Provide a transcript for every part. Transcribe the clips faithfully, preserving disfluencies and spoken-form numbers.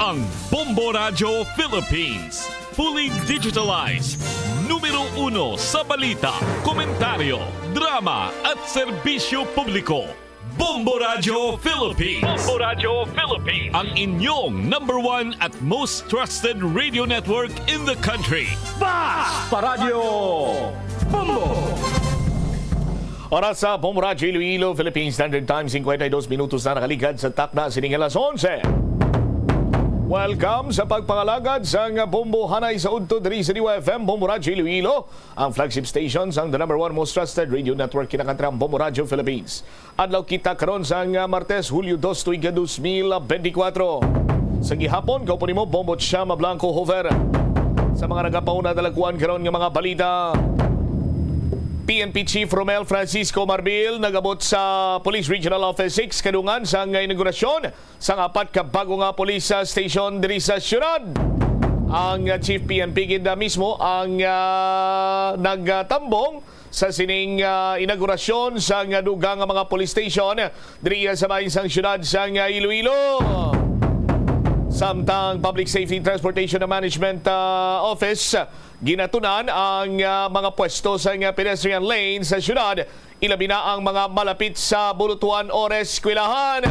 Ang Bombo Radyo Philippines, fully digitalized, numero uno sa balita, komentaryo, drama at serbisyo publiko. Bombo Radyo Philippines. Bombo Radyo Philippines. Ang inyong number one at most trusted radio network in the country. Basta Radyo Bombo! Oras sa Bombo Radyo Iloilo, Philippine Standard Time, cincuenta y dos minutos na nakaligad sa takna sining alas onse. Welcome sa pagpangalagad sang Bombo Hanay sa udto diri sa D Y F M, Bombo Radyo Iloilo, ang flagship station sang the number one most trusted radio network kinakantram, Bombo Radyo Philippines. Adlaw kita karon sang Martes, Hulyo dos, tuig dos mil benti kwatro. Sa gihapon, kaupo nimo, Bombo Chama Blanco Hover. Sa mga nagapauna, dalaguan karon nga mga balita. P N P Chief Romel Francisco Marbil nagabot sa Police Regional Office six kadungan sang inaugurasyon sang apat ka bago nga police, ah, station diri sa siyudad. Ang, ah, Chief P N P gid, ah, mismo ang, ah, nagtambong sa sining, ah, inaugurasyon sang dugang nga mga police station diri, ah, sa bahin sang siyudad sang, ah, Iloilo. Samtang Public Safety Transportation and Management, ah, Office, ginatunan ang, ah, mga pwesto sang, ah, pedestrian lane sa siyudad, ilabi na ang mga malapit sa bulutuan o eskwelahan.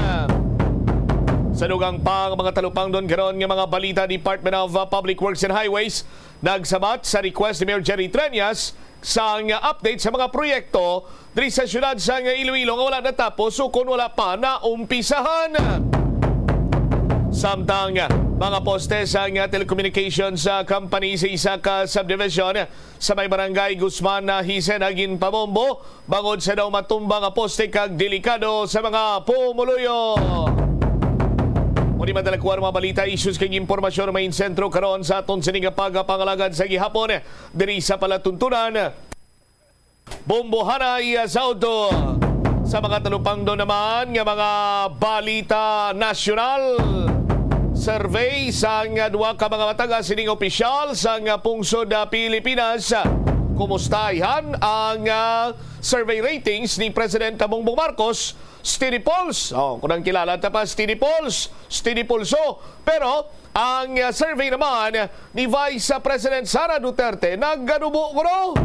Sa dugang pa, ang mga talupangdon karon nga mga balita, Department of, uh, Public Works and Highways nagsabat sa request ni Mayor Jerry Treñas sang update sa mga proyekto diri sa siyudad sang Iloilo nga wala natapos o kon wala pa naumpisahan. Samtang mga poste sang telecommunications, uh, company sa isa ka subdivision sa may barangay Guzman, uh, Hisen, ginpabombo bangod sa daw matumba nga poste kag delikado sa mga pumuluyo. Muni madala ko ang mga balita, issues kag impormasyon nga may sentro karon sa aton sini nga pagpangalagad sa gihapon diri sa palatuntunan. Bombo Hanay sa udto. Sa mga talupangdon naman nga mga balita nasyonal, survey sang duha ka mga matag-as sining opisyal sang pungsod, ah, Pilipinas. Kumusta, ayhan, ang, ah, survey ratings ni President Bongbong Marcos? Steady polls. Oh, kung ang kilala ta pa, steady polls, steady pulso. Pero ang, uh, survey naman ni Vice President Sara Duterte naganubo kuno.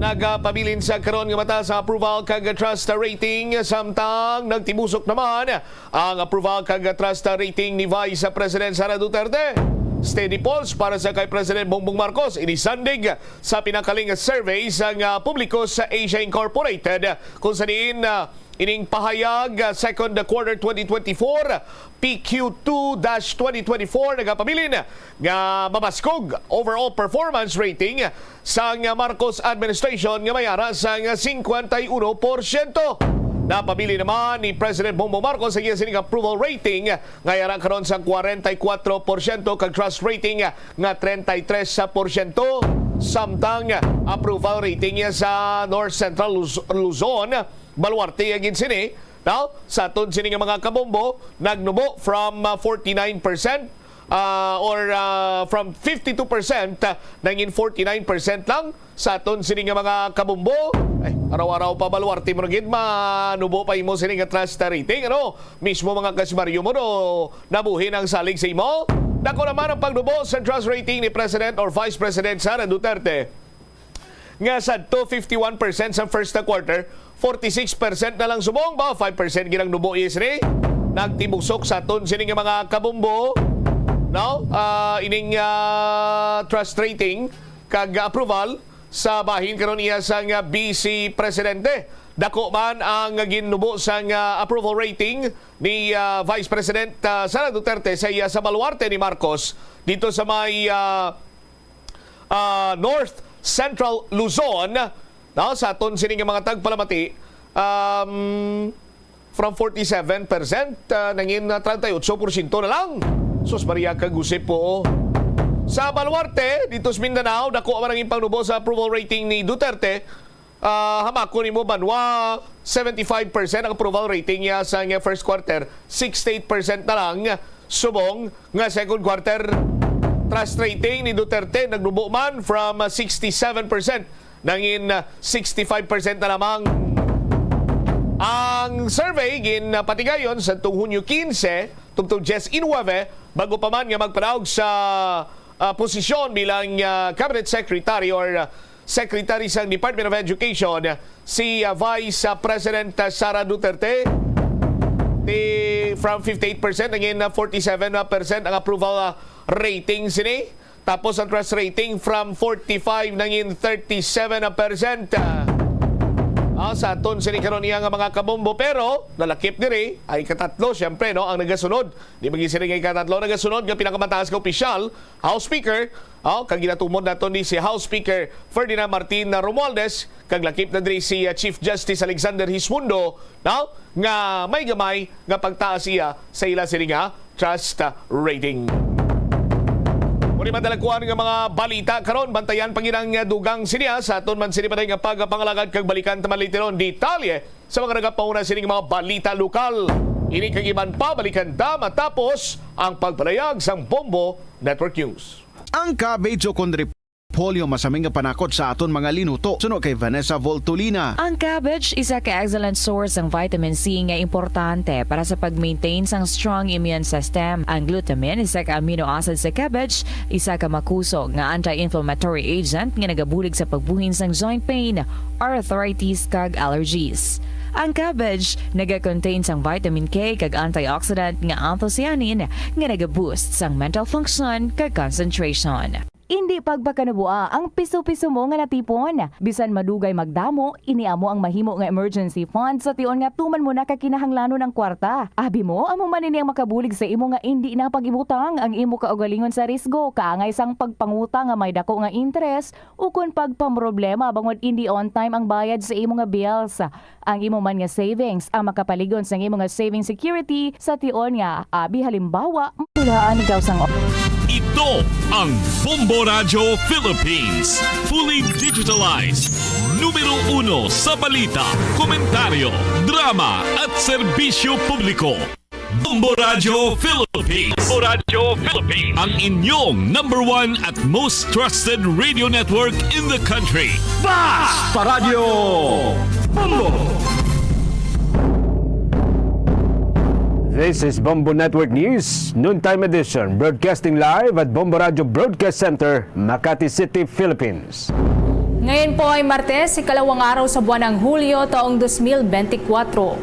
Nagapabilin sa karon nga mata sa approval kag trust rating, samtang nagtibusok naman ang approval kag trust rating ni Vice President Sara Duterte. Steady polls para sa kay President Bongbong Marcos, inisandig sa pinakaling survey sang, uh, publiko sa Asia Incorporated, kung sa diin, uh, ining pahayag, uh, second quarter twenty twenty-four, P Q two dash twenty twenty-four, nagapabilin nga mabaskog overall performance rating sang Marcos administration nga may ara sang cincuenta y uno por ciento. Napabilin naman ni President Bongbong Marcos ang iya sining approval rating nga yara karon sa kwarenta y kwatro por ciento kag trust rating nga treinta y tres por ciento. Samtang approval rating niya sa North Central Luz-, Luzon, baluarte ya gid sini, no? Sa aton sini nga mga kabombo, nagnubo from, uh, forty-nine percent, uh, or, uh, from fifty-two percent, uh, nangin forty-nine percent lang sa aton sini nga mga kabombo. Ay, araw-araw pa baluarte mo na gid, manubo pa imo sini nga trust rating, ano? Mismo mga kasimaryo mo, no? Nabuhi ang salig sa imo. Dako naman ang pagnubo sa trust rating ni President or Vice President Sara Duterte, nga sadto fifty-one percent sa first quarter, forty-six percent na lang subong ba, five percent ginang nubo, yes, re. Nagtibusok sa aton sini nga mga kabombo, no? Ah, ining, ah, trust rating kag approval sa bahin karon iya sang, ah, Vice Presidente. Dako man ang ginubo sang, ah, approval rating ni, ah, Vice President, ah, Sara Duterte sa iya sa baluarte ni Marcos dito sa may, ah, ah, North Central Luzon, no? Sa aton sini nga mga tagpalamati, um, from forty-seven percent, ah, nangin, ah, treinta y ocho por ciento na lang. Sus Maria, kagusip po. Sa baluarte, dito sa Mindanao, dako man ang ipangnubo sa approval rating ni Duterte. Ah, hamakon nimo, banwa, seventy-five percent ang approval rating niya sa nga first quarter, sixty-eight percent na lang subong nga second quarter. Trust rating ni Duterte nagnubo man from, ah, sixty-seven percent, nangin, ah, sixty-five percent na lamang. Ang survey ginpatigayon sa tuong Hunyo quince tubtob diyes y nuebe, bago pa man nga magpadaog sa, ah, posisyon bilang, ah, cabinet secretary or, ah, secretary sang Department of Education, si, ah, Vice, ah, President, ah, Sara Duterte. Di, from fifty-eight percent nangin, ah, forty-seven percent ang approval, ah, rating sini. Tapos ang trust rating from forty-five nangin thirty-seven percent. Ah, sa aton sini karon iya nga mga kabombo, pero nalakip diri ay ikatatlo, siyempre, no, ang nagasunod. Di ba, sini nga ikatatlo nagasunod nga pinakamataas nga opisyal, House Speaker, oh, kag ginatumod nato ni si House Speaker Ferdinand Martin Romualdez, kag lakip na diri si, uh, Chief Justice Alexander Hismundo, no, nga may gamay nga pagtaas iya sa ila sini nga trust, uh, rating. Muni man, dalakuan nga mga balita karon, bantayan pa gid ang, uh, dugang sini, ah, sa aton man sini pa nga pagpangalagad, kag balikan ta man later on detalye sa mga nagapauna sining mga balita lokal. Ini kag iban pa, balikan ta matapos ang pagpalayag sang Bombo Network News. Ang cabbage o kon repolyo masaming nga panakot sa aton mga linuto. Suno kay Vanessa Voltolina. Ang cabbage isa ka excellent source sang vitamin C nga importante para sa pag-maintain sang strong immune system. Ang glutamine, isa ka amino acid sa cabbage, isa ka makusog nga anti-inflammatory agent nga nagabulig sa pagbuhin sang joint pain, arthritis, kag allergies. Ang cabbage naga-contain sang vitamin K kag antioxidant nga anthocyanin nga naga-boost sang mental function kag concentration. Indi pagpakanabuaa ang piso-piso mo nga natipon. Bisan madugay magdamo, ini amo ang mahimo nga emergency fund sa tion nga tuman mo na ka kinahanglanon ang kwarta. Abi mo, amo man ini ang makabulig sa imo nga indi na pag-ibutang ang imo kaugalingon sa risgo, kaangay sang pagpangutang nga may dako nga interes, ukon pagpamroblema bangod indi on time ang bayad sa imo nga bills. Ang imo man nga savings ang makapalig-on sang imo nga saving security sa tion nga, abi halimbawa, matulaan ikaw sang Ito ang Bombo Radyo Philippines, fully digitalized. Numero uno sa balita, komentaryo, drama, at serbisyo publiko. Bombo Radyo Philippines. Bombo Radyo Philippines. Ang inyong number one at most trusted radio network in the country. Basta Radyo Bombo! This is Bombo Network News, noontime edition, broadcasting live at Bombo Radyo Broadcast Center, Makati City, Philippines. Ngayon po ay Martes, ikalawang araw sa buwan ng Hulyo, taong dos mil bente kwatro.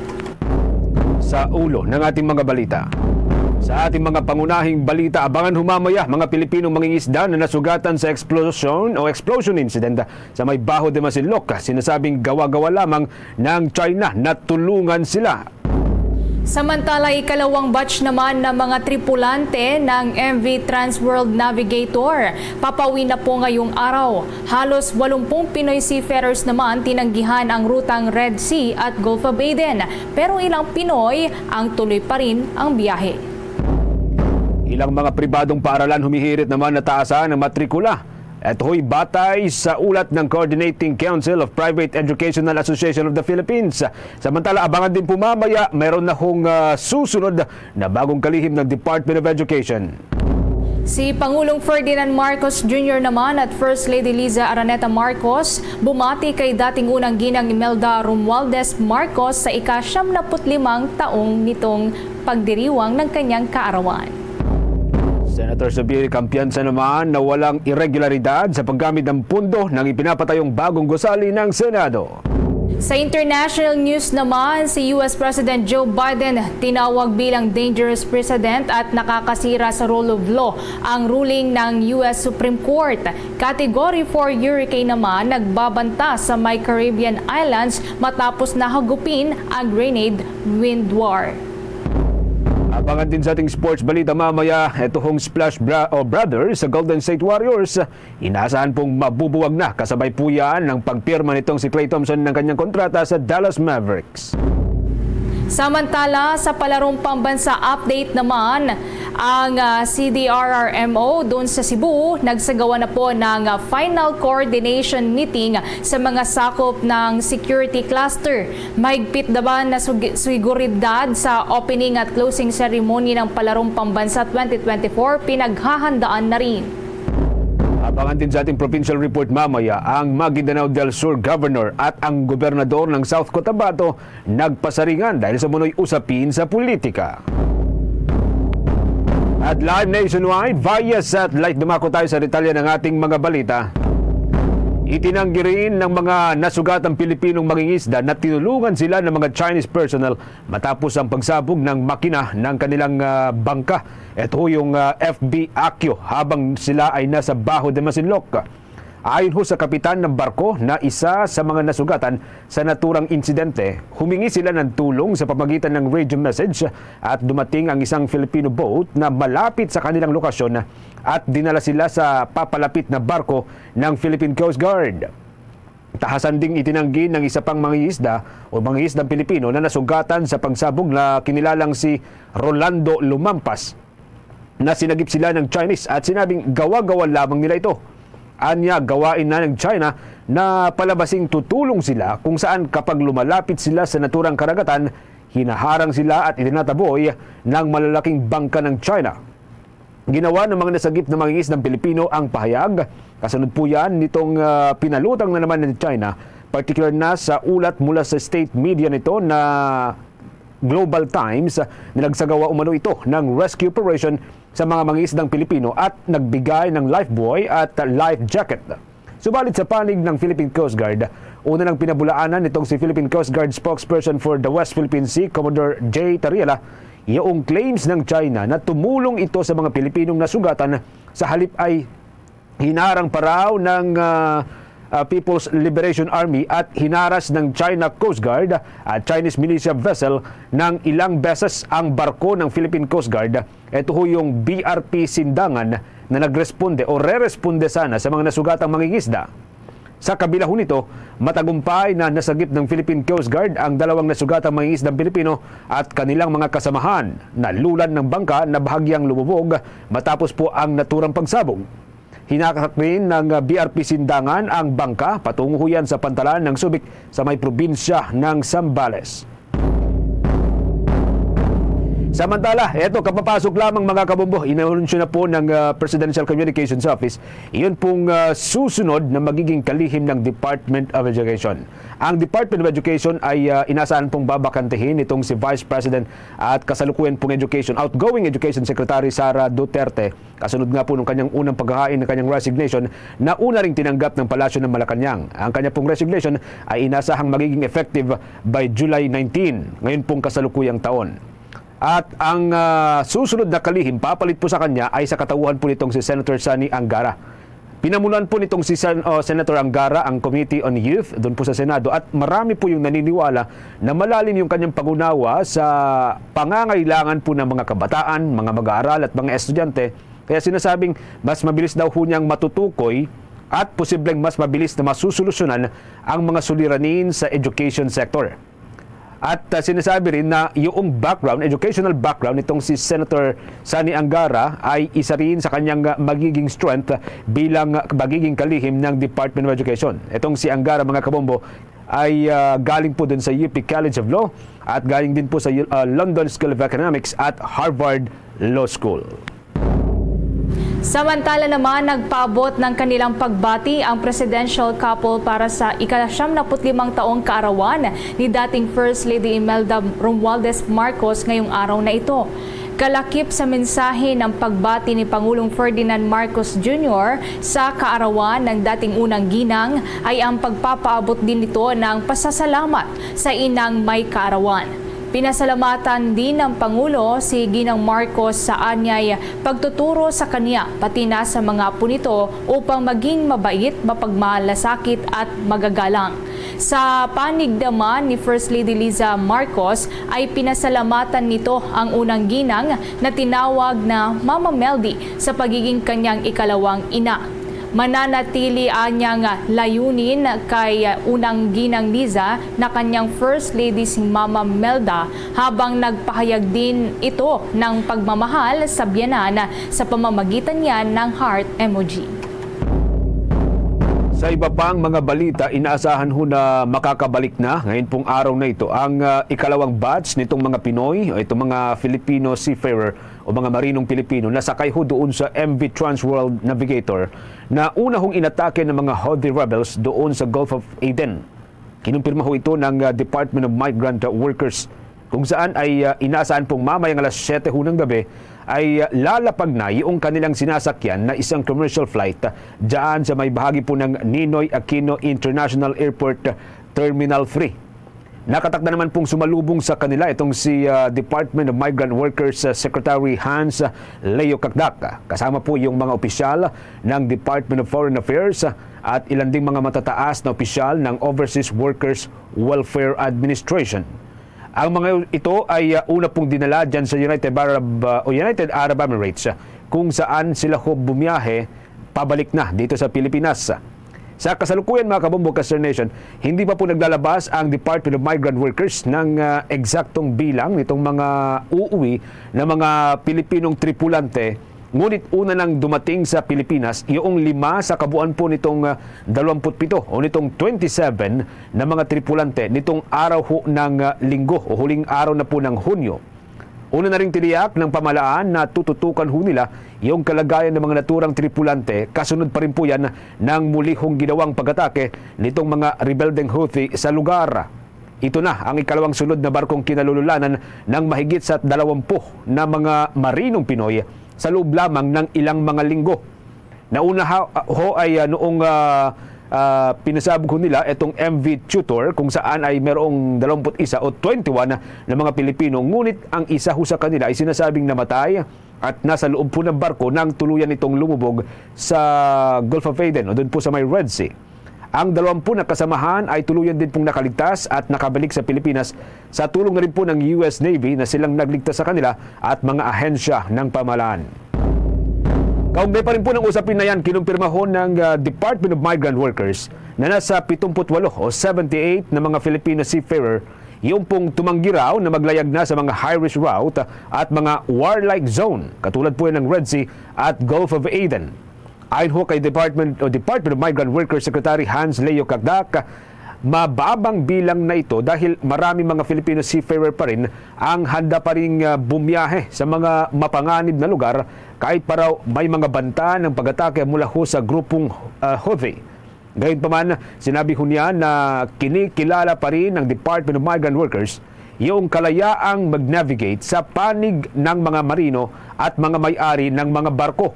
Sa ulo ng ating mga balita. Sa ating mga pangunahing balita, abangan humamaya mga Pilipinong mangingisda na nasugatan sa eksplosyon o explosion incident sa may Bajo de Masinloc. Sinasabing gawa-gawa lamang ng China na tulungan sila. Samantala, ikalawang batch naman ng mga tripulante ng M V Transworld Navigator papauwi na po ngayong araw. Halos walumpung Pinoy seafarers naman tinanggihan ang rutang Red Sea at Gulf of Aden, pero ilang Pinoy ang tuloy pa rin ang biyahe. Ilang mga pribadong paaralan humihirit naman na taasan ang matrikula. Ito'y batay sa ulat ng Coordinating Council of Private Educational Association of the Philippines. Samantala, abangan din po mamaya, mayroon na hong, ah, susunod na bagong kalihim ng Department of Education. Si Pangulong Ferdinand Marcos Junior naman at First Lady Liza Araneta Marcos bumati kay dating unang ginang Imelda Romualdez Marcos sa ika-siyam na put limang taong nitong pagdiriwang ng kanyang kaarawan. Senator Zubiri Campianza naman na walang iregularidad sa paggamit ng pondo ng ipinapatayong bagong gusali ng Senado. Sa international news naman, si U S President Joe Biden tinawag bilang dangerous precedent at nakakasira sa rule of law ang ruling ng U S Supreme Court. Category four hurricane naman nagbabanta sa may Caribbean islands matapos na hagupin ang Grenade Wind War. Abangan din sa ating sports balita mamaya, ito hong Splash Bra-, o Brothers sa Golden State Warriors. Inaasahan pong mabubuwag na kasabay po yan ng pagpirma nitong si Klay Thompson ng kanyang kontrata sa Dallas Mavericks. Samantala, sa palarong pambansa update naman, ang, ah, C D R R M O doon sa Cebu nagsagawa na po ng, ah, final coordination meeting sa mga sakop ng security cluster. Mahigpit naman na sug-, seguridad sa opening at closing ceremony ng Palarong Pambansa twenty twenty-four pinaghahandaan na rin. Habang Abangan din sa ating provincial report mamaya, ang Maguindanao del Sur Governor at ang gobernador ng South Cotabato nagpasaringan dahil sa umunoy usapin sa politika. At live nationwide via satellite, dumako tayo sa detalye ng ating mga balita. Itinanggi rin ng mga nasugatang Pilipinong mangingisda na tinulungan sila ng mga Chinese personnel matapos ang pagsabog ng makina ng kanilang, ah, bangka. Ito yung, ah, F B Akyo habang sila ay nasa Bajo de Masinloc. Ayon ho sa kapitan ng barko na isa sa mga nasugatan sa naturang insidente, humingi sila ng tulong sa pamagitan ng radio message at dumating ang isang Filipino boat na malapit sa kanilang lokasyon at dinala sila sa papalapit na barko ng Philippine Coast Guard. Tahasan ding itinanggi ng isa pang mangingisda o mangingisdang Pilipino na nasugatan sa pagsabog na kinilalang si Rolando Lumampas na sinagip sila ng Chinese at sinabing gawa-gawa lamang nila ito. Anya, gawain na ng China na palabasing tutulong sila kung saan kapag lumalapit sila sa naturang karagatan, hinaharang sila at itinataboy ng malalaking bangka ng China. Ginawa ng mga nasagip na mangingisdang Pilipino ang pahayag. Kasunod po yan nitong, ah, pinalutang na naman ng China, particular na sa ulat mula sa state media nito na Global Times, na nagsagawa umano ito ng rescue operation sa mga mangingisdang Pilipino at nagbigay ng life buoy at life jacket. Subalit sa panig ng Philippine Coast Guard, una nang pinabulaanan nitong si Philippine Coast Guard spokesperson for the West Philippine Sea, Commodore Jay Tariela, yung claims ng China na tumulong ito sa mga Pilipinong nasugatan, sa halip ay hinarang pa raw ng, ah, ah, People's Liberation Army at hinaras ng China Coast Guard at Chinese militia vessel ng ilang beses ang barko ng Philippine Coast Guard. Ito ho yung B R P Sindangan na nagresponde o reresponde sana sa mga nasugatang mangingisda. Sa kabila ho nito, matagumpay na nasagip ng Philippine Coast Guard ang dalawang nasugatang mangingisdang Pilipino at kanilang mga kasamahan. Nalulan ng bangka na bahagyang lumubog matapos po ang naturang pagsabog. Hinatak rin ng B R P Sindangan ang bangka patungo ho yan sa pantalan ng Subic sa may probinsya ng Zambales. Samantala, eto, kapapasok lamang, mga kabombo, inanunsyo na po ng, ah, Presidential Communications Office, iyon pong, ah, susunod na magiging kalihim ng Department of Education. Ang Department of Education ay, ah, inasahan pong babakantihin nitong si Vice President at kasalukuyan pong Education, outgoing Education Secretary Sara Duterte. Kasunod nga po nung kanyang unang paghahain ng kanyang resignation, na una ring tinanggap ng Palasyo ng Malacañang. Ang kanya pong resignation ay inasahang magiging effective by July nineteen, ngayon pong kasalukuyang taon. At ang, ah, susunod na kalihim papalit po sa kanya ay sa katauhan po nitong si Senator Sonny Angara. Pinamunuan po nitong si Sen-, oh, Senator Angara ang Committee on Youth doon po sa Senado at marami po yung naniniwala na malalim yung kanyang pangunawa sa pangangailangan po ng mga kabataan, mga mag-aaral at mga estudyante. Kaya sinasabing mas mabilis daw ho niyang matutukoy at posibleng mas mabilis na masusolusyonan ang mga suliranin sa education sector. At, ah, sinasabi rin na yung background, educational background nitong si Senator Sonny Angara ay isa rin sa kanyang, ah, magiging strength bilang, ah, magiging kalihim ng Department of Education. Itong si Angara, mga kabombo, ay, ah, galing po dun sa U P College of Law at galing din po sa, ah, London School of Economics at Harvard Law School. Samantala naman, nagpaabot ng kanilang pagbati ang presidential couple para sa ika-siyam na put limang taong kaarawan ni dating First Lady Imelda Romualdez Marcos ngayong araw na ito. Kalakip sa mensahe ng pagbati ni Pangulong Ferdinand Marcos Junior sa kaarawan ng dating unang ginang, ay ang pagpapaabot din nito ng pasasalamat sa inang may kaarawan. Pinasalamatan din ng Pangulo si Ginang Marcos sa anyay pagtuturo sa kanya, pati na sa mga apo nito, upang maging mabait, mapagmalasakit at magagalang. Sa panig naman ni First Lady Liza Marcos, ay pinasalamatan nito ang unang ginang na tinawag na Mama Meldy sa pagiging kanyang ikalawang ina. Mananatili anyang layunin kay unang ginang Liza na kanyang First Lady si Mama Melda, habang nagpahayag din ito ng pagmamahal sa biyanan sa pamamagitan niya ng heart emoji. Sa iba pang mga balita, inaasahan ho na makakabalik na ngayon pong araw na ito ang, ah, ikalawang batch nitong mga Pinoy o itong mga Filipino seafarer o mga marinong Pilipino na sakay ho doon sa M V Transworld Navigator na una hong inatake ng mga Houthi rebels doon sa Gulf of Aden. Kinumpirma ho ito ng, ah, Department of Migrant Workers, kung saan ay, ah, inaasahan pong mamayang alas siyete ho ng gabi ay, ah, lalapag na yung kanilang sinasakyan na isang commercial flight, ah, dyan sa may bahagi po ng Ninoy Aquino International Airport, ah, Terminal three. Nakatakda naman pong sumalubong sa kanila itong si, ah, Department of Migrant Workers, ah, Secretary Hans, ah, Leo Cacdac. Kasama po yung mga opisyal ng Department of Foreign Affairs, ah, at ilan ding mga matataas na opisyal ng Overseas Workers Welfare Administration. Ang mga ito ay, ah, una pong dinala dyan sa United Arab, ah, o United Arab Emirates, ah, kung saan sila ho bumiyahe pabalik na dito sa Pilipinas. Sa kasalukuyan, mga kabombo, Kasternation, hindi pa po naglalabas ang Department of Migrant Workers ng, ah, eksaktong bilang nitong mga uuwi na mga Pilipinong tripulante. Ngunit una nang dumating sa Pilipinas yung lima sa kabuuan po nitong, ah, dalawampu't pito o nitong twenty-seven na mga tripulante nitong araw ho ng, ah, Linggo o huling araw na po ng Hunyo. Una na ring tiniyak ng pamahalaan na tututukan ho nila yung kalagayan ng mga naturang tripulante, kasunod pa rin po yan ng muli hong ginawang pag-atake nitong mga rebeldeng Houthi sa lugar. Ito na ang ikalawang sunod na barkong kinalululanan ng mahigit sa dalawampu na mga marinong Pinoy sa loob lamang ng ilang mga linggo. Nauna ha, ho ay, ah, noong, ah, ah, pinasabog ho nila itong M V Tutor, kung saan ay merong dalawampu't isa o twenty-one na mga Pilipino, ngunit ang isa ho sa kanila ay sinasabing namatay at nasa loob po ng barko nang tuluyan itong lumubog sa Gulf of Aden o doon po sa may Red Sea. Ang dalawampu na kasamahan ay tuluyan din pong nakaligtas at nakabalik sa Pilipinas sa tulong na rin po ng U S Navy na silang nagligtas sa kanila at mga ahensya ng pamahalaan. Kaugnay pa rin po ng usapin na yan, kinumpirma ho ng, ah, Department of Migrant Workers na nasa pitumput walo o seventy-eight na mga Filipino seafarer yung pong tumanggi raw na maglayag na sa mga high-risk route at mga warlike zone, katulad po yan ng Red Sea at Gulf of Aden. Ayon ho kay Department o Department of Migrant Workers Secretary Hans Leo Cacdac, mababang bilang na ito dahil marami mga Filipino seafarer pa rin ang handa pa ring, ah, bumiyahe sa mga mapanganib na lugar kahit pa raw may mga banta ng pag-atake mula ho sa grupong, ah, Houthi. Gayunpaman, sinabi ho niya na kinikilala pa rin ng Department of Migrant Workers yung kalayaang mag-navigate sa panig ng mga marino at mga may-ari ng mga barko.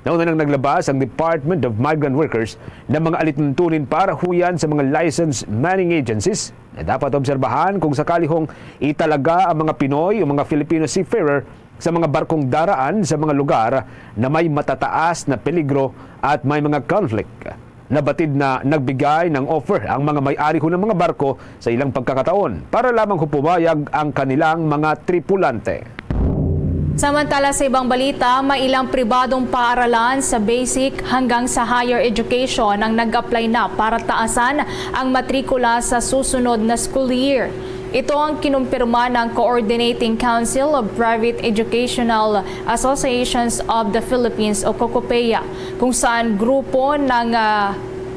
Nauna nang naglabas ang Department of Migrant Workers ng mga alituntunin para huyan sa mga licensed manning agencies na dapat obserbahan kung sakali hong italaga ang mga Pinoy o mga Filipino seafarer sa mga barkong daraan sa mga lugar na may matataas na peligro at may mga conflict. Nabatid na nagbigay ng offer ang mga may-ari ho ng mga barko sa ilang pagkakataon para lamang ho pumayag ang kanilang mga tripulante. Samantala, sa ibang balita, may ilang pribadong paaralan sa basic hanggang sa higher education ang nag-apply na para taasan ang matrikula sa susunod na school year. Ito ang kinumpirma ng Coordinating Council of Private Educational Associations of the Philippines o COCOPEA, kung saan grupo ng, ah,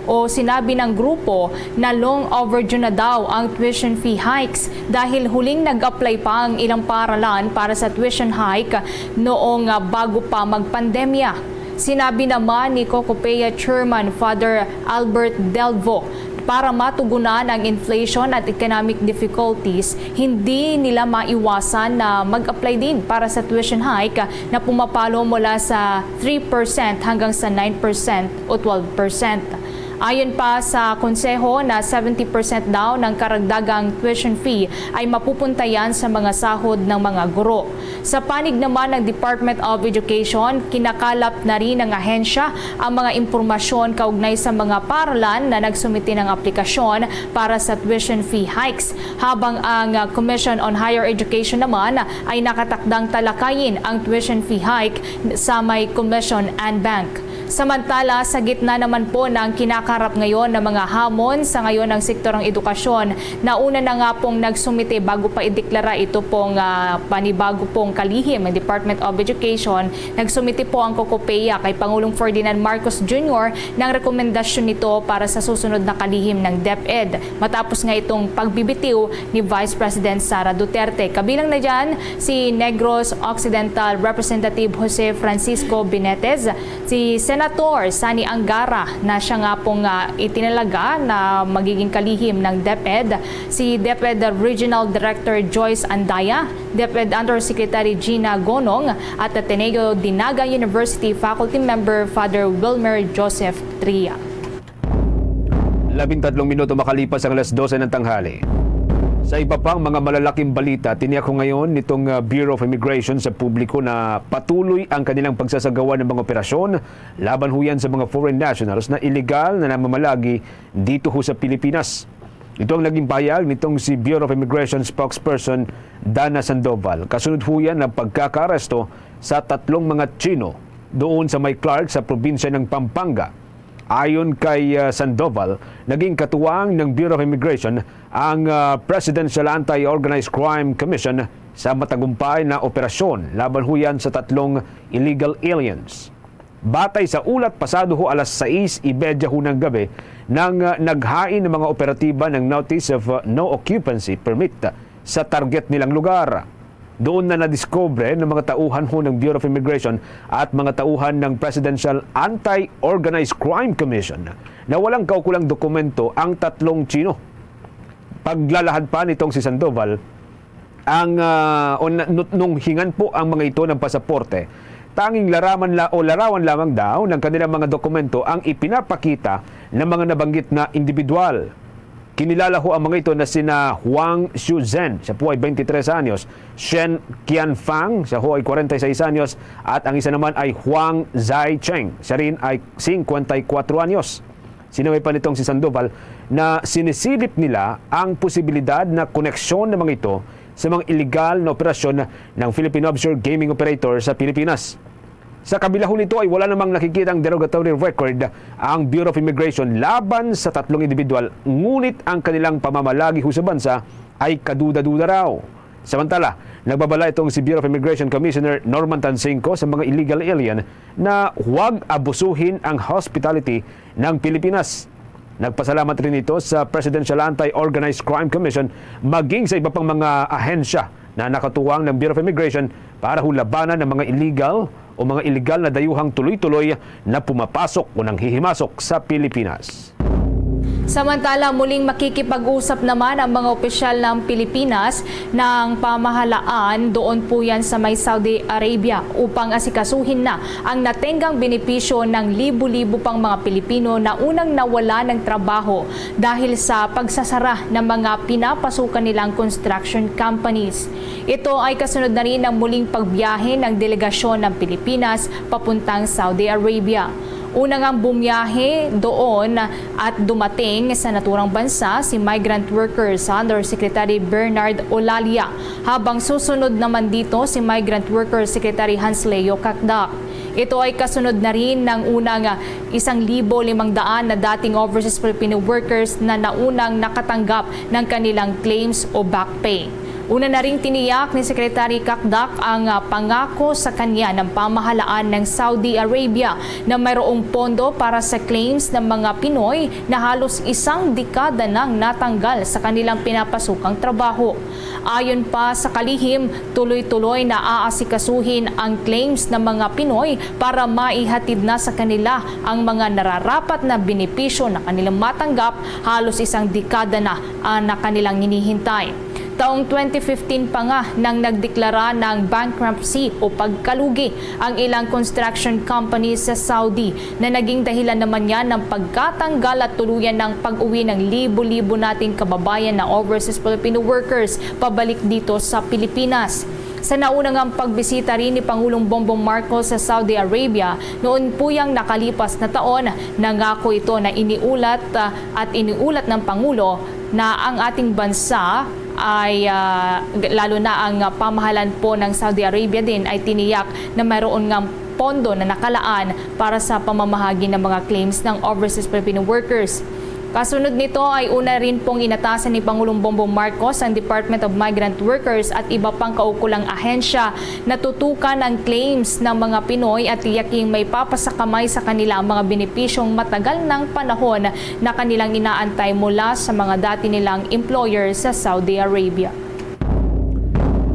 o sinabi ng grupo na long overdue na daw ang tuition fee hikes dahil huling nag-apply pa ang ilang paaralan para sa tuition hike noong, ah, bago pa magpandemya. Sinabi naman ni COCOPEA Chairman Father Albert Delvo, para matugunan ang inflation at economic difficulties, hindi nila maiwasan na mag-apply din para sa tuition hike na pumapalo mula sa three percent hanggang sa nine percent o twelve percent. Ayon pa sa konseho na seventy percent daw ng karagdagang tuition fee ay mapupunta yan sa mga sahod ng mga guro. Sa panig naman ng Department of Education, kinakalap na rin ng ahensya ang mga impormasyon kaugnay sa mga paaralan na nagsumite ng aplikasyon para sa tuition fee hikes, habang ang, ah, Commission on Higher Education naman ay nakatakdang talakayin ang tuition fee hike sa may Commission and Bank. Samantala, sa gitna naman po ng kinaka- Karap ngayon na mga hamon sa ngayon ang sektor ng edukasyon. Nauna na nga pong nagsumite bago pa ideklara ito pong, ah, panibago pong kalihim ng Department of Education. Nagsumite po ang COCOPEA kay Pangulong Ferdinand Marcos Junior ng rekomendasyon nito para sa susunod na kalihim ng DepEd, matapos nga itong pagbibitiw ni Vice President Sara Duterte. Kabilang na dyan si Negros Occidental Representative Jose Francisco Benitez, si Senator Sonny Angara na siya nga pong, ah, itinalaga na magiging kalihim ng DepEd, si DepEd Regional Director Joyce Andaya, DepEd Undersecretary Gina Gonong, at Ateneo de Naga University faculty member Father Wilmer Joseph Tria. Labing tatlong minuto makalipas ang alas dose ng tanghali. Sa iba pang mga malalaking balita, tiniyak ko ngayon nitong, ah, Bureau of Immigration sa publiko na patuloy ang kanilang pagsasagawa ng mga operasyon laban huyan sa mga foreign nationals na iligal na namamalagi dito ho sa Pilipinas. Ito ang naging pahayag nitong si Bureau of Immigration spokesperson Dana Sandoval, kasunod huyan ng pagkakaaresto sa tatlong mga Chino doon sa may Clark sa probinsya ng Pampanga. Ayon kay, ah, Sandoval, naging katuwang ng Bureau of Immigration ang, ah, Presidential Anti-Organized Crime Commission sa matagumpay na operasyon laban huyan sa tatlong illegal aliens. Batay sa ulat, pasado ho alas sais y media ho ng gabi nang, ah, naghain ng mga operatiba ng Notice of, ah, No Occupancy Permit sa target nilang lugar. Doon na nadiskubre ng mga tauhan ho ng Bureau of Immigration at mga tauhan ng Presidential Anti-Organized Crime Commission na walang kaukulang dokumento ang tatlong Chino. Paglalahad pa nitong si Sandoval, ang, ah, o na-, nut-, nung hingan po ang mga ito ng pasaporte, tanging laraman la-, o larawan lamang daw ng kanilang mga dokumento ang ipinapakita ng mga nabanggit na individual. Kinilala ho ang mga ito na sina Huang Xiuzhen, siya po ay twenty-tres anyos, Shen Qianfang, siya ho ay forty-six anyos, at ang isa naman ay Huang Zaicheng, siya rin ay fifty-four anyos. Sinabi pa nitong si Sandoval na sinisilip nila ang posibilidad na koneksyon ng mga ito sa mga iligal na operasyon ng Philippine Offshore Gaming Operator sa Pilipinas. Sa kabila ho nito ay wala namang nakikitang derogatory record ang Bureau of Immigration laban sa tatlong individual, ngunit ang kanilang pamamalagi ho sa bansa ay kaduda-duda raw. Samantala, nagbabala itong si Bureau of Immigration Commissioner Norman Tansingco sa mga illegal alien na huwag abusuhin ang hospitality ng Pilipinas. Nagpasalamat rin ito sa Presidential Anti-Organized Crime Commission maging sa iba pang mga ahensya na nakatuwang ng Bureau of Immigration para ho labanan ang mga illegal o mga illegal na dayuhang tuloy-tuloy na pumapasok o nanghihimasok sa Pilipinas. Samantala, muling makikipag-usap naman ang mga opisyal ng Pilipinas ng pamahalaan doon po yan sa may Saudi Arabia upang asikasuhin na ang natenggang benepisyo ng libo-libo pang mga Pilipino na unang nawala ng trabaho dahil sa pagsasara ng mga pinapasukan nilang construction companies. Ito ay kasunod na rin ng muling pagbiyahe ng delegasyon ng Pilipinas papuntang Saudi Arabia. Una ngang bumiyahe doon at dumating sa naturang bansa si migrant worker sa Undersecretary Bernard Olalia, habang susunod naman dito si migrant worker Secretary Hans Leo Cacdac. Ito ay kasunod na rin ng unang isang libo limang daan na dating overseas Filipino workers na naunang nakatanggap ng kanilang claims o back pay. Una na ring tiniyak ni Secretary Cacdac ang, ah, pangako sa kanya ng pamahalaan ng Saudi Arabia na mayroong pondo para sa claims ng mga Pinoy na halos isang dekada nang natanggal sa kanilang pinapasukang trabaho. Ayon pa sa kalihim, tuloy-tuloy na aasikasuhin ang claims ng mga Pinoy para maihatid na sa kanila ang mga nararapat na benepisyo na kanilang matanggap, halos isang dekada na ang kanilang hinihintay. Taong twenty fifteen pa nga nang nagdeklara ng bankruptcy o pagkalugi ang ilang construction company sa Saudi, na naging dahilan naman yan ng pagkatanggal at tuluyan ng pag-uwi ng libo-libo nating kababayan na overseas Filipino workers pabalik dito sa Pilipinas. Sa nauna ngang pagbisita rin ni Pangulong Bongbong Marcos sa Saudi Arabia noon po yang nakalipas na taon, nangako ito na iniulat, ah, at iniulat ng Pangulo na ang ating bansa ay, ah, g-, lalo na ang, ah, pamahalan po ng Saudi Arabia din ay tiniyak na mayroon ngang pondo na nakalaan para sa pamamahagi ng mga claims ng overseas Filipino workers. Kasunod nito ay una rin pong inatasan ni Pangulong Bongbong Marcos ang Department of Migrant Workers at iba pang kaukulang ahensya na tutukan ang claims ng mga Pinoy at tiyaking may papasakamay sa kanila ang mga benepisyong matagal ng panahon na kanilang inaantay mula sa mga dati nilang employer sa Saudi Arabia.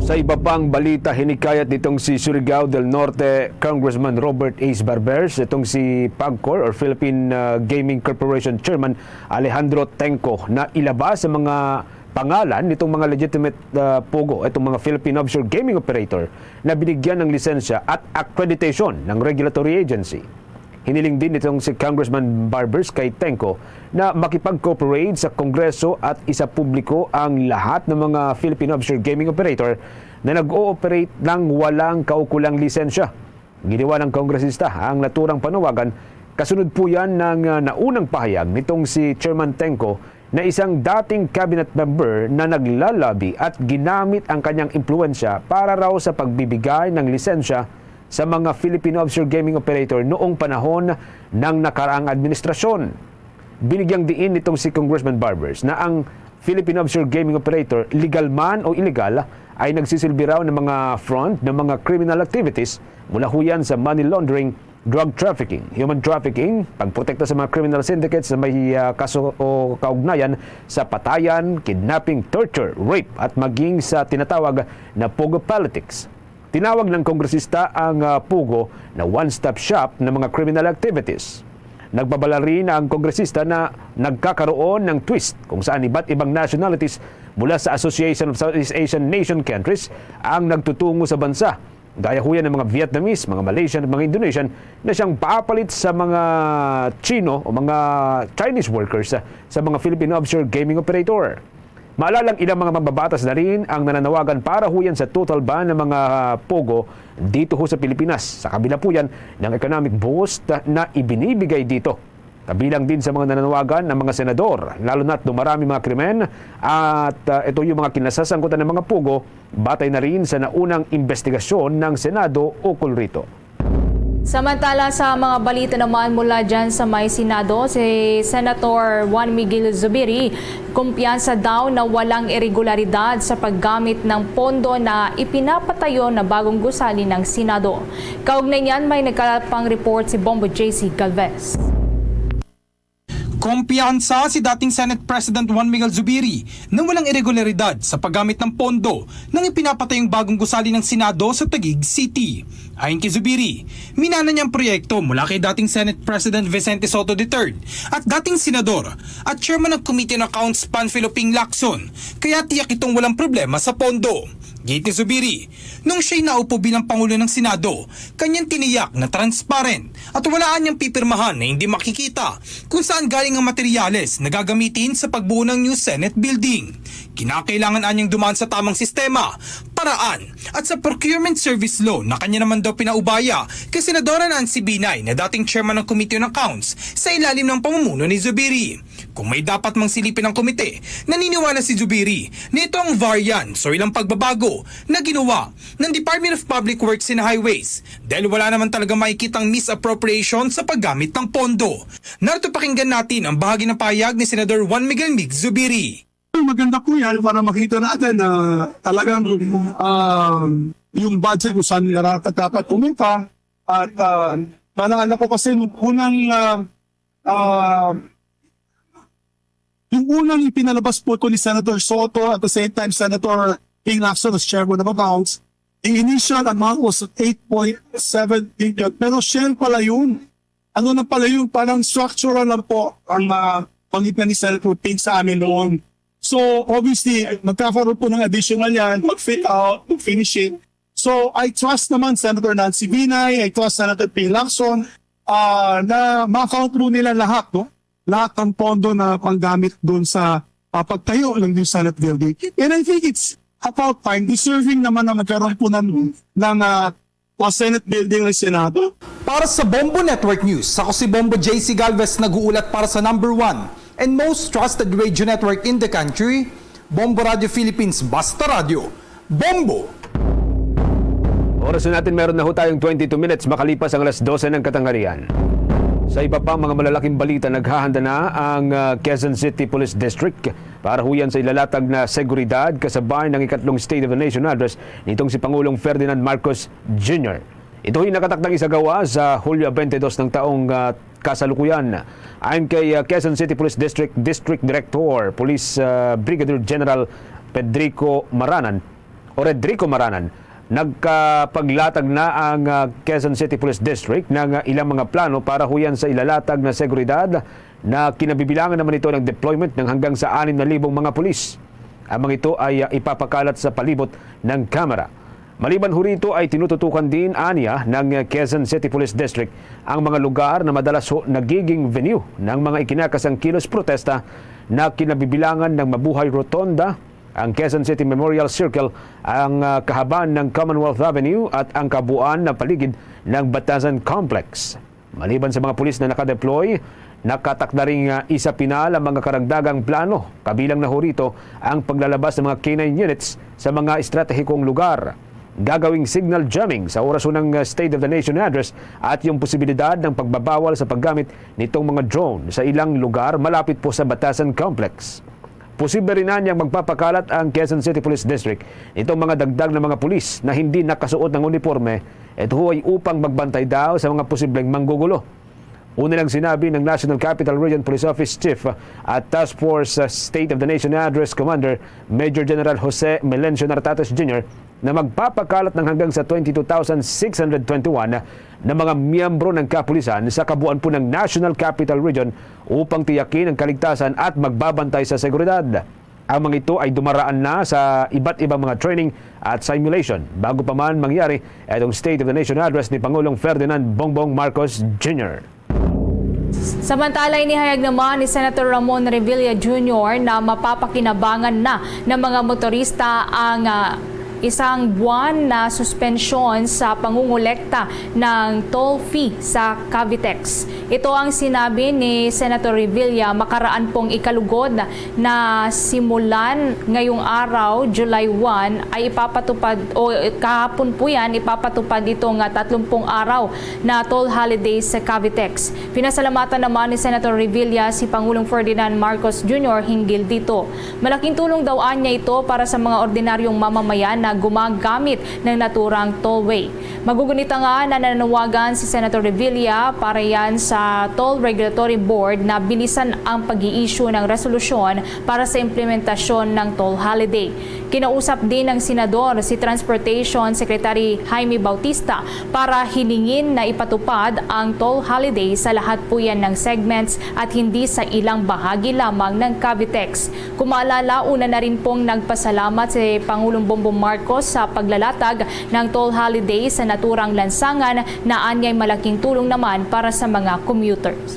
Sa iba pang balita, hinikayat nitong si Surigao del Norte Congressman Robert Ace Barbers itong si PAGCOR or Philippine uh, Gaming Corporation Chairman Alejandro Tengco na ilabas sa mga pangalan nitong mga legitimate uh, POGO, itong mga Philippine Offshore Gaming Operator na binigyan ng lisensya at accreditation ng regulatory agency. Hiniling din nitong si Congressman Barbers kay Tengco na makipag-cooperate sa Kongreso at isapubliko ang lahat ng mga Philippine offshore gaming operator na nag-ooperate ng walang kaukulang lisensya. Ginawa ng kongresista ang naturang panawagan kasunod po yan ng uh, naunang pahayag nitong si Chairman Tengco na isang dating cabinet member na naglalabi at ginamit ang kanyang impluensya para raw sa pagbibigay ng lisensya sa mga Philippine offshore gaming operator noong panahon ng nakaraang administrasyon. Binigyang diin nitong si Congressman Barbers na ang Philippine offshore gaming operator, legal man o illegal, ay nagsisilbi raw ng mga front ng mga criminal activities mula huyan sa money laundering, drug trafficking, human trafficking, pagprotekta sa mga criminal syndicates na may uh, kaso o kaugnayan sa patayan, kidnapping, torture, rape at maging sa tinatawag na POGO politics. Tinawag ng kongresista ang uh, POGO na one-stop shop ng mga criminal activities. Nagbabala rin ang kongresista na nagkakaroon ng twist kung saan iba't ibang nationalities mula sa Association of Southeast Asian Nation Countries ang nagtutungo sa bansa. Gaya huyan ng mga Vietnamese, mga Malaysian at mga Indonesian na siyang papalit sa mga Chino o mga Chinese workers sa mga Philippine offshore gaming operator. Maalalang ilang mga mambabatas na rin ang nananawagan para huyan sa total ban ng mga POGO dito ho sa Pilipinas. Sa kabila po yan ng economic boost na ibinibigay dito. Kabilang din sa mga nananawagan ang mga senador, lalo na't dumarami mga krimen at uh, ito yung mga kinasasangkutan ng mga POGO batay na rin sa naunang investigasyon ng Senado ukol rito. Samantala, sa mga balita naman mula dyan sa may Senado, si Senator Juan Miguel Zubiri, kumpiyansa daw na walang iregularidad sa paggamit ng pondo na ipinapatayo na bagong gusali ng Senado. Kaugnay niyan, may nagkalapang report si Bombo J C Galvez. Kumpiyansa si dating Senate President Juan Miguel Zubiri na walang iregularidad sa paggamit ng pondo ng ipinapatayong bagong gusali ng Senado sa Taguig City. Ayon kay Zubiri, minana niya ang proyekto mula kay dating Senate President Vicente Sotto the third at dating senador at chairman ng Committee on Accounts Panfilo Ping Lacson, kaya tiyak itong walang problema sa pondo. Giit ni Zubiri, nung siya'y naupo bilang Pangulo ng Senado, kanyang tiniyak na transparent at wala anyang pipirmahan na hindi makikita kung saan galing ang materyales na gagamitin sa pagbuo ng new Senate building. Kinakailangan anyang dumaan sa tamang sistema, paraan, at sa procurement service law na kanya naman daw pinaubaya kay Senadora Nancy Binay na dating chairman ng Committee on Accounts sa ilalim ng pamumuno ni Zubiri. Kung may dapat mang silipin ng komite, naniniwala si Zubiri na ito ang variance o ilang pagbabago na ginawa ng Department of Public Works and Highways dahil wala naman talaga makikitang misappropriation sa paggamit ng pondo. Narito, pakinggan natin ang bahagi ng pahayag ni Senador Juan Miguel Mig Zubiri. Maganda po yan para makita natin na talagang um, yung budget kung saan nila dapat pumunta at uh, naalala ko kasi nung unang uh, uh, yung unang ipinalabas po ito ni Senator Sotto at the same time Senator Ping Lacson as chairman of accounts, the initial amount was eight point seven billion. Pero share pala yun. Ano na pala yun? Parang structural lang po ang uh, pangit na ni Senator Ping sa amin noon. So obviously, magkakaroon po ng additional yan, mag-fit out, mag-finish it. So I trust naman Senator Nancy Binay, I trust Senator Ping Lacson uh, na ma-account po nila lahat, no? Lahat ng pondo na panggamit doon sa uh, pagtayo ng new Senate building. And I think it's about time, deserving naman na magkaroon po ng, ng uh, Senate building ng Senado. Para sa Bombo Network News, ako si Bombo J C Galvez, nag-uulat para sa number one and most trusted radio network in the country, Bombo Radio Philippines, Basta Radio. Bombo! Oras natin, meron na ho tayong twenty-two minutes makalipas ang alas dose ng katanghalian. Sa iba pa mga malalaking balita, naghahanda na ang, ah, Quezon City Police District para ho yan sa ilalatag na seguridad kasabay ng ikatlong State of the Nation Address nitong si Pangulong Ferdinand Marcos Junior. Ito ay nakatakdang isagawa sa Hulyo twenty-two ng taong, ah, kasalukuyan. Ayon kay, ah, Quezon City Police District District Director Police, ah, Brigadier General Pedrico Maranan o Redrico Maranan, nagkapaglatag na ang, ah, Quezon City Police District ng, ah, ilang mga plano para huyan sa ilalatag na seguridad na kinabibilangan naman ito ng deployment ng hanggang sa anim na libong mga pulis. Ang mga ito ay, ah, ipapakalat sa palibot ng kamera. Maliban ho rito ay tinututukan din anya ng Quezon City Police District ang mga lugar na madalas ho nagiging venue ng mga ikinakasangkilos protesta na kinabibilangan ng Mabuhay Rotonda, ang Quezon City Memorial Circle, ang, ah, kahaban ng Commonwealth Avenue at ang kabuuan na paligid ng Batasan Complex. Maliban sa mga pulis na nakadeploy, nakatakda ring, ah, isa pinal ang mga karagdagang plano, kabilang na ho rito ang paglalabas ng mga K nine units sa mga estratehikong lugar, gagawing signal jamming sa oras ng, ah, State of the Nation Address at yung posibilidad ng pagbabawal sa paggamit nitong mga drone sa ilang lugar malapit po sa Batasan Complex. Posible rin niyang magpapakalat ang Quezon City Police District nitong mga dagdag na mga pulis na hindi nakasuot ng uniforme. Ito ho ay upang magbantay daw sa mga posibleng manggugulo. Una lang sinabi ng National Capital Region Police Office Chief at Task Force, uh, State of the Nation Address Commander Major General Jose Melencio Nartates Junior na magpapakalat ng hanggang sa twenty-two thousand six hundred twenty-one na mga miyembro ng kapulisan sa kabuuan po ng National Capital Region upang tiyakin ang kaligtasan at magbabantay sa seguridad. Ang mga ito ay dumaraan na sa iba't ibang mga training at simulation bago pa man mangyari itong State of the Nation Address ni Pangulong Ferdinand Bongbong Marcos Junior. Samantala, inihayag naman ni Senator Ramon Revilla Junior na mapapakinabangan na ng mga motorista ang, ah, isang buwan na suspensyon sa pangungulekta ng toll fee sa Cavitex. Ito ang sinabi ni Senator Revilla makaraan pong ikalugod na simulan ngayong araw, July one, ay ipapatupad, o kahapon po yan, ipapatupad ito nga tatlumpung araw na toll holiday sa Cavitex. Pinasalamatan naman ni Senator Revilla si Pangulong Ferdinand Marcos Junior hinggil dito. Malaking tulong daw anya ito para sa mga ordinaryong mamamayan na gumagamit ng naturang tollway. Magugunita nga nananawagan si Senator Revilla para yan sa Toll Regulatory Board na bilisan ang pag-i-issue ng resolusyon para sa implementasyon ng toll holiday. Kinausap din ng Senador si Transportation Secretary Jaime Bautista para hilingin na ipatupad ang toll holiday sa lahat po yan ng segments at hindi sa ilang bahagi lamang ng Cavitex. Kung maalala, una na rin pong nagpasalamat si Pangulong Bongbong Marcos sa paglalatag ng toll holiday sa naturang lansangan na anyay malaking tulong naman para sa mga commuters.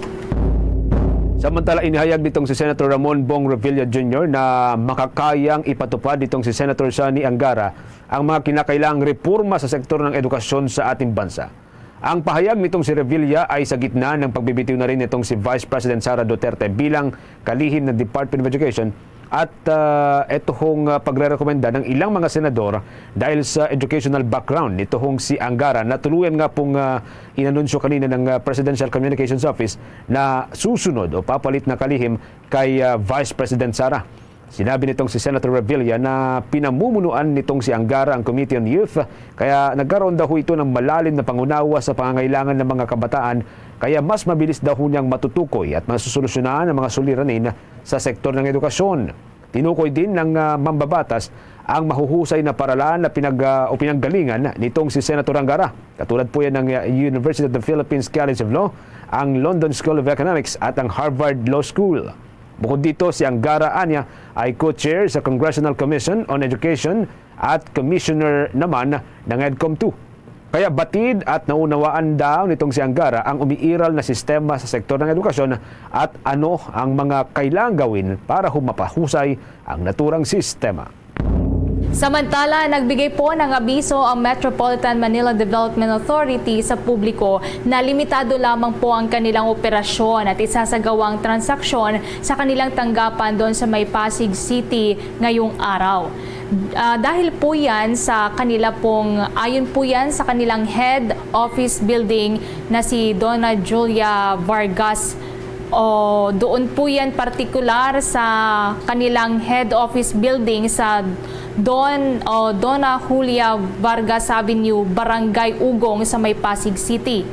Samantala, inihayag nitong si Senator Ramon Bong Revilla Junior na makakayang ipatupad nitong si Senator Sonny Angara ang mga kinakailangang reporma sa sektor ng edukasyon sa ating bansa. Ang pahayag nitong si Revilla ay sa gitna ng pagbibitiw na rin nitong si Vice President Sara Duterte bilang kalihim ng Department of Education at, ah, ito hong, ah, pagrerekomenda ng ilang mga senador dahil sa educational background nito hong si Angara na tuluyan nga pong, ah, inanunsyo kanina ng, ah, Presidential Communications Office na susunod o papalit na kalihim kay, ah, Vice President Sara. Sinabi nitong si Senator Revilla na pinamumunuan nitong si Angara ang Committee on Youth, kaya nagkaroon daw ito ng malalim na pangunawa sa pangangailangan ng mga kabataan, kaya mas mabilis daw niyang matutukoy at masusolusyonan ang mga suliranin sa sektor ng edukasyon. Tinukoy din ng, ah, mambabatas ang mahuhusay na paralan na pinag-, ah, o pinanggalingan nitong si Senator Angara. Katulad po yan ng, ah, University of the Philippines College of Law, ang London School of Economics at ang Harvard Law School. Bukod dito, si Angara anya ay co-chair sa Congressional Commission on Education at commissioner naman ng EDCOM two. Kaya batid at naunawaan daw nitong si Angara ang umiiral na sistema sa sektor ng edukasyon at ano ang mga kailangang gawin para humapahusay ang naturang sistema. Samantala, nagbigay po ng abiso ang Metropolitan Manila Development Authority sa publiko na limitado lamang po ang kanilang operasyon at isasagawang transaksyon sa kanilang tanggapan doon sa may Pasig City ngayong araw. Ah, dahil po yan sa kanila pong, ayon po yan sa kanilang head office building na si Donna Julia Vargas. O, doon po yan partikular sa kanilang head office building sa Don, o, Donna Julia Vargas Avenue, Barangay Ugong sa may Pasig City.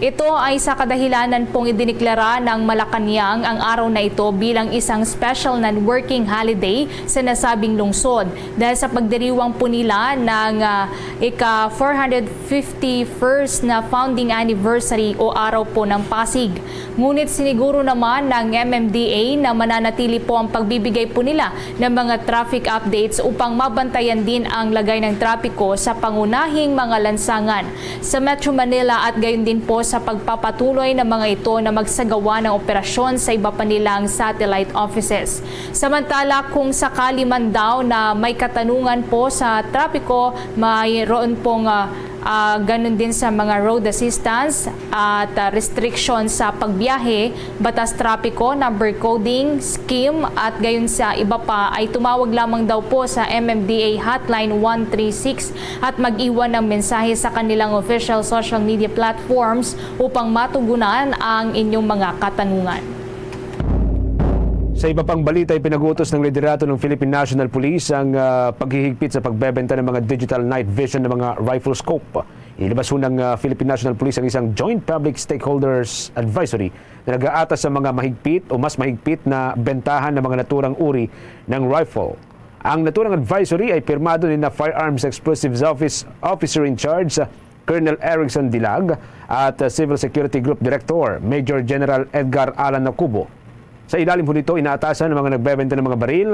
Ito ay sa kadahilanan pong idineklara ng Malacañang ang araw na ito bilang isang special non-working holiday sa nasabing lungsod dahil sa pagdiriwang po nila ng, ah, ika four hundred fifty-first na founding anniversary o araw po ng Pasig. Ngunit siniguro naman ng M M D A na mananatili po ang pagbibigay po nila ng mga traffic updates upang mabantayan din ang lagay ng trapiko sa pangunahing mga lansangan. Sa Metro Manila at gayon din po sa pagpapatuloy ng mga ito na magsagawa ng operasyon sa iba pa nilang satellite offices. Samantala, kung sakali man daw na may katanungan po sa trapiko, mayroon pong, ah, ah, ganun din sa mga road assistance at, ah, restriction sa pagbiyahe, batas trapiko, number coding scheme, at gayon sa iba pa, ay tumawag lamang daw po sa M M D A Hotline one three six at mag-iwan ng mensahe sa kanilang official social media platforms upang matugunan ang inyong mga katanungan. Sa iba pang balita, ipinag-utos ng liderato ng Philippine National Police ang, ah, paghihigpit sa pagbebenta ng mga digital night vision ng mga rifle scope. Inilabas ho ng, ah, Philippine National Police ang isang Joint Public Stakeholders Advisory na nag-aatas sa mga mahigpit o mas mahigpit na bentahan ng mga naturang uri ng rifle. Ang naturang advisory ay pirmado ni na Firearms Explosives Office Officer in Charge, Colonel Erickson Dilag, at, uh, Civil Security Group Director, Major General Edgar Alan Nakubo. Sa ilalim ho nito, inaatasan ang mga nagbebenta ng mga baril,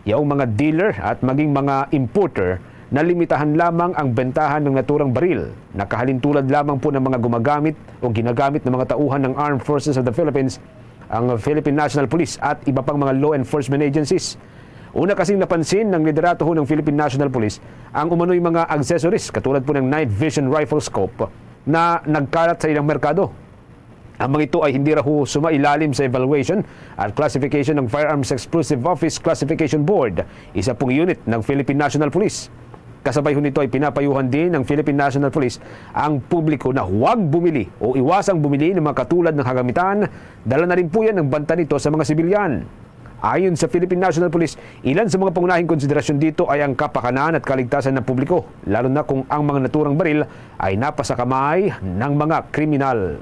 yaong mga dealer at maging mga importer na limitahan lamang ang bentahan ng naturang baril. Nakahalintulad lamang po ng mga gumagamit o ginagamit ng mga tauhan ng Armed Forces of the Philippines, ang Philippine National Police at iba pang mga law enforcement agencies. Una kasing napansin ng liderato ho ng Philippine National Police ang umano'y mga accessories katulad po ng night vision rifle scope na nagkalat sa ilang merkado. Ang mga ito ay hindi raw sumailalim sa evaluation at classification ng Firearms Explosive Office Classification Board, isa pong unit ng Philippine National Police. Kasabay ho nito ay pinapayuhan din ng Philippine National Police ang publiko na huwag bumili o iwasang bumili ng mga katulad ng kagamitan, dala na rin po yan ng banta nito sa mga sibilyan. Ayon sa Philippine National Police, ilan sa mga pangunahing konsiderasyon dito ay ang kapakanan at kaligtasan ng publiko, lalo na kung ang mga naturang baril ay napasakamay ng mga kriminal.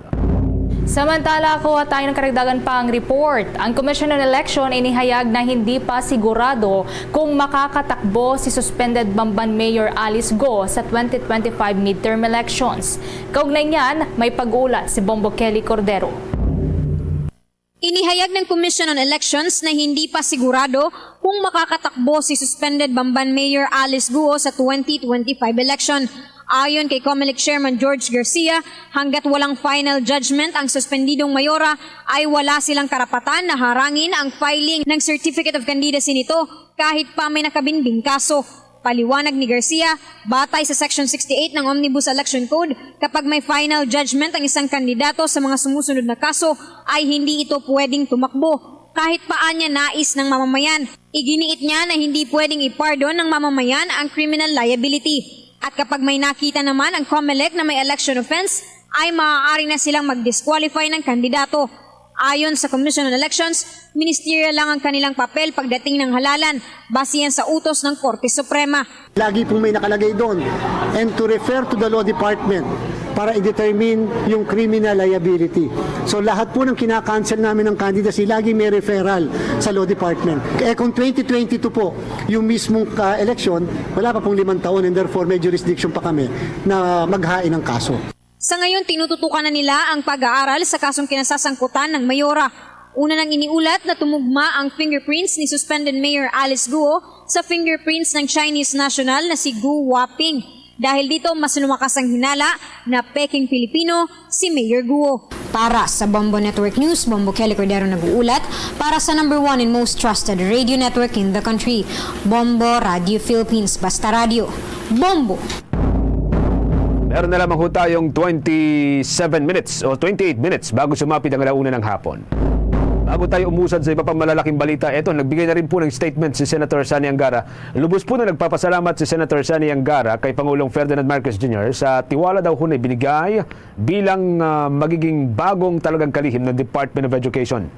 Samantala, kuha tayo ng karagdagan pang report. Ang Commission on Election inihayag na hindi pa sigurado kung makakatakbo si suspended Bamban Mayor Alice Go sa twenty twenty-five midterm elections. Kaugnay niyan, may pag-uulat si Bombo Kelly Cordero. Inihayag ng Commission on Elections na hindi pa sigurado kung makakatakbo si suspended Bamban Mayor Alice Guo sa twenty twenty-five election. Ayon kay Comelec Chairman George Garcia, hanggat walang final judgment ang suspendidong mayora, ay wala silang karapatan na harangin ang filing ng Certificate of Candidacy nito kahit pa may nakabinbing kaso. Paliwanag ni Garcia, batay sa Section sixty-eight ng Omnibus Election Code, kapag may final judgment ang isang kandidato sa mga sumusunod na kaso, ay hindi ito pwedeng tumakbo kahit pa anya nais ng mamamayan. Iginiit niya na hindi pwedeng ipardon ng mamamayan ang criminal liability. At kapag may nakita naman ang Comelec na may election offense, ay maaari na silang mag-disqualify ng kandidato. Ayon sa Commission on Elections, ministerial lang ang kanilang papel pagdating ng halalan, base yan sa utos ng Korte Suprema. Lagi pong may nakalagay doon, and to refer to the law department para i-determine yung criminal liability. So lahat po ng kinakancel namin ng candidacy, lagi may referral sa law department. Eh kung twenty twenty-two po yung mismong uh, eleksyon, wala pa pong limang taon and therefore may jurisdiction pa kami na maghain ng kaso. Sa ngayon, tinututukan na nila ang pag-aaral sa kasong kinasasangkutan ng Mayora. Una nang iniulat na tumugma ang fingerprints ni suspended Mayor Alice Guo sa fingerprints ng Chinese national na si Gu Waping. Dahil dito, mas lumakas ang hinala na peking Pilipino si Mayor Guo. Para sa Bombo Network News, Bombo Kelly Cordero nag-uulat para sa number one and most trusted radio network in the country, Bombo Radio Philippines. Basta Radio, Bombo! Meron na lamang ho tayong twenty-seven minutes o twenty-eight minutes bago sumapit ang alauna ng hapon. Bago tayo umusad sa iba pang malalaking balita, eto, nagbigay na rin po ng statement si Senator Sonny Angara. Lubos po na nagpapasalamat si Senator Sonny Angara kay Pangulong Ferdinand Marcos Junior sa tiwala daw ho na ibinigay bilang, ah, magiging bagong talagang kalihim ng Department of Education.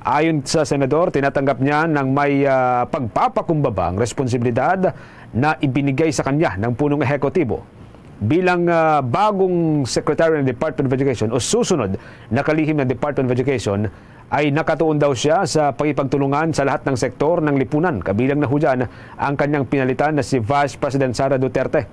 Ayon sa senador, tinatanggap niya ng may, ah, pagpapakumbaba ang responsibilidad na ibinigay sa kanya ng punong ehekutibo. Bilang, ah, bagong Secretary ng Department of Education o susunod na kalihim ng Department of Education, ay nakatuon daw siya sa pakikipagtulungan sa lahat ng sektor ng lipunan, kabilang na ho dyan ang kanyang pinalitan na si Vice President Sara Duterte.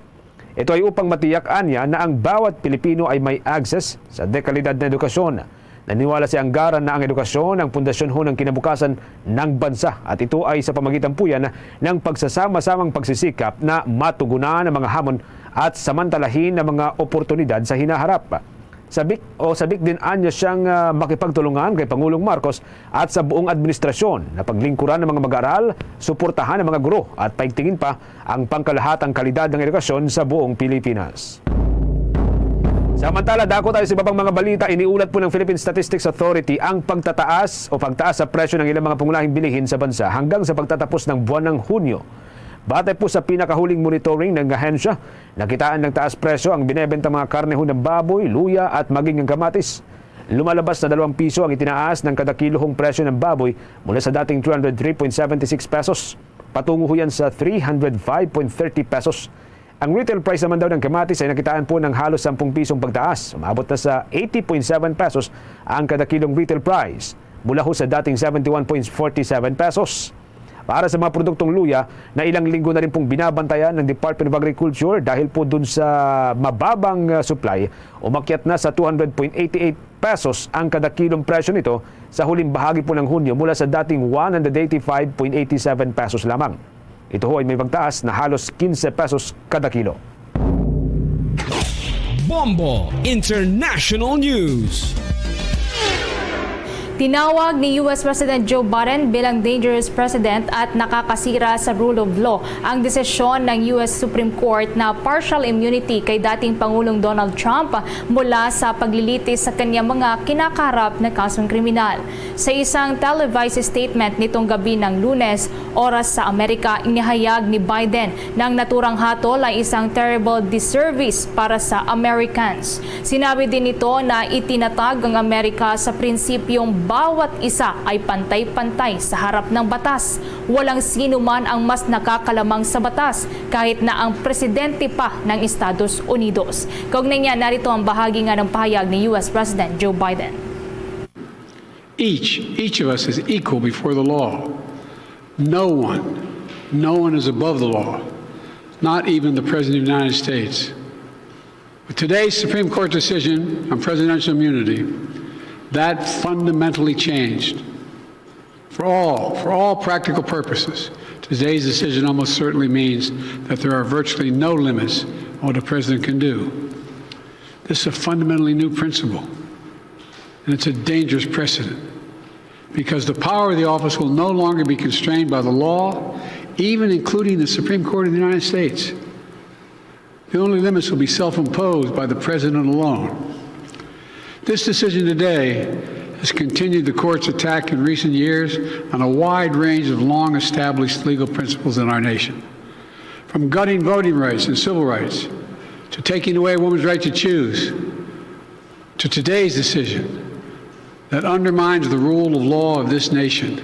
Ito ay upang matiyak-an niya na ang bawat Pilipino ay may access sa dekalidad na edukasyon. Naniwala si Angara na ang edukasyon ang pundasyon ho ng kinabukasan ng bansa, at ito ay sa pamagitan po yan ng pagsasama-samang pagsisikap na matugunan ang mga hamon at samantalahin ang mga oportunidad sa hinaharap. Sabik o sabik din anya siyang, ah, makipagtulungan kay Pangulong Marcos at sa buong administrasyon na paglingkuran ang mga mag-aaral, suportahan ang mga guro at paigtingin pa ang pangkalahatang kalidad ng edukasyon sa buong Pilipinas. Samantala, dako tayo sa iba pang mga balita. Iniulat po ng Philippine Statistics Authority ang pagtataas o pagtaas sa presyo ng ilang mga pangunahing bilihin sa bansa hanggang sa pagtatapos ng buwan ng Hunyo. Batay po sa pinakahuling monitoring ng ahensya, nakitaan ng taas presyo ang binebenta mga karne ng baboy, luya at maging ang kamatis. Lumalabas na dalawang piso ang itinaas ng kada kilohong presyo ng baboy mula sa dating two hundred three point seven six pesos. Patungo ho yan sa three hundred five point thirty pesos. Ang retail price naman daw ng kamatis ay nakitaan po ng halos sampung pisong pagtaas. Umabot na sa eighty point seven pesos ang kada kilong retail price, mula ho sa dating seventy-one point forty-seven pesos. Para sa mga produktong luya, na ilang linggo na rin pong binabantayan ng Department of Agriculture dahil po dun sa mababang, uh, supply, umakyat na sa two hundred point eighty-eight pesos ang kada kilong presyo nito sa huling bahagi po ng Hunyo, mula sa dating one hundred eighty-five point eighty-seven pesos lamang. Ito ho ay may pagtaas na halos quince pesos kada kilo. Bombo International News. Tinawag ni U S President Joe Biden bilang dangerous president at nakakasira sa rule of law ang desisyon ng U S Supreme Court na partial immunity kay dating Pangulong Donald Trump mula sa paglilitis sa kanyang mga kinakaharap na kasong kriminal. Sa isang televised statement nitong gabi ng Lunes, oras sa Amerika, inihayag ni Biden na ang naturang hatol ay isang terrible disservice para sa Americans. Sinabi din nito na itinatag ang Amerika sa prinsipyong bawat isa ay pantay-pantay sa harap ng batas. Walang sino man ang mas nakakalamang sa batas, kahit na ang presidente pa ng Estados Unidos. Kaugnay niya, narito ang bahagi nga ng pahayag ni U S President Joe Biden. Each, each of us is equal before the law. No one, no one is above the law, not even the President of the United States. With today's Supreme Court decision on presidential immunity, that fundamentally changed. For all, for all practical purposes, today's decision almost certainly means that there are virtually no limits on what a president can do. This is a fundamentally new principle, and it's a dangerous precedent, because the power of the office will no longer be constrained by the law, even including the Supreme Court of the United States. The only limits will be self-imposed by the president alone. This decision today has continued the court's attack in recent years on a wide range of long-established legal principles in our nation, from gutting voting rights and civil rights to taking away a woman's right to choose, to today's decision that undermines the rule of law of this nation.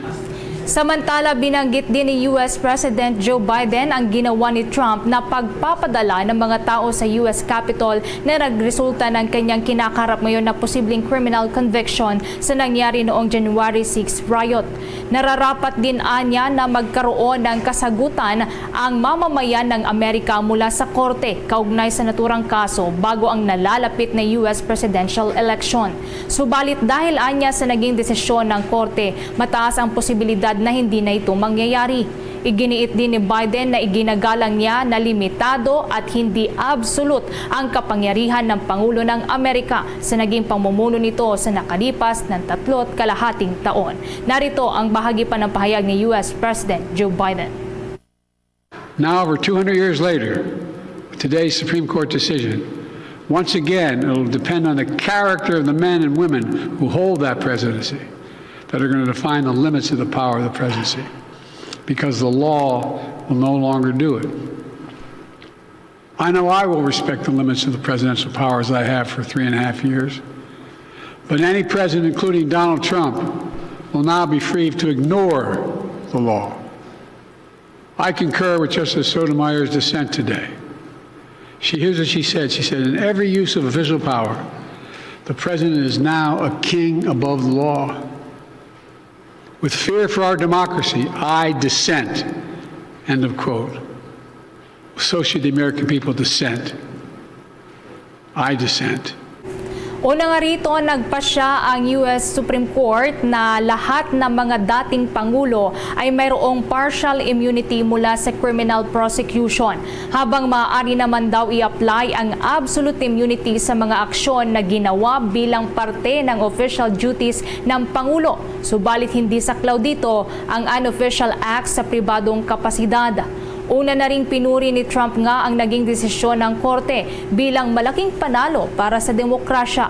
Samantala, binanggit din ni U S President Joe Biden ang ginawa ni Trump na pagpapadala ng mga tao sa U S Capitol na nagresulta ng kanyang kinakarap ngayon na posibleng criminal conviction sa nangyari noong January six riot. Nararapat din anya na magkaroon ng kasagutan ang mamamayan ng Amerika mula sa korte kaugnay sa naturang kaso bago ang nalalapit na U S presidential election. Subalit, dahil anya sa naging desisyon ng korte, mataas ang posibilidad na hindi na ito mangyayari. Iginiit din ni Biden na iginagalang niya na limitado at hindi absolute ang kapangyarihan ng Pangulo ng Amerika sa naging pamumuno nito sa nakalipas ng tatlo at kalahating taon. Narito ang bahagi pa ng pahayag ni U S President Joe Biden. Now, over two hundred years later, with today's Supreme Court decision, once again, it'll depend on the character of the men and women who hold that presidency. that are going to define the limits of the power of the presidency, because the law will no longer do it. I know I will respect the limits of the presidential powers I have for three and a half years, but any president, including Donald Trump, will now be free to ignore the law. I concur with Justice Sotomayor's dissent today. She, here's what she said. She said, "In every use of official power, the president is now a king above the law. With fear for our democracy, I dissent." End of quote. So should the American people dissent. I dissent. Una nga rito, nagpasya ang U S Supreme Court na lahat ng mga dating pangulo ay mayroong partial immunity mula sa criminal prosecution, habang maaari naman daw i-apply ang absolute immunity sa mga aksyon na ginawa bilang parte ng official duties ng pangulo, subalit hindi saklaw dito ang unofficial acts sa pribadong kapasidad. Una na ring pinuri ni Trump nga ang naging desisyon ng korte bilang malaking panalo para sa demokrasya.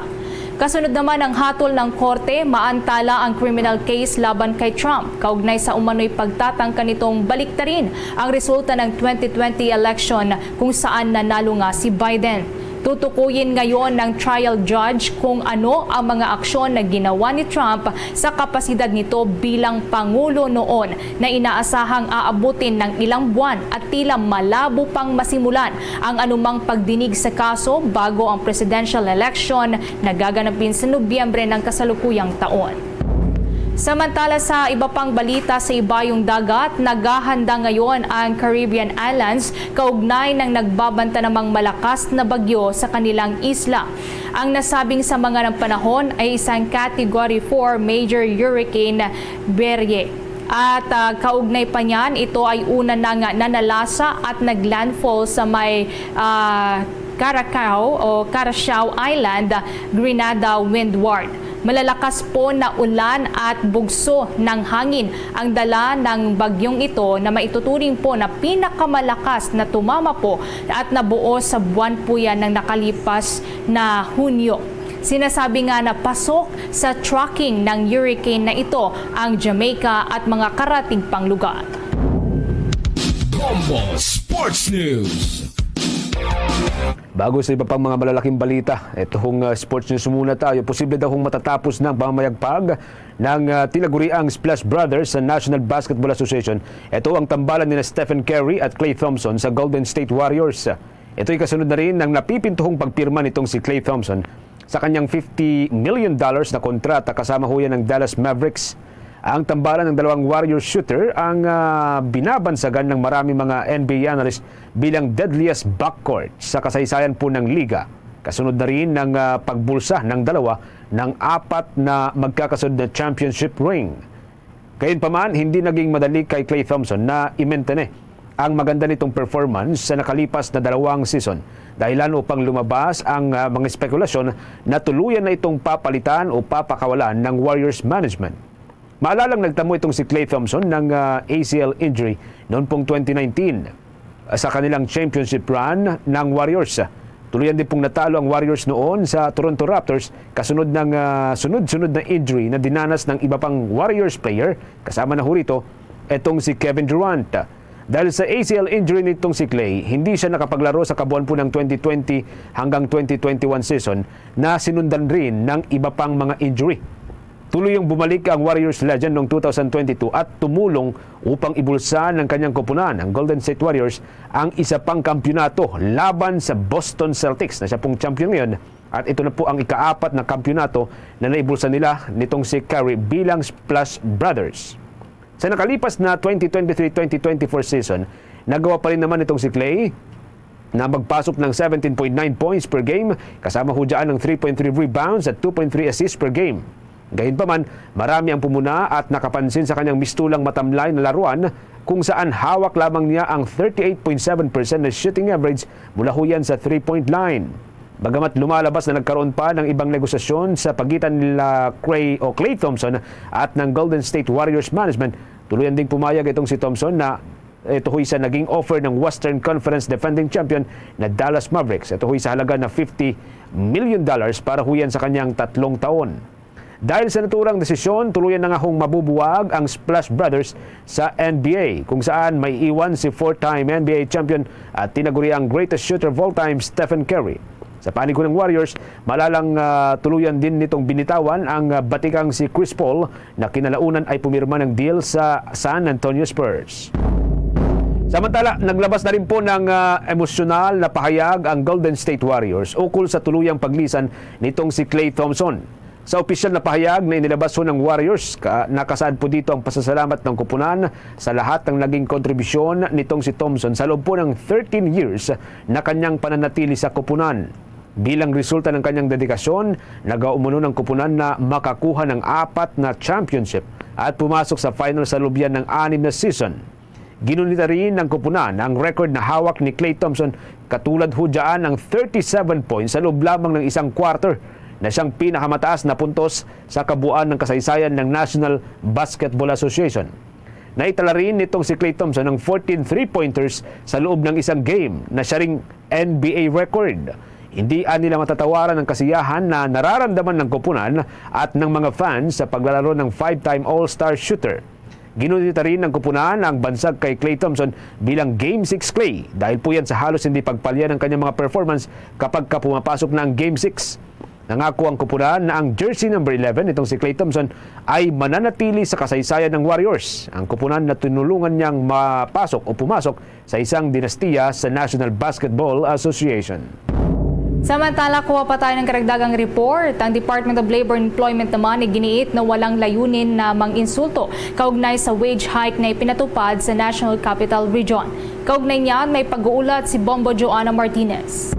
Kasunod naman ng hatol ng korte, maantala ang criminal case laban kay Trump kaugnay sa umano'y pagtatangka nitong baliktarin ang resulta ng twenty twenty election, kung saan nanalo nga si Biden. Tutukuyin ngayon ng trial judge kung ano ang mga aksyon na ginawa ni Trump sa kapasidad nito bilang pangulo noon na inaasahang aabutin ng ilang buwan at tila malabo pang masimulan ang anumang pagdinig sa kaso bago ang presidential election na gaganapin sa Nobyembre ng kasalukuyang taon. Samantala, sa iba pang balita, sa ibayong dagat, naghahanda ngayon ang Caribbean Islands kaugnay ng nagbabanta namang malakas na bagyo sa kanilang isla. Ang nasabing samang panahon ay isang Category four major hurricane barrier. At, ah, kaugnay pa niyan, ito ay una nang nanalasa at naglandfall sa may, ah, Caracao o Caracao Island, Grenada Windward. Malalakas po na ulan at bugso ng hangin ang dala ng bagyong ito na maituturing po na pinakamalakas na tumama po at nabuo sa buwan po yan ng nakalipas na Hunyo. Sinasabi nga na pasok sa tracking ng hurricane na ito ang Jamaica at mga karatig pang lugar. Bombo Sports News. Bago sa iba pang mga malalaking balita, itong uh, sports news muna tayo. Posible daw kung matatapos ng pamamayagpag ng uh, tinaguriang Splash Brothers sa National Basketball Association. Ito ang tambalan ni Stephen Curry at Klay Thompson sa Golden State Warriors. Ito'y kasunod na rin ng napipintuhong pagpirma nitong si Klay Thompson sa kanyang fifty million dollars na kontrata kasama ho yan ng Dallas Mavericks. Ang tambalan ng dalawang Warriors shooter ang uh, binabansagan ng marami mga N B A analyst bilang deadliest backcourt sa kasaysayan po ng liga. Kasunod na rin ng uh, pagbulsa ng dalawa ng apat na magkakasunod na championship ring. Gayunpaman, hindi naging madali kay Klay Thompson na i-maintain ang maganda nitong performance sa nakalipas na dalawang season, dahilan upang lumabas ang uh, mga espekulasyon na tuluyan na itong papalitan o papakawalan ng Warriors management. Maalalang nagtamo itong si Klay Thompson ng uh, A C L injury noon pong twenty nineteen sa kanilang championship run ng Warriors. Tuluyan din pong natalo ang Warriors noon sa Toronto Raptors kasunod ng uh, sunod-sunod na injury na dinanas ng iba pang Warriors player, kasama na ho rito itong si Kevin Durant. Dahil sa A C L injury nitong si Klay, hindi siya nakapaglaro sa kabuuan po ng twenty twenty hanggang twenty twenty-one season na sinundan rin ng iba pang mga injury. Tuluyang bumalik ang Warriors legend noong two thousand twenty-two at tumulong upang ibulsa ng kanyang koponan, ang Golden State Warriors, ang isa pang kampiyonato laban sa Boston Celtics na siya pong champion ngayon. At ito na po ang ikaapat na kampiyonato na naibulsa nila nitong si Curry bilang Splash Brothers. Sa nakalipas na twenty twenty-three twenty twenty-four season, nagawa pa rin naman itong si Klay na magpasok ng seventeen point nine points per game, kasama ho dyan ng three point three rebounds at two point three assists per game. Gayunpaman, marami ang pumuna at nakapansin sa kanyang mistulang matamlay na laruan kung saan hawak lamang niya ang thirty-eight point seven percent na shooting average mula ho yan sa three-point line. Bagamat lumalabas na nagkaroon pa ng ibang negosasyon sa pagitan nila Klay o Klay Thompson at ng Golden State Warriors management, tuluyan ding pumayag itong si Thompson na ito ho'y sa naging offer ng Western Conference defending champion na Dallas Mavericks. Ito ho'y sa halaga na fifty million dollars para ho yan sa kanyang tatlong taon. Dahil sa naturang desisyon, tuluyan na nga hong mabubuwag ang Splash Brothers sa N B A, kung saan may iwan si four-time N B A champion at tinaguriang greatest shooter of all time, Stephen Curry. Sa panig ko ng Warriors, malalang, ah, tuluyan din nitong binitawan ang, ah, batikang si Chris Paul na kinalaunan ay pumirma ng deal sa San Antonio Spurs. Samantala, naglabas na rin po ng, ah, emosyonal na pahayag ang Golden State Warriors ukol sa tuluyang paglisan nitong si Klay Thompson. Sa opisyal na pahayag na inilabas ho ng Warriors, ka-, nakasaad po dito ang pasasalamat ng koponan sa lahat ng naging kontribusyon nitong si Thompson sa loob po ng thirteen years na kanyang pananatili sa koponan. Bilang resulta ng kanyang dedikasyon, nagaumuno ng koponan na makakuha ng apat na championship at pumasok sa final sa loob yan ng anim na season. Ginunita rin ng koponan ang record na hawak ni Klay Thompson, katulad ho dyan ang thirty-seven points sa loob lamang ng isang quarter, na siyang pinakamataas na puntos sa kabuuan ng kasaysayan ng National Basketball Association. Naitala rin nitong si Klay Thompson ang fourteen three-pointers sa loob ng isang game, na siya ring N B A record. Hindi nila matatawaran ang kasiyahan na nararamdaman ng koponan at ng mga fans sa paglalaro ng five-time All-Star shooter. Ginunita rin ng koponan ang bansag kay Klay Thompson bilang Game six Klay, dahil po yan sa halos hindi pagpalya ng kanyang mga performance kapag ka pumapasok na ang Game six. Nangako ang koponan na ang jersey number eleven nitong si Klay Thompson ay mananatili sa kasaysayan ng Warriors, ang koponan na tinulungan niyang mapasok o pumasok sa isang dinastiya sa National Basketball Association. Samantala, kuha pa tayo ng karagdagang report. Ang Department of Labor and Employment naman ay giniit na walang layunin na mang-insulto kaugnay sa wage hike na ipinatupad sa National Capital Region. Kaugnay niyan, may pag-uulat si Bombo Joanna Martinez.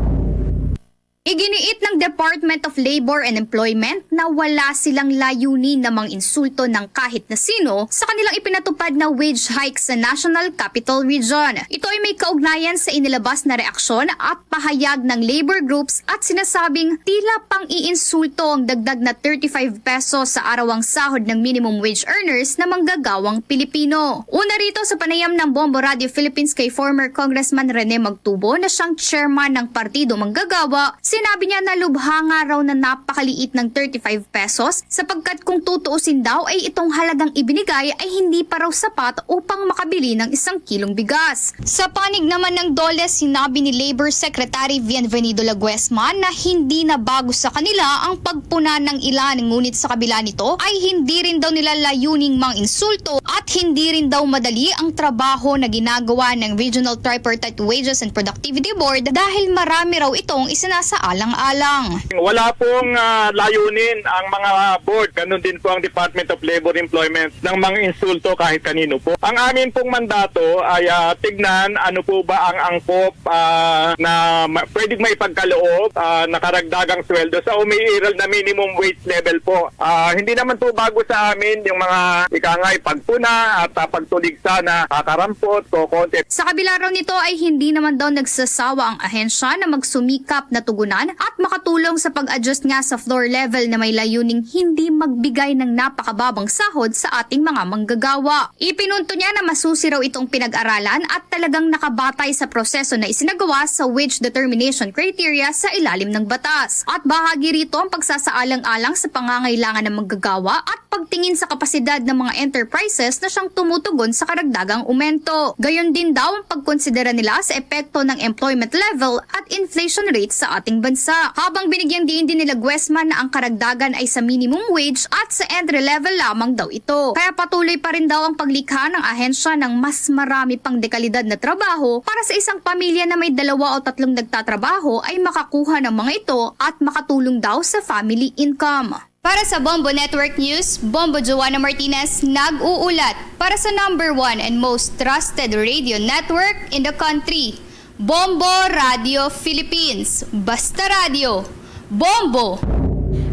Iginiit ng Department of Labor and Employment na wala silang layunin na mang-insulto ng kahit na sino sa kanilang ipinatupad na wage hike sa National Capital Region. Ito ay may kaugnayan sa inilabas na reaksyon at pahayag ng labor groups at sinasabing tila pang-iinsulto ang dagdag na thirty-five pesos sa arawang sahod ng minimum wage earners na manggagawang Pilipino. Una rito, sa panayam ng Bombo Radio Philippines kay former Congressman Rene Magtubo na siyang chairman ng Partido Manggagawa, sinabi niya na lubha nga raw na napakaliit ng thirty-five pesos, sapagkat kung tutuusin daw ay itong halagang ibinigay ay hindi pa raw sapat upang makabili ng isang kilong bigas. Sa panig naman ng DOLE, sinabi ni Labor Secretary Bienvenido Laguesma na hindi na bago sa kanila ang pagpuna ng ilan, ngunit sa kabila nito ay hindi rin daw nila layuning mang-insulto at hindi rin daw madali ang trabaho na ginagawa ng Regional Tripartite Wages and Productivity Board dahil marami raw itong isinasaalang-alang. Wala pong, ah, layunin ang mga board, ganun din po ang Department of Labor Employment, ng mang-insulto kahit kanino po. Ang amin pong mandato ay, ah, tignan ano po ba ang angkop, ah, na ma-, pwedeng maipagkaloob, ah, na karagdagang sweldo sa umiiral na minimum wage level po. Ah, hindi naman po bago sa amin yung mga, ika nga, pagpuna at, ah, pagtulig sana, ah, karampot, kokonti. Sa kabila raw nito ay hindi naman daw nagsasawa ang ahensya na magsumikap na tugunan at makatulong sa pag-adjust nga sa floor level na may layuning hindi magbigay ng napakababang sahod sa ating mga manggagawa. Ipinunto niya na masusi raw itong pinag-aralan at talagang nakabatay sa proseso na isinagawa sa wage determination criteria sa ilalim ng batas. At bahagi rito ang pagsasaalang-alang sa pangangailangan ng manggagawa at pagtingin sa kapasidad ng mga enterprises na siyang tumutugon sa karagdagang umento. Gayon din daw ang pagkonsidera nila sa epekto ng employment level at inflation rate sa ating bansa. Habang binigyang diin din ni Laguesma na ang karagdagan ay sa minimum wage at sa entry level lamang daw ito. Kaya patuloy pa rin daw ang paglikha ng ahensya ng mas marami pang dekalidad na trabaho para sa isang pamilya na may dalawa o tatlong nagtatrabaho ay makakuha ng mga ito at makatulong daw sa family income. Para sa Bombo Network News, Bombo Joanna Martinez nag-uulat para sa number one and most trusted radio network in the country, Bombo Radio Philippines. Basta radyo, Bombo!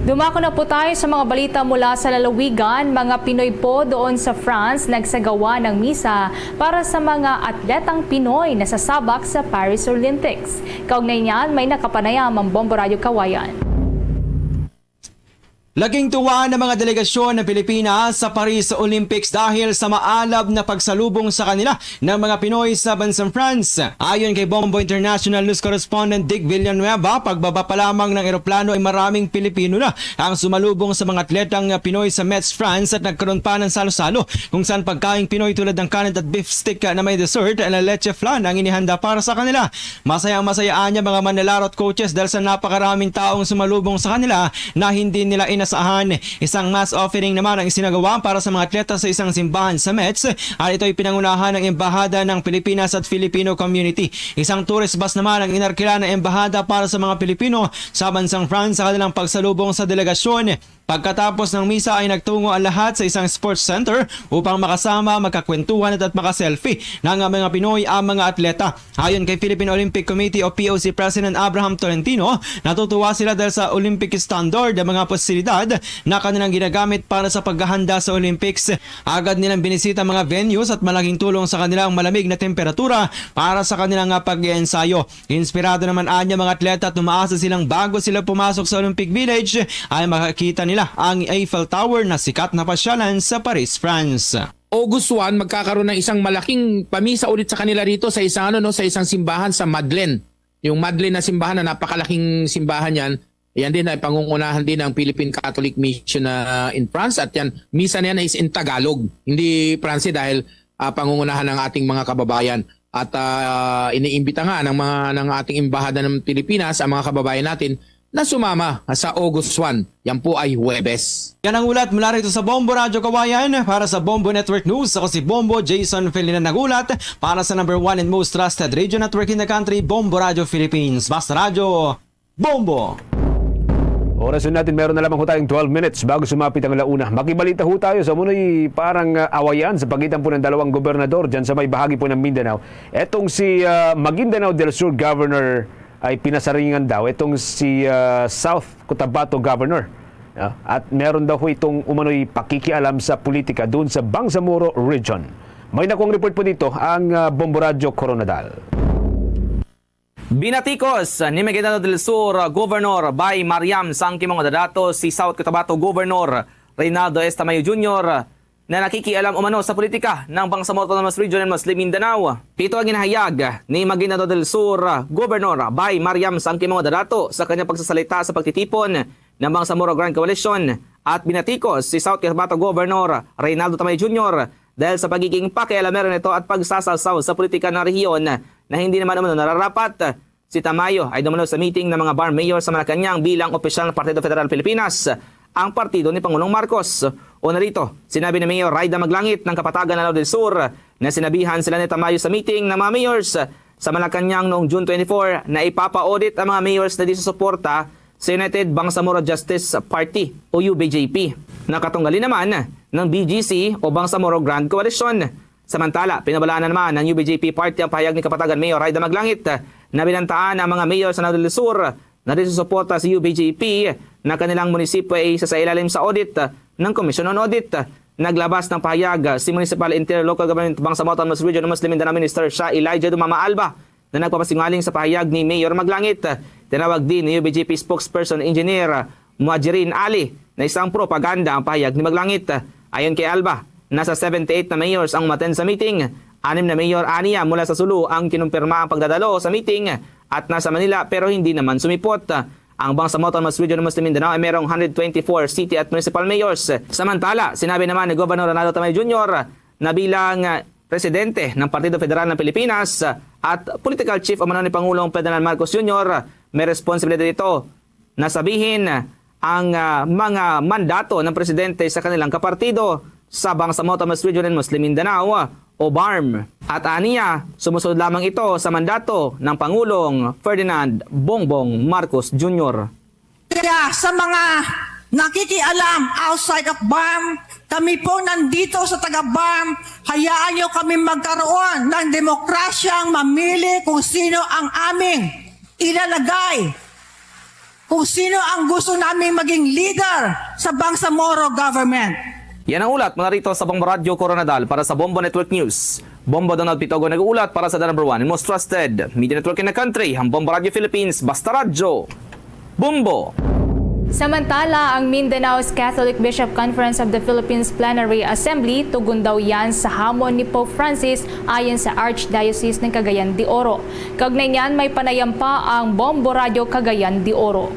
Dumako na po tayo sa mga balita mula sa lalawigan. Mga Pinoy po doon sa France nagsagawa ng misa para sa mga atletang Pinoy na sasabak sa Paris Olympics. Kaugnay niyan, may nakapanayam ang Bombo Radio Kawayan. Laking tuwa ng mga delegasyon ng Pilipinas sa Paris Olympics dahil sa maalab na pagsalubong sa kanila ng mga Pinoy sa bansang France. Ayon kay Bombo International News Correspondent Dick Villanueva, pagbaba pa lamang ng eroplano ay maraming Pilipino na ang sumalubong sa mga atletang Pinoy sa Metz, France, at nagkaroon pa ng salo-salo kung saan pagkaing Pinoy tulad ng kanat at beef stick na may dessert na leche flan ang inihanda para sa kanila. Masayang-masaya niya mga manlalaro at coaches dahil sa napakaraming taong sumalubong sa kanila na hindi nila inasahan. Isang mass offering naman ang isinagawa para sa mga atleta sa isang simbahan sa Metz, at ito'y pinangunahan ng Embahada ng Pilipinas at Filipino community. Isang tourist bus naman ang inarkila ng Embahada para sa mga Pilipino sa bansang France sa kanilang pagsalubong sa delegasyon. Pagkatapos ng misa ay nagtungo ang lahat sa isang sports center upang makasama, magkakwentuhan at, at makaselfie ng mga Pinoy ang mga atleta. Ayon kay Philippine Olympic Committee o P O C President Abraham Tolentino, natutuwa sila dahil sa Olympic standard ang mga pasilidad na kanilang ginagamit para sa paghahanda sa Olympics. Agad nilang binisita ang mga venues at malaking tulong sa kanila ang malamig na temperatura para sa kanilang, ah, pag-iensayo. Inspirado naman anya mga atleta at umaasa silang bago sila pumasok sa Olympic Village ay makakita nila ang Eiffel Tower na sikat na pasyalan sa Paris, France. August one, magkakaroon ng isang malaking pamisa ulit sa kanila rito sa isang, ano, no, sa isang simbahan sa Madeleine. Yung Madeleine na simbahan na napakalaking simbahan yan, yan din ay pangungunahan din ng Philippine Catholic Mission na in France, at yan, misa na yan is in Tagalog, hindi Pranse, dahil, ah, pangungunahan ng ating mga kababayan. At, ah, iniimbita nga ng mga, ng ating embahada ng Pilipinas ang mga kababayan natin na sumama sa August one. Yan po ay Huwebes. Yan ang ulat mula rito sa Bombo Radyo Kawayan. Para sa Bombo Network News, ako si Bombo Jason Ferdinand, nagulat para sa number one and most trusted radio network in the country, Bombo Radyo Philippines. Basta Radyo, Bombo! Oras na natin, meron na lamang ho tayong twelve minutes bago sumapit ang alauna. Makibalita ho tayo sa munoy parang, ah, awayan sa pagitan po ng dalawang gobernador dyan sa may bahagi po ng Mindanao. Etong si, ah, Maguindanao del Sur Governor ay pinasaringan daw. Etong si, ah, South Cotabato Governor. Ah, at meron daw ho itong umano'y pakikialam sa politika doon sa Bangsamoro Region. May nakuhang report po dito ang, ah, Bombo Radyo Koronadal. Binatikos ni Maguindanao del Sur Governor Bay Mariam Sangkimong Dadato si South Cotabato Governor Reynaldo S. Tamayo Junior na nakikialam umano sa politika ng Bangsamoro Autonomous Region and Muslim Mindanao. Ito ang ginahayag ni Maguindanao del Sur Governor Bay Mariam Sangkimong Dadato sa kanyang pagsasalita sa pagtitipon ng Bangsamoro Grand Coalition at binatikos si South Cotabato Governor Reynaldo Tamayo Junior dahil sa pagiging pakialamero nito at pagsasalsaw sa politika ng rehiyon na hindi naman umano nararapat. Si Tamayo ay dumalo sa meeting ng mga BARMM mayor sa Malacañang bilang opisyal ng Partido Federal Pilipinas, ang partido ni Pangulong Marcos. Una rito, sinabi ni Mayor Raida Maglangit ng Kapatagan, Lanao del Sur, na sinabihan sila ni Tamayo sa meeting ng mga mayors sa Malacañang noong June twenty-four na ipapa-audit ang mga mayors na di susuporta sa United Bangsamoro Justice Party o U B J P, na katunggali naman ng B G C o Bangsamoro Grand Coalition. Samantala, pinabalaan na naman ng U B J P Party ang pahayag ni Kapatagan Mayor Raida Maglangit na binantaan ang mga mayor sa Lanao del Sur na di susuporta sa U B J P na kanilang munisipyo ay isasailalim sa audit ng Commission on Audit. Naglabas ng pahayag si Municipal Interior Local Government Bangsamoro Autonomous Region Muslim Mindanao Minister Shah Elijah Dumama Alba na nagpapasinungaling sa pahayag ni Mayor Maglangit. Tinawag din ni U B J P spokesperson Engineer Muhajirin Ali na isang propaganda ang pahayag ni Maglangit. Ayon kay Alba, nasa seventy-eight na mayors ang umattend sa meeting. Anim na mayor aniya mula sa Sulu ang kinumpirma ang pagdadalo sa meeting at nasa Manila, pero hindi naman sumipot. Ang Bangsamoro Autonomous Region Muslim Mindanao ay merong one hundred twenty-four city at municipal mayors. Samantala, sinabi naman ni Governor Reynaldo Tamayo Junior na bilang presidente ng Partido Federal ng Pilipinas at political chief umano ni Pangulong Ferdinand Marcos Junior, may responsibilidad ito na sabihin ang, ah, mga mandato ng presidente sa kanilang kapartido sa Bangsamoro Autonomous Region and Muslim Mindanao o BARMM. At aniya, sumusunod lamang ito sa mandato ng Pangulong Ferdinand Bongbong Marcos Junior. Kaya sa mga nakikialam outside of BARMM, kami po nandito sa taga-BARMM, hayaan niyo kami magkaroon ng demokrasyang mamili kung sino ang aming ilalagay, kung sino ang gusto naming maging leader sa Bangsamoro government. Yan ang ulat mula rito sa Bombo Radyo Koronadal para sa Bombo Network News. Bombo Donald Pitogo nag-uulat para sa The Number One and Most Trusted Media Network in the Country, ang Bombo Radyo Philippines, Basta Radyo. Bombo! Samantala, ang Mindanao's Catholic Bishop Conference of the Philippines Plenary Assembly tugon daw yan sa hamon ni Pope Francis ayon sa Archdiocese ng Cagayan de Oro. Kaugnay niyan, may panayam pa ang Bombo Radyo Cagayan de Oro.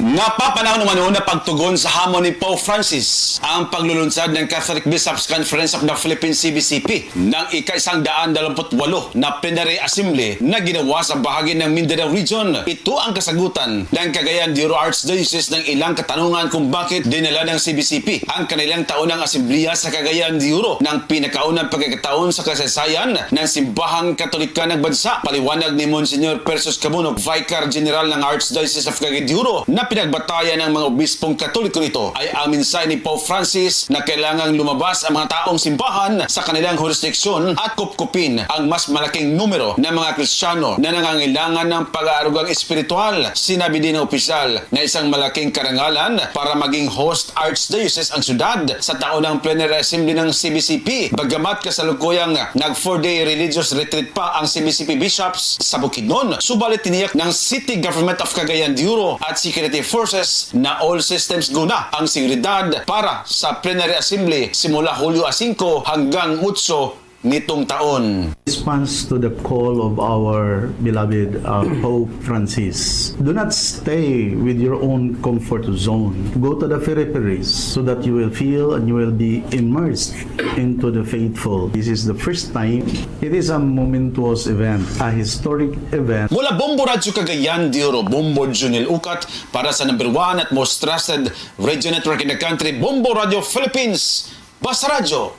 Napapanahon umano na pagtugon sa hamon ni Pope Francis ang paglulunsad ng Catholic Bishops' Conference of the Philippines, C B C P, ng ika-isang daan dalawampu't walo na Plenary Assembly na ginawa sa bahagi ng Mindanao Region. Ito ang kasagutan ng Cagayan de Oro Archdiocese ng ilang katanungan kung bakit dinala ng C B C P ang kanilang taunang asemblya sa Cagayan de Oro, ng pinakaunang pagkakataon sa kasaysayan ng simbahang Katolika ng bansa. Paliwanag ni Monsignor Persus Cabunok, Vicar General ng Archdiocese of Cagayan de Oro, na pinagbatayan ng mga obispong Katoliko nito ay ang mensahe ni Pope Francis na kailangang lumabas ang mga taong simbahan sa kanilang jurisdiksyon at kupkupin ang mas malaking numero ng mga Kristiyano na nangangailangan ng pag-aarugang espiritual. Sinabi din ng opisyal na isang malaking karangalan para maging host archdiocese ang syudad sa taunang Plenary Assembly ng C B C P, bagamat kasalukuyang nag four-day religious retreat pa ang C B C P bishops sa Bukidnon. Subalit, tiniyak ng City Government of Cagayan de Oro at security forces na all systems go na ang seguridad para sa Plenary Assembly simula Hulyo a singko hanggang otso nitong taon. Response to the call of our beloved uh, Pope Francis. Do not stay with your own comfort zone. Go to the peripheries so that you will feel and you will be immersed into the faithful. This is the first time. It is a momentous event, a historic event. Mula Bombo Radyo Cagayan de Oro, Bombo Junel Ukat para sa number one at most trusted radio network in the country, Bombo Radyo Philippines. Basta Radyo,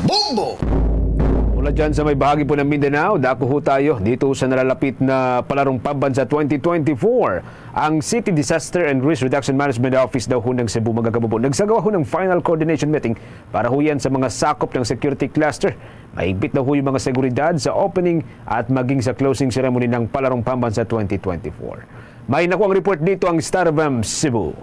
Bombo! Mula dyan sa may bahagi po ng Mindanao, dako ho tayo dito sa nalalapit na Palarong Pambansa twenty twenty-four. Ang City Disaster and Risk Reduction Management Office daw ho ng Cebu, mga kababayan, nagsagawa ho ng final coordination meeting para ho yan sa mga sakop ng security cluster. Mahigpit daw ho yung mga seguridad sa opening at maging sa closing ceremony ng Palarong Pambansa twenty twenty-four. May nakuha ang report dito ang Star F M Cebu.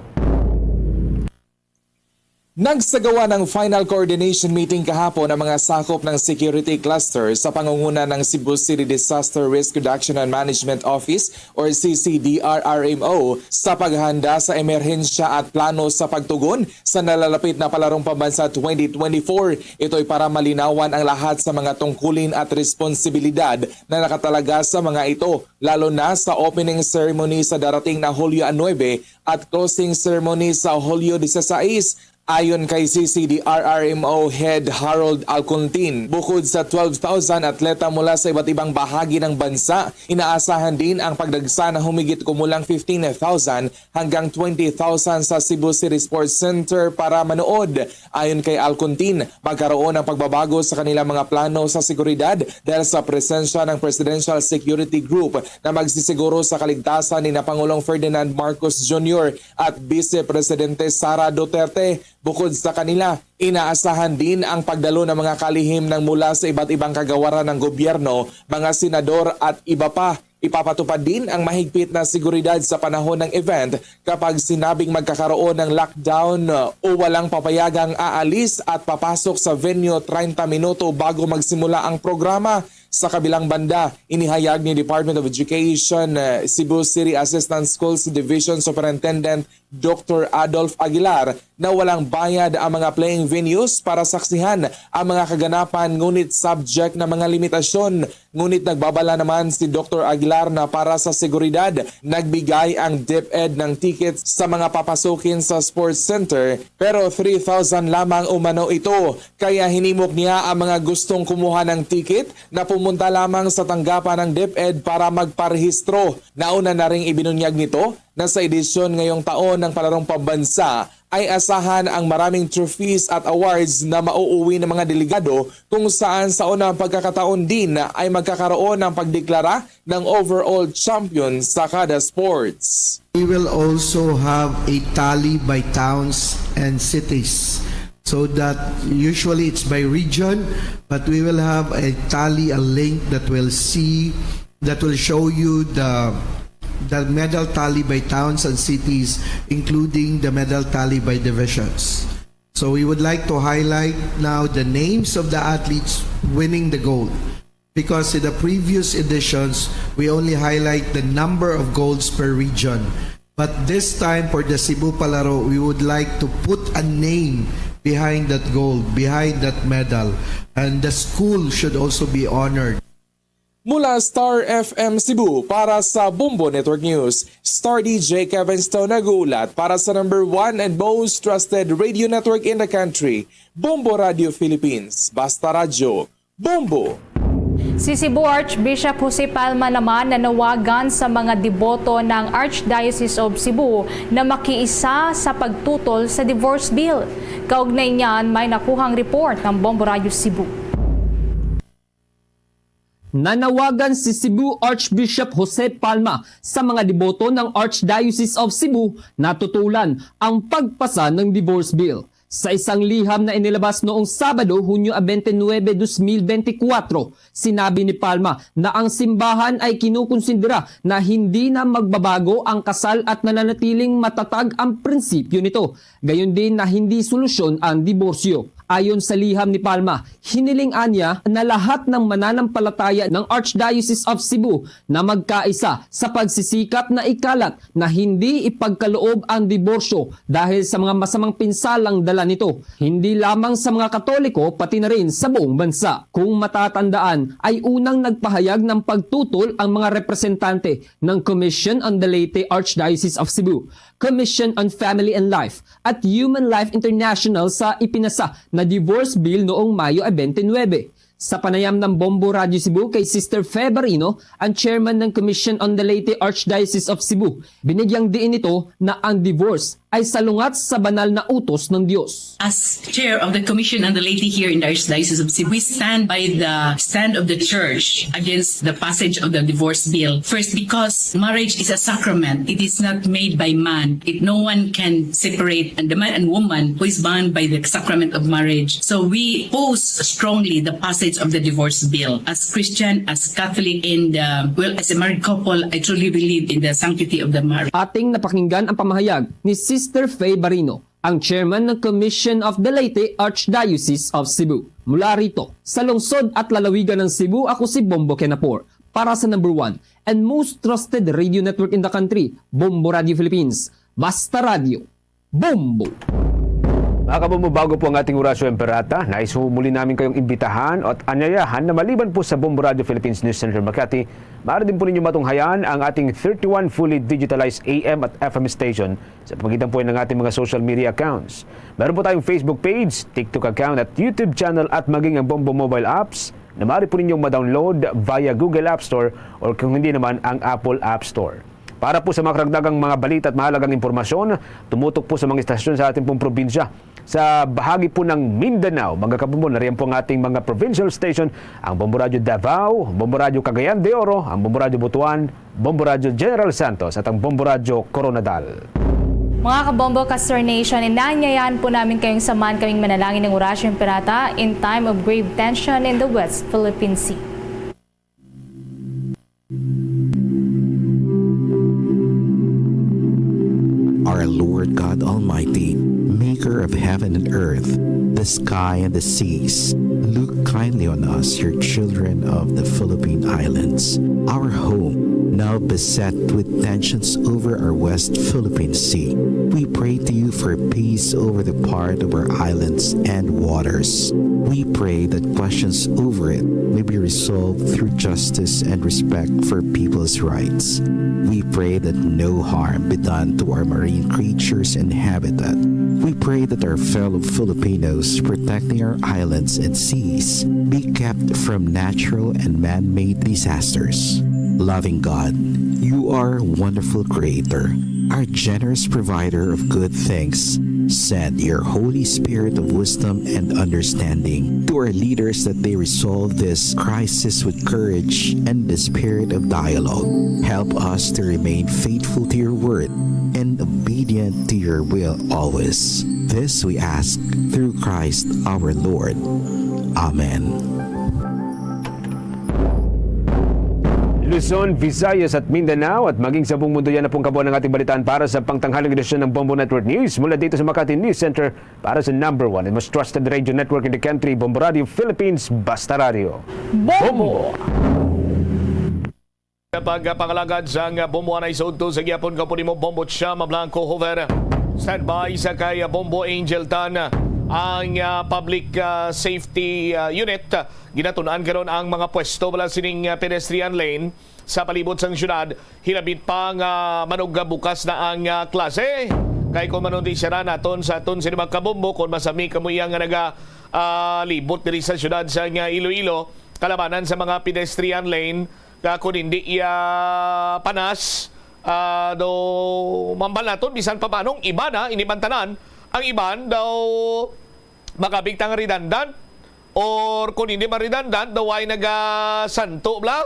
Nagsagawa ng final coordination meeting kahapon ang mga sakop ng security cluster sa pangunguna ng Cebu City Disaster Risk Reduction and Management Office or C C D R R M O sa paghanda sa emerhensya at plano sa pagtugon sa nalalapit na Palarong Pambansa twenty twenty-four. Ito'y para malinawan ang lahat sa mga tungkulin at responsibilidad na nakatalaga sa mga ito, lalo na sa opening ceremony sa darating na Hulyo nuebe at closing ceremony sa Hulyo disisais. Ayon kay C C D R R M O Head Harold Alcontin, bukod sa twelve thousand atleta mula sa iba't ibang bahagi ng bansa, inaasahan din ang pagdagsa na humigit kumulang fifteen thousand hanggang twenty thousand sa Cebu City Sports Center para manood. Ayon kay Alcontin, magkaroon ng pagbabago sa kanilang mga plano sa seguridad dahil sa presensya ng Presidential Security Group na magsisiguro sa kaligtasan ni na Pangulong Ferdinand Marcos Junior at Vice Presidente Sara Duterte. Bukod sa kanila, inaasahan din ang pagdalo ng mga kalihim ng mula sa iba't ibang kagawaran ng gobyerno, mga senador at iba pa. Ipapatupad din ang mahigpit na seguridad sa panahon ng event kapag sinabing magkakaroon ng lockdown o walang papayagang aalis at papasok sa venue treinta minuto bago magsimula ang programa. Sa kabilang banda, inihayag ni Department of Education, uh, Cebu City Assistant Schools Division Superintendent Doctor Adolf Aguilar na walang bayad ang mga playing venues para saksihan ang mga kaganapan, ngunit subject na mga limitasyon. Ngunit nagbabala naman si Doctor Aguilar na para sa seguridad, nagbigay ang DepEd ng ticket sa mga papasukin sa Sports Center, pero three thousand lamang umano ito. Kaya hinimok niya ang mga gustong kumuha ng ticket na pumunta lamang sa tanggapan ng DepEd para magparehistro. Nauna na ring ibinunyag nito na sa edisyon ngayong taon ng Palarong Pambansa ay asahan ang maraming trophies at awards na mauuwi ng mga delegado, kung saan sa unang pagkakataon din ay magkakaroon ng pagdeklara ng overall champion sa kada sports. We will also have a tally by towns and cities. So that usually it's by region, but we will have a tally, a link that will see, that will show you the the medal tally by towns and cities, including the medal tally by divisions. So we would like to highlight now the names of the athletes winning the gold, because in the previous editions, we only highlight the number of golds per region. But this time for the Cebu Palaro, we would like to put a name behind that gold, behind that medal, and the school should also be honored. Mula Star F M Cebu, para sa Bombo Network News, Star D J Kevin Stone nag-uulat para sa number one and most trusted radio network in the country, Bombo Radio Philippines. Basta Radyo, Bombo! Si Cebu Archbishop Jose Palma naman nanawagan sa mga deboto ng Archdiocese of Cebu na makiisa sa pagtutol sa divorce bill. Kaugnay niyan, may nakuhang report ang Bombo Radyo Cebu. Nanawagan si Cebu Archbishop Jose Palma sa mga deboto ng Archdiocese of Cebu na tutulan ang pagpasa ng divorce bill. Sa isang liham na inilabas noong Sabado, Hunyo twenty-nine, twenty twenty-four, sinabi ni Palma na ang simbahan ay kinukonsidera na hindi na magbabago ang kasal at nananatiling matatag ang prinsipyo nito. Gayon din na hindi solusyon ang diborsyo. Ayon sa liham ni Palma, hiniling niya na lahat ng mananampalataya ng Archdiocese of Cebu na magkaisa sa pagsisikap na ikalat na hindi ipagkaloob ang diborsyo dahil sa mga masamang pinsalang dala nito, hindi lamang sa mga Katoliko pati na rin sa buong bansa. Kung matatandaan, ay unang nagpahayag ng pagtutol ang mga representante ng Commission on the Leyte Archdiocese of Cebu, Commission on Family and Life, at Human Life International sa ipinasa na divorce bill noong Mayo twenty-nine. Sa panayam ng Bombo Radyo Cebu kay Sister Fe Barino, ang chairman ng Commission on the Leyte Archdiocese of Cebu, binigyang diin nito na ang divorce ay salungat sa banal na utos ng Dios. As chair of the Commission on the Leyte here in the Archdiocese of Cebu, we stand by the stand of the Church against the passage of the divorce bill. First, because marriage is a sacrament. It is not made by man. It, no one can separate the man and woman who is bound by the sacrament of marriage. So we oppose strongly the passage of the divorce bill. As Christian, as Catholic, and, uh, well, as a married couple, I truly believe in the sanctity of the marriage. Ating napakinggan ang pamahayag ni Sister Fe Barino, ang chairman ng Commission of the Leyte Archdiocese of Cebu. Mula rito, sa lungsod at lalawigan ng Cebu, ako si Bombo Kenapor. Para sa number one and most trusted radio network in the country, Bombo Radio Philippines. Basta Radyo, Bombo! Mga kabombo, bago po ang ating Orasyo Imperata, nais po muli namin kayong imbitahan at anyayahan na maliban po sa Bombo Radio Philippines News Center Makati, maaari din po ninyo matunghayan ang ating thirty-one fully digitalized A M at F M station sa pamagitan po ng ating mga social media accounts. Meron po tayong Facebook page, TikTok account at YouTube channel at maging ang Bombo mobile apps na maaari po ninyong ma-download via Google App Store or kung hindi naman ang Apple App Store. Para po sa mga karagdagang mga balita at mahalagang impormasyon, tumutok po sa mga istasyon sa ating pong probinsya. Sa bahagi po ng Mindanao, mga kabombo, nariyan po ang ating mga provincial station, ang Bombo Radyo Davao, Bombo Radyo Cagayan de Oro, ang Bombo Radyo Butuan, Bombo Radyo General Santos, at ang Bombo Radyo Koronadal. Mga kabombo, Kastar Nation, inanyayahan po namin kayong samahan kaming manalangin ng Orasyo Imperata in time of grave tension in the West Philippine Sea. Our Lord God Almighty, maker of heaven and earth, the sky and the seas, look kindly on us, your children of the Philippine Islands. Our home, now beset with tensions over our West Philippine Sea. We pray to you for peace over the part of our islands and waters. We pray that questions over it may be resolved through justice and respect for people's rights. We pray that no harm be done to our marine creatures and habitat. We pray that our fellow Filipinos protecting our islands and seas be kept from natural and man-made disasters. Loving God, you are a wonderful creator, our generous provider of good things. Send your Holy Spirit of wisdom and understanding to our leaders that they resolve this crisis with courage and the spirit of dialogue. Help us to remain faithful to your word and obedient to your will always. This we ask through Christ our Lord. Amen. Luzon, Visayas at Mindanao at maging sa buong mundo, yan na pong kabuuan ng ating balitaan para sa pangtanghaling edisyon ng Bombo Network News mula dito sa Makati News Center para sa number one and most trusted radio network in the country, Bombo Radio Philippines, Basta Radio. Bombo! Pagpangalagad sang bombo anay sa udto sa gihapon, kaupod nimo Bombo Cham Blanco Hoover. Standby sa kay Bombo Angel Tan, ang, ah, Public, ah, Safety, ah, Unit. Ginatun-an karon ang mga pwesto bala sining, ah, pedestrian lane sa palibot sang syudad. Hilabit pa nga manuga bukas na ang, ah, klase. Kay kung manundisyaran naton sa aton sini mga kabombo, kung masami kamo iya nga naga, ah, libot diri sa syudad sa nga Iloilo, kalabanan sa mga pedestrian lane, nga kung hindi iya panas, ah, do mambal naton, bisan pa paanong iban, ha, hindi man tanan, ang iban daw makabigtang redundant, or kung hindi man redundant, daw ay nagasanto bla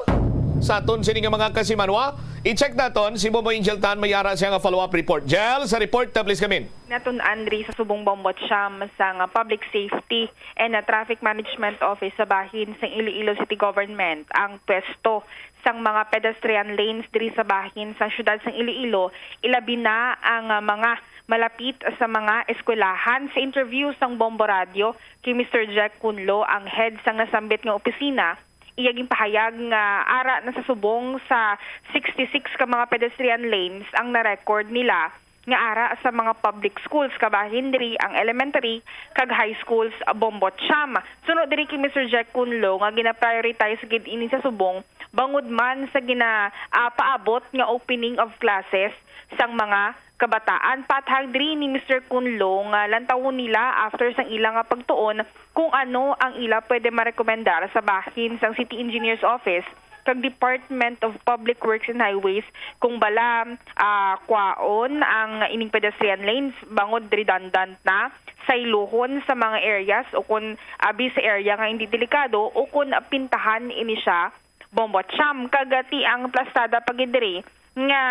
sa aton sini nga mga kasimanwa. I-check naton si Bombo Angel Tan, may ara siya nga follow-up report. Jel, sa report, uh, please come in. Natun-an diri sa subong Bombo Cham sang Public Safety and, uh, Traffic Management Office sa bahin sang Iloilo City Government ang pwesto sang mga pedestrian lanes diri sa bahin sang siyudad sang Iloilo, ilabi na ang, uh, mga malapit sa mga eskwelahan. Sa interview sang Bombo Radio kay Mister Jack Kunlo, ang head sang nasambit nga opisina, iya ginpahayag nga ara na sa subong sa sixty-six ka mga pedestrian lanes ang na-record nila nga ara sa mga public schools, kabahin diri ang elementary kag high schools, Bombo Cham. Suno diri kay Mister Jack Kunlo nga gina-prioritize gid ini sa subong bangod man sa gina, ah, paabot nga opening of classes sang mga kabataan. Pathag diri ni Mister Kunlo nga lantawon nila after sang ila nga pagtuon kung ano ang ila pwede marekomendar sa bahin sang City Engineer's Office kag Department of Public Works and Highways kung bala, ah, kwaon ang ining pedestrian lanes bangod redundant na, sayluhon sa mga areas o kon abi sa area nga hindi delikado o kon pintahan ini siya, Bombo Cham. Kag, ah, ti ang plastada pa gid diri nga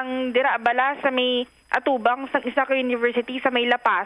ang dira bala sa may atubang sang isa ka university sa may La Paz,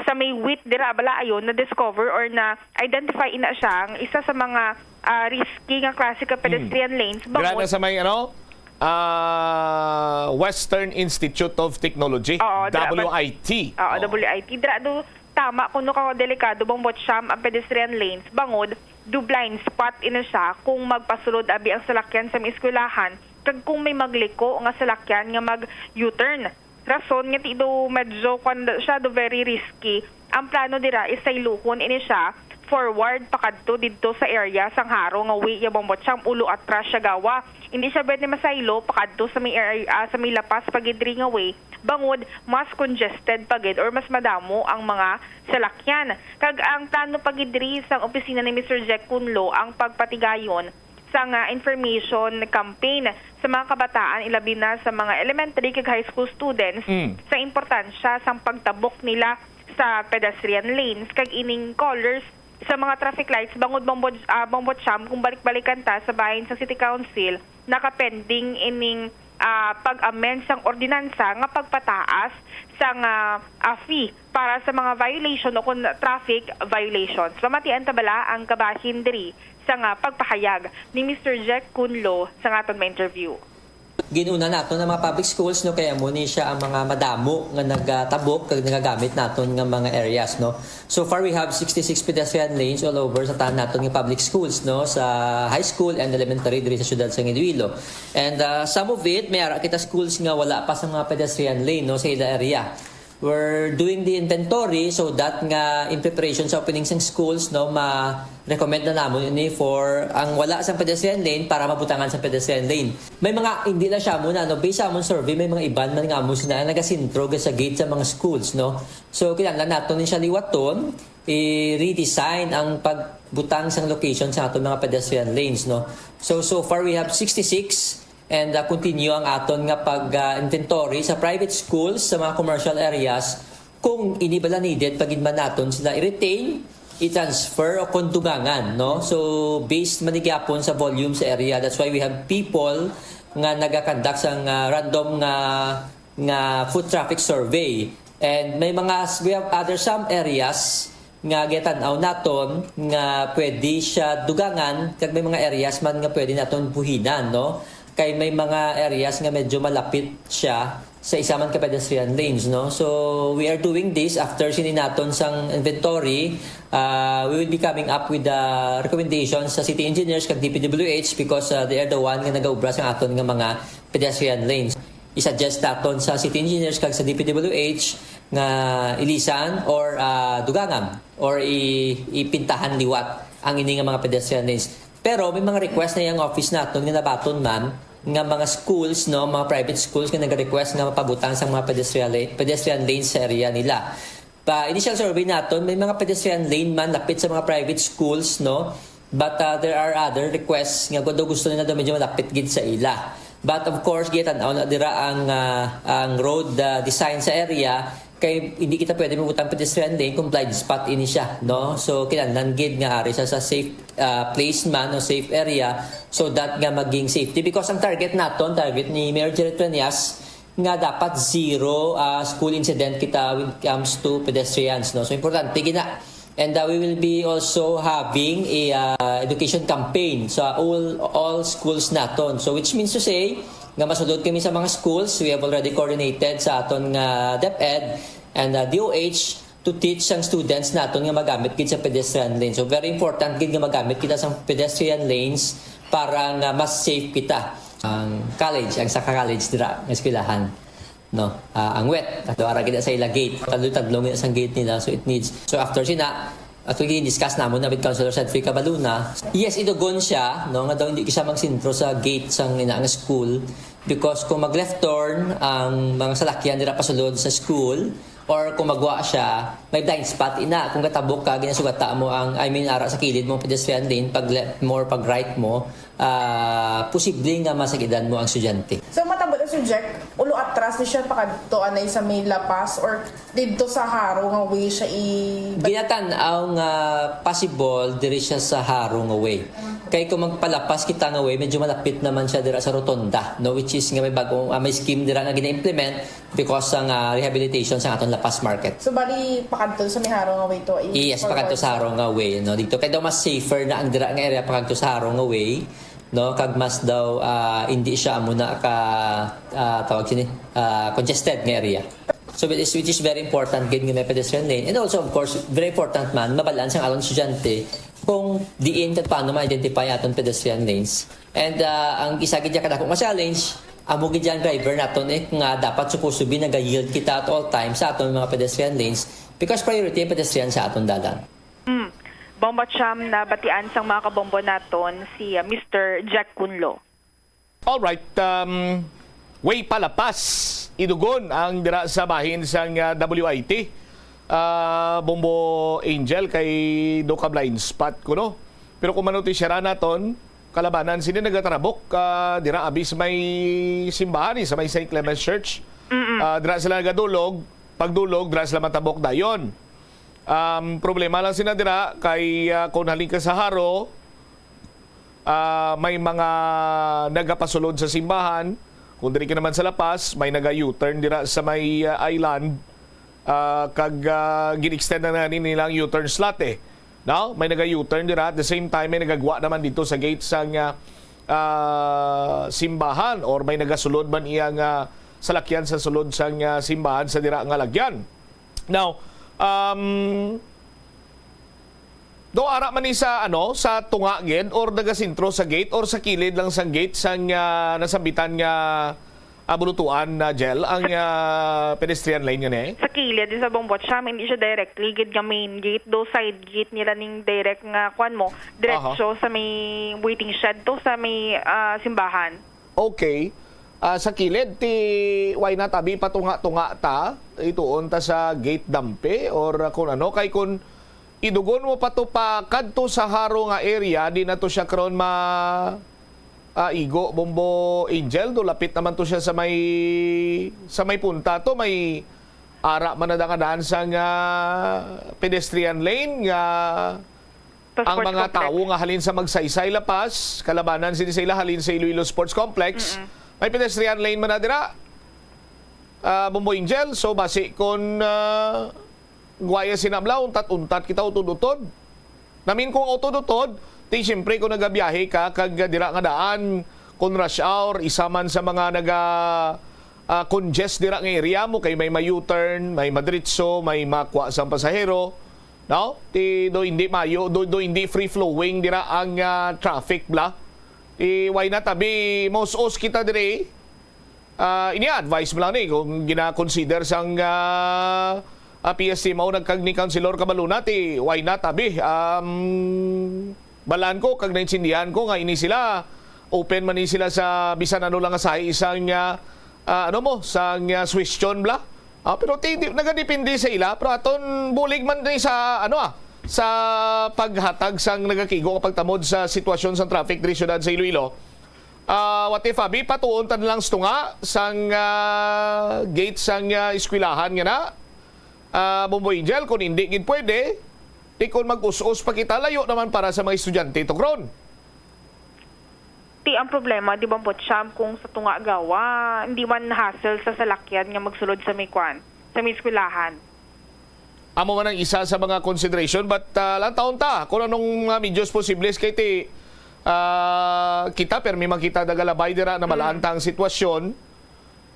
sa may wit dira bala ayon na-discover or na-identify ina siya ang isa sa mga, ah, risky nga klase ka pedestrian lanes. Dira bangod na sa may, ano, ah, Western Institute of Technology, Oo, dira bal-, W I T. Oo, Oo. W I T. Dira do tama kuno ka delikado, Bombo Cham, ang pedestrian lanes bangod do blind spot ina siya kung magpasulod abi ang salakyan sa may eskwelahan kag kung may magliko nga salakyan nga mag-U-turn. Rason nga ti do medyo kwan siya, do very risky. Ang plano dira is sayluhon ini siya forward pakadto didto sa area sang Jaro nga way ya Bombo Cham, ulo atras siya gawa. Hindi siya pwede masaylo pakadto sa may area, ah, sa may La Paz pa gid diri nga way, bangod mas congested pa gid or mas madamo ang mga salakyan. Kag ang plano pa gid diri sang opisina ni Mister Jack Kunlo ang pagpatigayon sang, ah, information campaign sa mga kabataan, ilabi na sa mga elementary kag high school students, Mm. sa importansya sang pagtabok nila sa pedestrian lanes kag ining colors sa mga traffic lights. Bangod Bombo, ah, Bombo Cham, kung balik-balikan ta sa bahin sa City Council, nakapending ining, ah, pag-amend sang ordinansa nga pagpataas sang, ah, ah, fee para sa mga violation o kon traffic violations. Pamatian ta bala ang kabahin diri sa nga pagpahayag ni Mister Jack Kunlo sa nga aton ma-interview. Ginuna naton ang mga public schools, no, kay amo ni siya ang mga madamo nga nagatabok kag nagagamit naton nga mga areas, no. So far, we have sixty-six pedestrian lanes all over sa tanan naton nga public schools, no, sa high school and elementary diri sa siyudad sa Iloilo. And, ah, some of it, may ara kita schools nga wala pa sa mga pedestrian lane, no, sa ila area. We're doing the inventory so that nga in preparation sa opening sang schools, no, ma-recommend na namon ini for ang wala sang pedestrian lane para mabutangan sa pedestrian lane. May mga, hindi lang siya muna, no, based sa amon survey, may mga iban man nga amo sina nagasentro sa gate sa mga schools, no. So, kinahanglan naton ni siya liwaton, i-redesign ang pagbutang sang location sa aton mga pedestrian lanes, no. So, so far we have sixty-six. And, uh, continue ang aton nga pag, uh, inventory sa private schools, sa mga commercial areas, kung ini bala needed pa gid man naton sila i-retain, i-transfer, o kung dugangan, no? So, based man ni gyapon sa volume sa area, that's why we have people nga nagakonduct sang, uh, random nga, nga foot traffic survey. And may mga, we have other some areas nga giyatan-aw naton nga pwede siya dugangan, kag may mga areas man nga pwede naton buhinan, no? Kay may mga areas nga medyo malapit siya sa isa man ka pedestrian lanes, no? So, we are doing this after sini naton sang inventory. Uh, we will be coming up with the recommendations sa city engineers kag D P W H because, uh, they are the one nga nagaubra sa aton nga mga pedestrian lanes. I-suggest naton sa city engineers kag sa D P W H nga ilisan or, uh, dugangan or i-, ipintahan liwat ang ini nga mga pedestrian lanes. Pero may mga request na yung office naton nga nabaton man nga mga schools, no, mga private schools nga nag-request nga mapabutang sa mga pedestrian lane, pedestrian lanes sa area nila. Pa initial survey naton, may mga pedestrian lane man lapit sa mga private schools, no, but, uh, there are other requests nga daw gusto nila daw medyo malapit gid sa ila. But of course, gitanaw na dira ang, uh, ang road, uh, design sa area. Kay hindi kita pwede mabutang pedestrian lane kung blind spot ini siya, no? So, kinahanglan gid nga ari sa, sa safe, ah, place man o safe area so that nga maging safety. Because ang target naton, target ni Mayor Jerry Treñas, nga dapat zero, ah, school incident kita when it comes to pedestrians, no? So, importante gina. And, ah, we will be also having a, ah, education campaign sa all, all schools naton. So, which means to say, nga masulod kami sa mga schools. We have already coordinated sa aton nga DepEd and, uh, D O H to teach ang students naton nga magamit gid sa pedestrian lane. So, very important gid nga magamit kita sa pedestrian lanes para nga mas safe kita. Ang college, ang sa college dira, nga eskwelahan. No? Ah, ang wet, ato ara gid sa ila gate. Tadlo-tadlo nga sang gate nila. So, it needs. So, after sina, actually, discuss namon na with Councilor Cedric Cabaluna. Yes, idugon siya, no, nga daw hindi siya magsentro sa gate sang ina nga school because kung mag-left turn ang mga salakyan dira pasulod sa school or kung magwa siya, may blind spot ina. Kung katabok ka, ginasugata mo ang, I mean, ara sa kilid mo, pedestrian lane, pag left mo or pag right mo, ah, posible nga masakitan mo ang estudyante. So, matabo na subject, ulo atras ni siya pakadto anay sa may La Paz or didto sa Jaro nga way siya i- Ginatan-aw nga possible diri siya sa Jaro nga way. Kay kung magpa-La Paz kita nga way, medyo malapit naman siya dira sa rotonda, no, which is nga may bagong, ah, may scheme dira nga gina-implement because sang, ah, rehabilitation sa aton La Paz market. So, bali, pakadto sa may Jaro nga way to, i- Yes, forward pakadto sa sa Jaro nga way, no, dito. Kay daw mas safer na ang dira nga area pakadto sa Jaro nga way, no, kag mas daw, ah, hindi siya amo na ka, ah, tawag sini, ah, congested nga area. So, which is, which is very important gid nga may pedestrian lane. And also, of course, very important man, mabalaan sang aton estudyante kung diin kag paano ma-identify aton pedestrian lanes. And, ah, ang isa gid kadako nga challenge, amo gid ang driver naton, eh, nga dapat supposed to be naga-yield kita at all times sa aton mga pedestrian lanes because priority ang pedestrian sa aton dalan. Mm. Bombo Cham, nabatian sang mga kabombo naton si, uh, Mister Jack Kunlo. Alright, um, way pa La Paz, idugon ang dira sa bahin sang, uh, W I T. Uh, Bombo Angel, kay do ka blind spot kuno. Pero kung manutisyaran naton, kalabanan sini nagatarabok, uh, dira abi sa may simbahan, eh, sa may Saint Clements Church. Mm-mm. Uh, dira sila nagadulog, pagdulog, dira sila matabok dayon. Um, problema lang sina dira kay, ah, kung halin ka sa Jaro, ah, may mga nagapasulod sa simbahan. Kung diri ka naman sa La Paz, may naga-U-turn dira sa may, ah, island. Ah, kag, ah, gin-extend na nga ni nilang U-turn slot, eh. No? May naga-U-turn dira. At the same time, may nagagwa naman dito sa gate sang, ah, ah, simbahan or may nagasulod man iya nga salakyan sa sulod sang, ah, simbahan sa dira nga lagyan. Now, um, do ara man ni sa, ano, sa tunga gid or nagasentro sa gate or sa kilid lang sang gate sang, ah, nasambitan nga, ah, bulutuan na Jel ang, ah, pedestrian lane nga ni? Sa kilid, sa Bombo Cham, hindi siya directly gid nga main gate, do side gate nila ning direct nga, kuan mo, diretso Aha. sa may waiting shed to, sa may, ah, simbahan. Okay. Ah, sa kilid, ti, why not, abi, patunga-tunga ta, ituon ta sa gate dampe, or, ah, kung ano, kay kung idugon mo pa to pa kadto sa Jaro nga area, di na to siya karon ma, ah, igo, Bombo Angel, do lapit naman to siya sa may, sa may punta to, may ara man na dangadaan sa nga pedestrian lane nga Tas ang sports mga complex. Tawo nga halin sa Magsaysay, La Paz, kalabanan sini sa ila halin sa Iloilo Sports Complex. Mm-mm. May pedestrian lane man na dira. Ah, Bombo Angel, so basi kon, ah, guwaya sinabla, untat-untat kita utod-utod. Namin kung utod-utod, ti siyempre kung nagabiyahe ka, kag dira nga daan, kung rush hour, isa man sa mga naga, ah, congest dira nga area mo kay may ma-U-turn, may madiretso, may makuha sang pasahero, no? Ti do hindi mayo, do, do hindi free flowing dira ang, ah, traffic bala. Ti why not abi maus-os kita diri? Ah, ini advice mo lang ni kung gina-consider sang, ah, ah, P S T mo nagkag ni Councilor Cabaluna, ti why not abi? Um, balaan ko kag naintindihan ko nga ini sila open man ni sila sa bisan ano lang nga sahi sang, ah, ah, ano mo, sang, ah, suwestyon bala. Ah, pero ti, di, nagadepende sa ila, pero aton bulig man ni sa ano, ah, sa paghatag sang nagakigo nga pagtamod sa sitwasyon sang traffic diri siyudad sa Iloilo. Ah, what if abi patuon ta na lang sa tunga sang, ah, gate sang, ah, eskwelahan nga na? Ah, Bombo Angel, kung hindi gid pwede, di kon mag-us-us pa kita, layo naman para sa mga estudyante, Tugron. Ti ang problema, di ba, Botsam, kung sa tunga gawa, hindi man hassle sa salakyan nga magsulod sa may kwan, sa may eskwelahan. Amo man ang isa sa mga consideration, but, ah, lantawon ta kung anong mga medios posibles kay ti, ah, kita permi man kita nagalabay dira na malaan ta ang sitwasyon,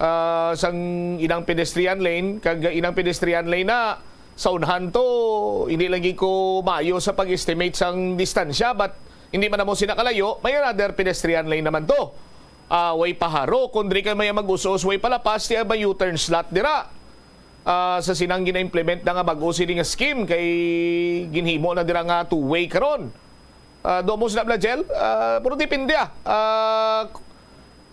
ah, sang inang pedestrian lane, kag inang pedestrian lane na sa unhan to, hindi lagi ko maayo sa pag-estimate sang distansya, but hindi man namo sina kalayo, may another pedestrian lane naman to. Ah, way paharo, kung diri ka may mag-us-us, way palapas, ti may U-turn slot dira. Ah, sa sinang gina-implement na nga bag-o sini nga scheme, kay ginhimo na dira nga two-way karon. Ah, do mo sila, Blajel? Ah, pero depende, ah. Ah,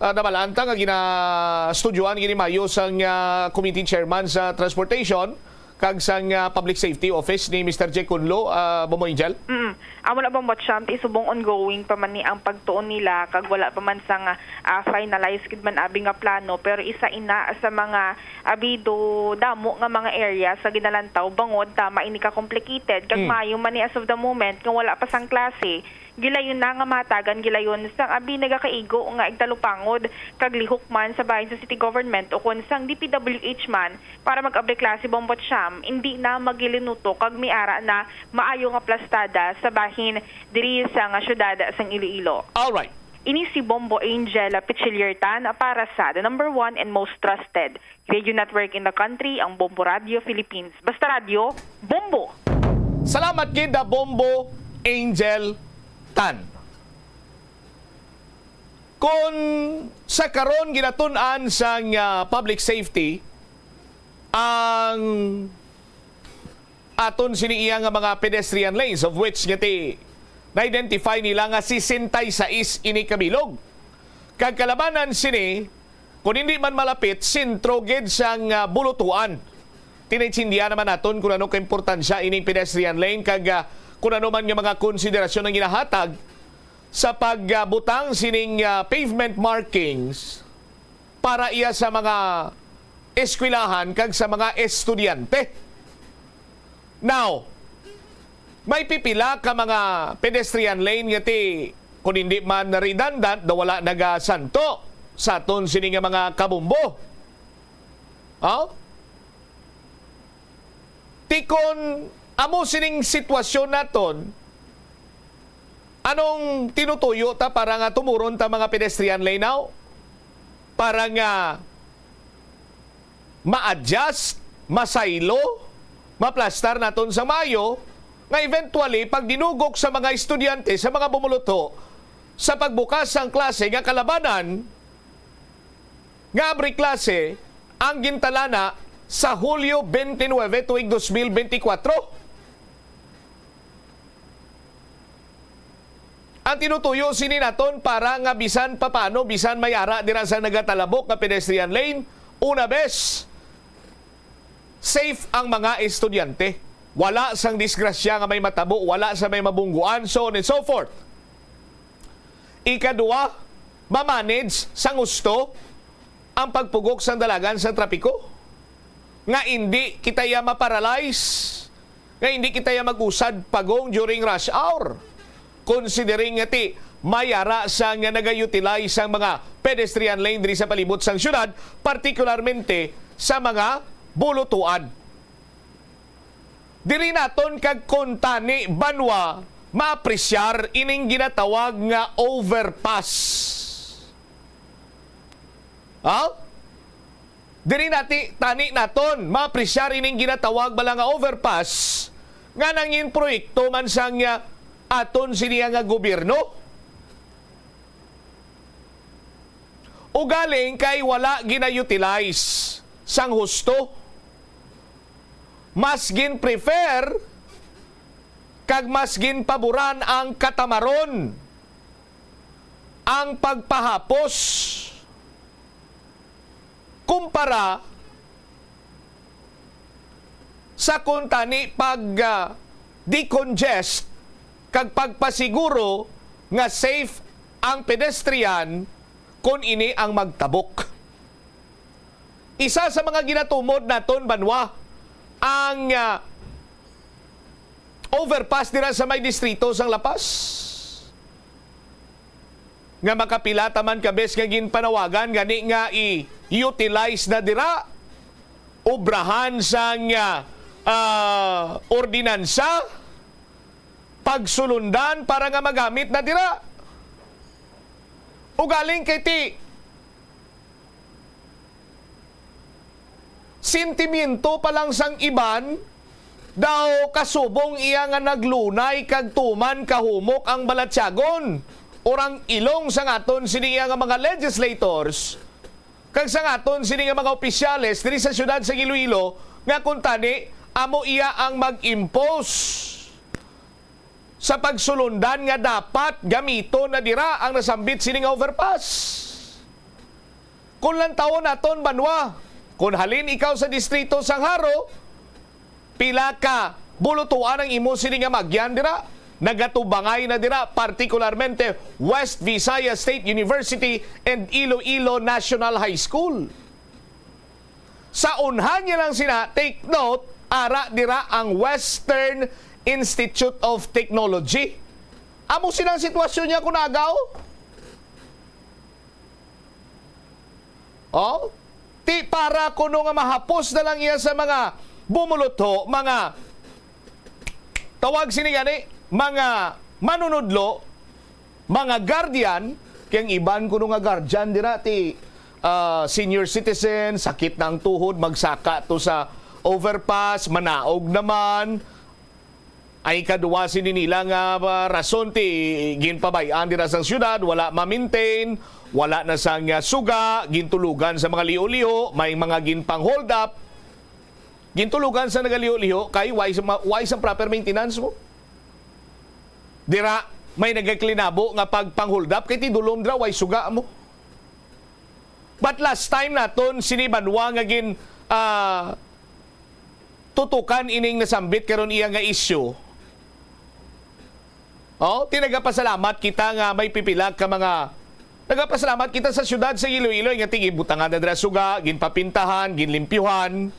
ah, nabalaan ta nga gina-studyohan gini mayo sang, ah, committee chairman sa transportation kag sang, ah, public safety office ni Mister J Cunlo, ah, Bombo Angel? Mm. Amo na, Bombo Champ, isubong ongoing pa man ni ang pagtuon nila kag wala pa man sang, ah, finalize gid man abi nga plano, pero isa ina sa mga abi do damo nga mga area sa ginalantaw bangod tama ini ka complicated kag Mm. maayo man ni as of the moment nga wala pa sang klase. Gilayon na nga mahatagan gilayon sang abi nagakaigo nga igtalupangod kag lihok man sa bahin sa city government o kon sang D P W H man para mag-abri klase, Bombo Champ, indi na magilinuto kag may ara na maayo nga plastada sa bahin diri sa nga syudad sang Iloilo. Alright. Ini si Bombo Angel Pichiliertan para sa the number one and most trusted radio network in the country, ang Bombo Radio Philippines. Basta radyo, Bombo! Salamat gid, ah, Bombo Angel Tan. Kung sa karon ginatun-an sang, ah, public safety ang aton sini iya nga mga pedestrian lanes, of which nga ti na-identify nila nga sesenta y seis ini ka bilog. Kag kalabanan sini, kung hindi man malapit, sentro gid sang, ah, bulutuan. Tinaintindihan naman naton kung ano kaimportansya ining pedestrian lane kag, ah, kung ano man nga mga konsiderasyon ang ginahatag sa pagbutang sining, ah, pavement markings para iya sa mga eskwelahan kag sa mga estudyante. Now, may pipila ka mga pedestrian lane nga ti, kung hindi man redundant, daw wala nagasanto sa aton sini nga mga kabombo. Oh? Ti kon amo sining sitwasyon naton, anong tinutuyo ta para nga tumuron ta mga pedestrian lane now? Para nga ma-adjust, masaylo, maplastar naton sa maayo, nga eventually pagdinugok sa mga estudyante, sa mga bumulutho sa pagbukas sang klase nga kalabanan nga abri klase ang gintalana sa Hulyo twenty-nine tuig dos mil benti kwatro. Ang tinutuyo sini naton para nga bisan papaano, bisan may ara dira sa nagatalabok nga pedestrian lane, una bes, safe ang mga estudyante. Wala sang disgrasya nga may matabo, wala sa may mabungguan, so on and so forth. Ikadua, ma-manage sang husto ang pagpugok sang dalagan sang trapiko, nga indi kita iya ma-paralyze, nga indi kita iya mag-usad pagong during rush hour, considering nga ti may ara sa nga naga-utilize sang mga pedestrian lane diri sa palibot sang syudad, partikularmente sa mga bulutuan. Diri naton kag kuntani banwa maapresyar ining ginatawag nga overpass. Ha? Diri nati tani naton maapresyar ining ginatawag bala nga overpass nga nangin proyekto man sang, ah, aton siniya nga gobyerno. Ugaling kay wala gina-utilize sang husto. Mas gin-prefer kag mas ginpaboran ang katamaron, ang pagpahapos, kumpara sa kuntani pag, ah, decongest kag pagpasiguro nga safe ang pedestrian kon ini ang magtabok. Isa sa mga ginatumod naton banwa ang, ah, overpass dira sa may distrito sang La Paz, nga makapila ta man ka bes nga ginpanawagan gani nga i-utilize na dira, obrahan sang, ah, ah, ordinansa, pagsulundan para nga magamit na dira. Ugaling kay ti sentimiento pa lang sang iban, daw kasubong iya nga naglunay kag tuman kahumok ang balatyagon or ang ilong sang aton sini iya nga mga legislators kag sang aton sini nga mga opisyales diri sa siyudad sa Iloilo nga kuntani amo iya ang mag-impose sa pagsulundan nga dapat gamiton na dira ang nasambit sini nga overpass. Kung lantawon naton banwa, kung halin ikaw sa distrito sang Jaro, pila ka bulutuan ang imo sini nga magyan dira? Nagatubangay na dira, partikularmente West Visayas State University and Iloilo National High School. Sa unhan niya lang sina, take note, ara dira ang Western Institute of Technology. Amo sila ang sitwasyon niya kung agaw. Oh? Ti para kuno nga mahapos na lang iya sa mga bumulutho, mga tawag sini gani, mga manunudlo, mga guardian, kay ang iban kuno nga guardian dira ti, ah, senior citizen, sakit na ang tuhod, magsaka to sa overpass, manaog naman. Ay kadua sini nila nga, ah, rason ti ginpabay-an dira sang syudad, wala ma-maintain, wala na sang, ah, suga, gintulugan sa mga liho-liho, may mga ginpang-hold up, gintulugan sa nagaliho-liho kay why sa ma-, why sa proper maintenance mo. Dira may nagaklinabo nga pagpang-hold up kay ti dulom dira way suga mo. But last time naton sini banwa nga gin, ah, tutukan ining nasambit karon iya nga isyu. Oh, ti nagapasalamat kita nga may pipila ka mga, nagapasalamat kita sa siyudad sa Iloilo nga ti ginbutangan na dira suga, ginpapintahan, ginlimpyuhan.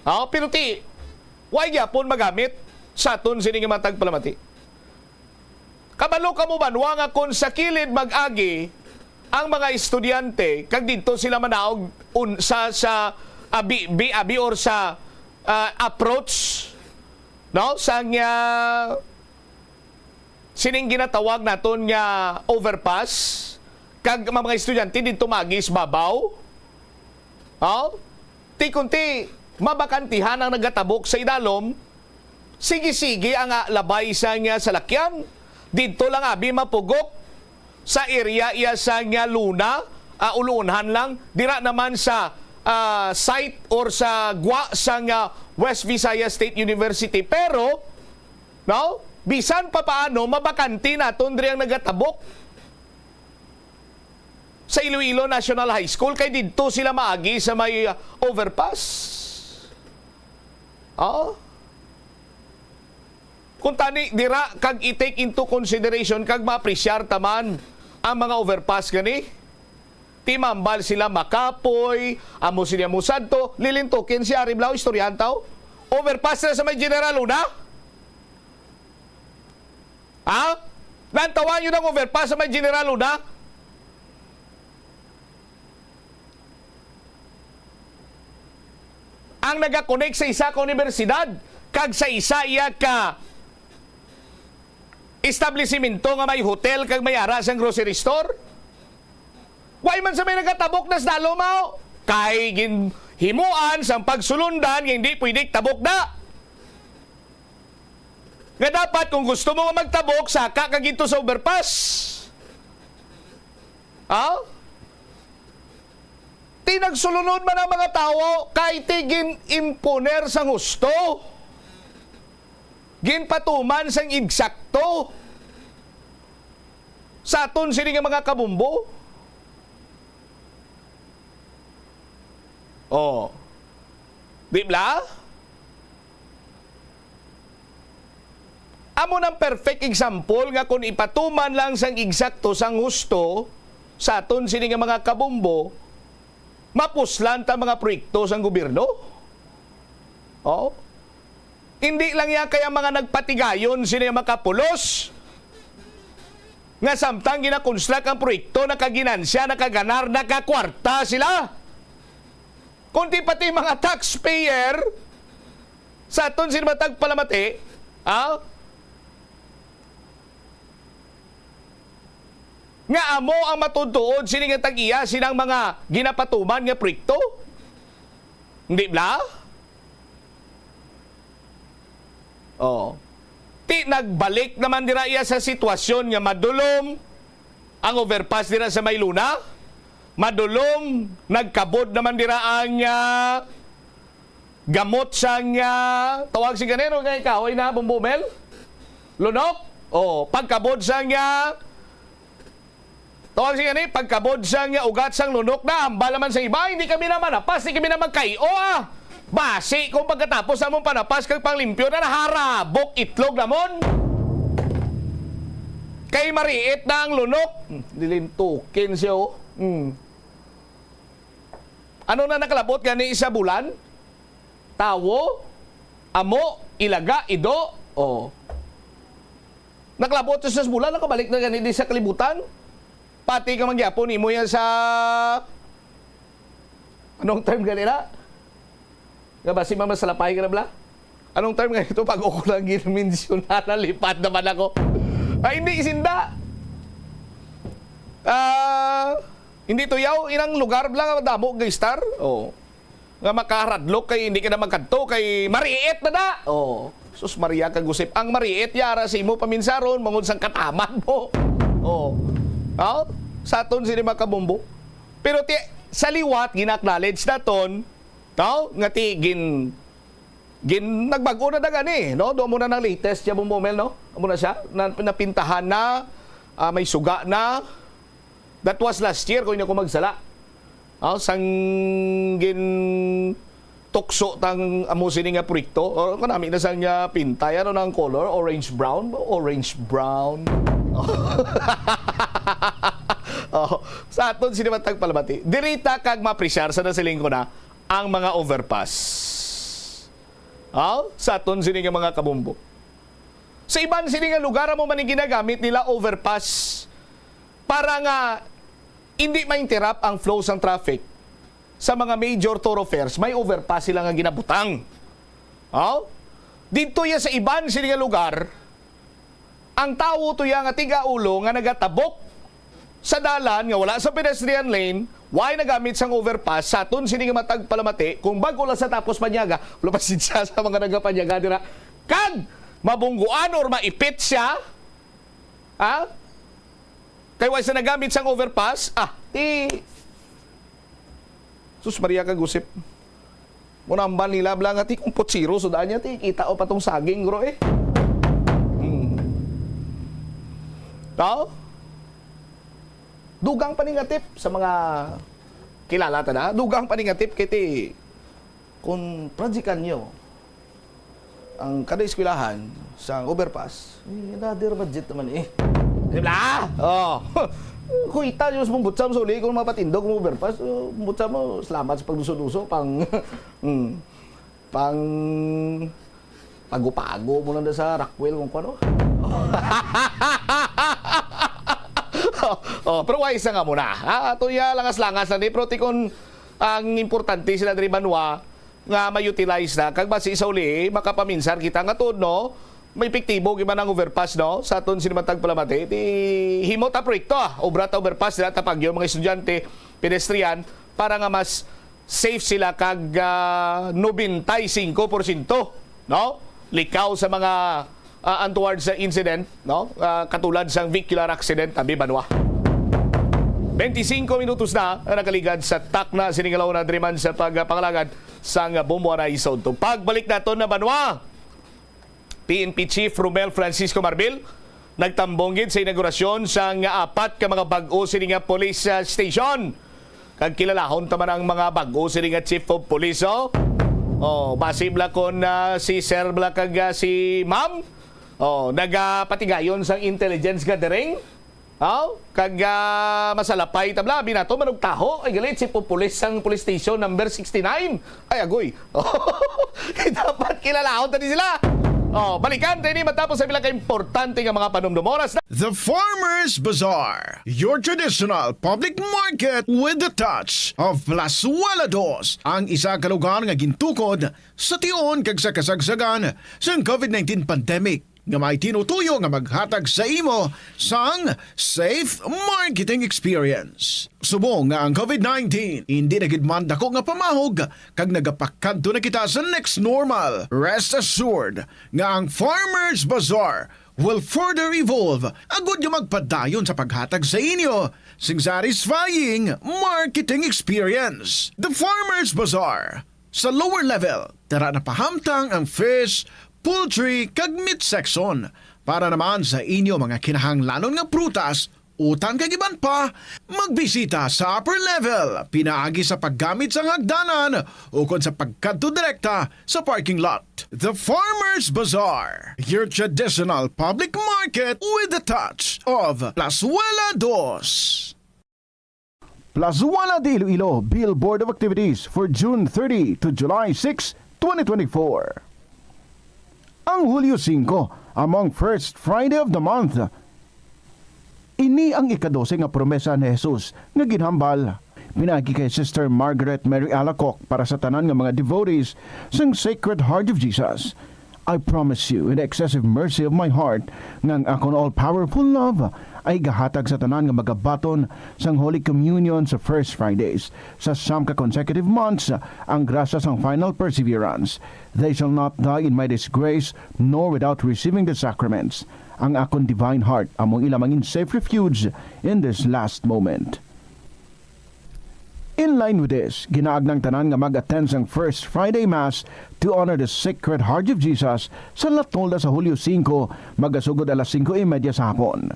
Oh, pero ti, way gyapon magamit sa aton sini nga matag palamati. Kabalo kamo banwa nga kon sa kilid mag-agi ang mga estudyante kag didto sila manaog un-, sa, sa abi, bi-, abi or sa, ah, approach, no, sang, ah, sining ginatawag naton nga overpass, kag ang mga estudyante didto maagi sa babaw. Oh? Ti kunti mabakantihan ang nagatabok sa idalom, sige-sige ang, ah, labay sang, ah, salakyan. Didto lang abi mapugok sa area iya sang, ah, Luna, ah, uluunhan lang. Dira naman sa, ah, site or sa gwa sang, ah, West Visayas State University. Pero, no, bisan pa paano, mabakante naton diri ang nagatabok sa Iloilo National High School, kay didto sila maagi sa may, uh, overpass. Oo. Kung tani, dira kag i-take into consideration kag maapresyar taman ang mga overpass gani. Timambal sila makapoy, amo sila musadto, lilintukin si Ari Blau, istoryahan taw. Overpass na sa may General Luna? Ha? Lantawan yun ang overpass sa may General Luna? Ang nagakonek sa isa ka universidad kag sa isa iya ka establisimento nga may hotel kag may ara sang grocery store? Way man sa may nagatabok na sa dalom, aw? Kay ginhimuan sang pagsulundan nga hindi pwede tabok na. Nga dapat, kung gusto mo nga magtabok, saka ka dito sa overpass. Ha? Ti nagsulunod man ang mga tawo kay ti gin-imponer sang husto. Ginpatuman sang eksakto sa aton sini nga mga kabombo. Oh. Di bala? Amo nang perfect example nga kung ipatuman lang sang eksakto sang husto sa aton sini nga mga kabombo, mapuslan ta mga proyekto sang gobyerno. Oh. Hindi lang yan kaya mga nagpatigayon sini nga makapulos nga samtang ginakonstruct ang proyekto, nakaginansya, nakaganar, nakakwarta sila. Kundi pati mga taxpayer sa aton sini matag palamati, ah, nga amo ang matuod-tuod sini nga tag-iya sinang mga ginapatuman nga proyekto. Hindi bala? Oh. Ti nagbalik naman dira iya sa sitwasyon nga madulom ang overpass dira sa Mailuna. Madulom, nagkabod naman dira ang, ah, gamot sang, ah, tawag sing ganero kay kahoy na, Bombo Mel? Lunok? Oh, pagkabod sang, ah, tawag sing gani, pagkabod sang, ah, ugat sang lunok na, hambal naman sa iba, hindi kami na manapas, hindi kami na magkayo, ah. Basi kung pagkatapos among panapas kag panglimpyo na, naharabok itlog namon. Kay mariit na ang lunok. Hmm, dilintukin siya, oh. Hmm. Ano na nakalabot gani sa bulan? Tawo, amo, ilaga, ido. Oh. Nakalabot sa bulan, nakabalik na gani di sa kalibutan. Pati ka man gyapon, imo yan sa, anong term gani na? Nga basi mamasalapay ka na bala? Anong term nga ito? Pag ako lang ginmensyonan, nalipad naman ako. Ay, hindi, isinda. Ah, hindi to yaw, inang lugar bala nga damo gay star. Oh. Nga makaradlok kay hindi ka na magkadto kay mariit na da. Oh. Sus Maria kag Josep, ang mariit yara sa imo paminsaron mangod sang kataman mo. Oh. Oh? Sa aton sini mga kabombo. Pero ti, sa liwat gina-acknowledge naton, no? Nga ti gin gin nagbag-o na da gani, no? Do mo na nang latest siya, Bombo Mel, no? Amo na siya, na, napintahan na, ah, may suga na. That was last year, kung hindi ako magsala. Ah, sang gin tukso tang amo sini nga proyekto. O, kanami na sang, ah, pintay. Ano na ang color? Orange brown? Orange brown. Oh, sa aton sini matag palamati. Dirita kag mapresyar sa nasiling ko na ang mga overpass. Ah, sa aton sini nga mga kabombo. Sa iban sini nga lugar, amo man ang ginagamit nila overpass para nga hindi ma-interrupt ang flow sang traffic sa mga major thoroughfares. May overpass sila nga ginabutang. Oh? Didto ya sa iban sini nga lugar, ang tawo to ya nga tigaulo nga nagatabok sa dalan nga wala sa pedestrian lane, why nagamit sang overpass sa aton sini nga matag palamati kung bag-o lang sa tapos panyaga, wala pasensya sa mga nagapanyaga dira. Kag mabungguan or maipit siya, ha? Kay wala sa nagamit sang overpass, ah, ti Sus Maria kag Josep. Mo nambal nila bala nga ti kung putsiro sudaan niya ti kita o pa tong saging, bro, eh. Hmm. Tao? Dugang pa ni nga tip sa mga kilala ta na. Dugang pa ni nga tip kay ti kung projectan nyo ang kada eskwelahan sa overpass, eh, another budget naman eh. Di ba? Oh. Kuita yung mong butsa mo sa uli kung mapatindog mo overpass, uh, butsa mo, salamat sa pagduso-duso, pang, mm, pang pago-pago mo lang sa Rockwell kung ano. Oh, pero wais na nga muna. Ah, ato ya, langas-langas na ni, pero tikon ang importante sila diri banwa, nga ma-utilize na, kag basi sa uli, makapaminsar kita nga tuod, no? May epektibo gyud man ang overpass, no? Sa aton sini matag palamati, ti himo ta proyekto, ah, obra ta overpass, dira ta pagyo mga estudyante, pedestrian, para nga mas safe sila kag, ah, nobenta y singko porsyento, no? Likaw sa mga, ah, untoward sa incident, no? Ah, katulad sang vehicular accident, abi, banwa. Twenty-cinco minutos na ang nakaligad sa takna sining alawon, diri man sa pagpangalagad sang Bombo Anay sa Udto. Pagbalik naton na banwa, P N P Chief Romel Francisco Marbil nagtambong gid sa inaugurasyon sang apat ka mga bag-o sini nga police, ah, station. Kag kilalahon ta man ang mga bag-o sini nga chief of police, oh. Oh, basi bala kon, ah, si sir bala kag, ah, si ma'am, oh, nagapatigayon sang intelligence gathering. Aw, kag, ah, masalapay ta bala, abi nato man og taho. Ay, gali, chief of police sang police station number sixty-nine. Ay, agoy. Dapat kilalahon ta ni sila. Oh, balikan ta ini matapos sa pila ka importante nga mga panumdom. Oras na. The Farmers Bazaar, your traditional public market with the touch of Plazuela Dos, ang isa ka lugar nga gintukod sa tion kag sa kasagsagan sang covid nineteen pandemic, nga may tinutuyo nga maghatag sa imo sang safe marketing experience. Subong nga ang covid nineteen indi na gid man dako nga pamahog kag nagapakadto na kita sa next normal, rest assured nga ang Farmers Bazaar will further evolve agud nga magpadayon sa paghatag sa inyo sing satisfying marketing experience. The Farmers Bazaar, sa lower level, tara na pahamtang ang fish, poultry, kag meat section. Para naman sa inyo mga kinahanglanon nga prutas, utan kag iban pa, magbisita sa upper level, pinaagi sa paggamit sang hagdanan ukon sa pagkadto direkta sa parking lot. The Farmers Bazaar, your traditional public market with the touch of Plazuela Dos. Plazuela de Iloilo, Billboard of Activities for June thirty to July six, twenty twenty-four. Ang Hulyo singko, among first Friday of the month, ini ang ikadose nga promesa ni Jesus nga ginhambal pinaagi kay Sister Margaret Mary Alacoque para sa tanan nga mga devotees sang Sacred Heart of Jesus. I promise you in the excessive mercy of my heart nga ang akon all-powerful love ay gahatag sa tanan nga magabaton sang Holy Communion sa First Fridays. Sa siyam ka consecutive months, ang grasya sang final perseverance. They shall not die in my disgrace, nor without receiving the sacraments. Ang akon divine heart amo ila mangin safe refuge in this last moment. In line with this, ginaagna ang tanan nga mag-attend sang First Friday Mass to honor the Sacred Heart of Jesus sa La Tolda sa Hulyo singko, magasugod alas singko y media sa hapon.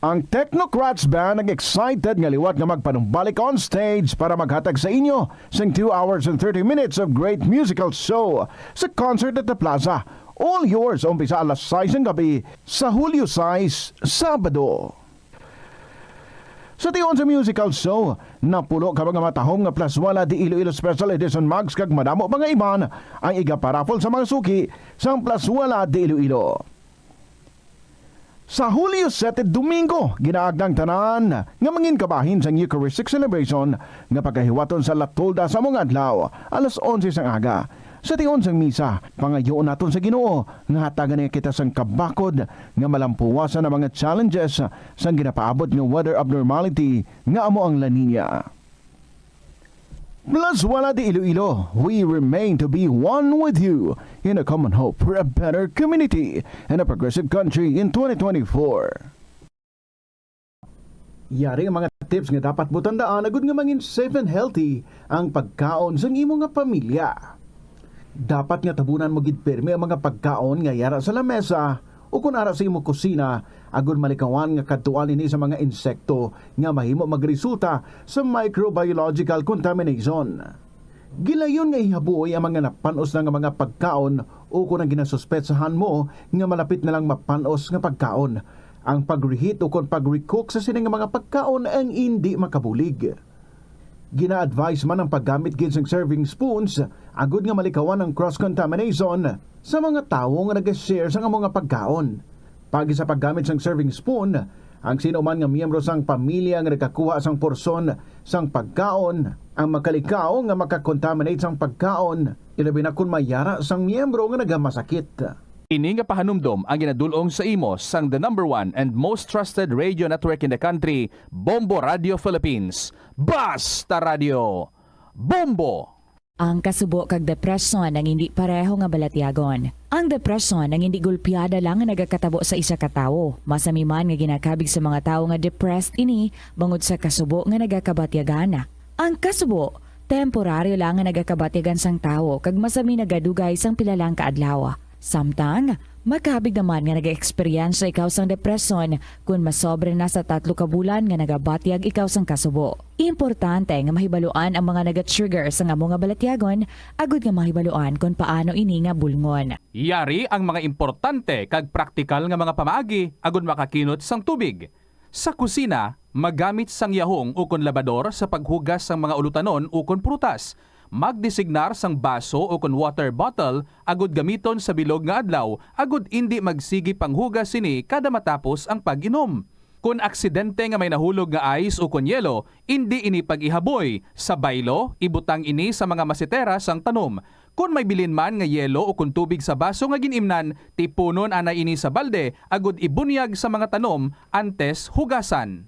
Ang Technocrats Band nag-excited nga liwat nga magpanumbalik on stage para maghatag sa inyo sing two hours and thirty minutes of great musical show sa Concert at the Plaza. All yours, umpisa alas sais sang gabi sa Hulyo sais, Sabado. Sa tion sa musical show, napulo ka mga matahom nga Plazuela de Iloilo Special Edition mugs kag madamo pa nga iban ang igaparaffle sa mga suki sang Plazuela de Iloilo. Sa Hulyo sete, Domingo, ginaagda ang tanan nga mangin kabahin sang Eucharistic celebration nga pagahiwaton sa La Tolda sa among adlaw, alas onse sang aga. Sa tion sang misa, pangayoon naton sa Ginoo nga hatagan niya kita sang kabakod nga malampuwasan ang mga challenges sang ginapaabot nga weather abnormality nga amo ang La Niña. Plazuela de Iloilo, we remain to be one with you in a common hope for a better community and a progressive country in twenty twenty-four. Yari ang mga tips nga dapat mo tandaan agud nga mangin safe and healthy ang pagkaon sang imo nga pamilya. Dapat nga tabunan mo gid pirme ang mga pagkaon nga yara sa lamesa o kon ara sa imo kusina, agud malikawan nga kadtuan ini sa mga insekto nga mahimo magresulta sa microbiological contamination. Gilayon nga ihabuoy ang mga napan-os na nga mga pagkaon o kon ang ginasuspetsahan mo nga malapit na lang mapan-os nga pagkaon. Ang pag-reheat o kon pag-recook sa sini nga mga pagkaon ang indi makabulig. Gina-advise man ang paggamit gid sang serving spoons agud nga malikawan ang cross-contamination sa mga tawo nga naga-share sang amo nga pagkaon. Paagi sa paggamit sang serving spoon, ang sino man nga miyembro sang pamilya nga nagakuha sang porsyon sang pagkaon ang makalikaw nga makakontaminate sang pagkaon, ilabi na kon may yara sang miyembro nga nagamasakit. Ini nga pahanumdom ang ginadul-ong sa imo sang the number one and most trusted radio network in the country, Bombo Radio Philippines. Basta Radio Bombo! Ang kasubo kag depresyon ang hindi pareho nga balatyagon. Ang depresyon ang hindi gulpiada lang nga nagakatabo sa isa ka tawo. Masami man nga ginakabig sa mga tawo nga depressed ini bangod sa kasubo nga nagakabatyagan. Ang kasubo, temporaryo lang nga nagakabatyagan sang tawo kag masami nagadugay sang pila lang ka adlaw. Samtang, makabig naman nga nag-eksperyensya ikaw sang depresyon kon masobra na sa tatlo ka bulan nga nagabatyag ikaw sang kasubo. Importante nga mahibaluan ang mga naga-trigger sang amo nga balatyagon agud nga mahibaluan kon paano ini nga bulngon. Yari ang mga importante kag praktikal nga mga pamaagi agud makakinot sang tubig. Sa kusina, magamit sang yahong ukon labador sa paghugas sang mga ulutanon ukon prutas. Magdesignar sang baso ukon water bottle agud gamiton sa bilog nga adlaw agud indi magsigi panghugas sini kada matapos ang pag-inom. Kon aksidente nga may nahulog nga ice ukon yelo, indi ini pag-ihaboy. Sa baylo, ibutang ini sa mga masetera sang tanom. Kon may bilin man nga yelo ukon tubig sa baso nga gin-imnan, tipunon anay ini sa balde agud ibunyag sa mga tanom antes hugasan.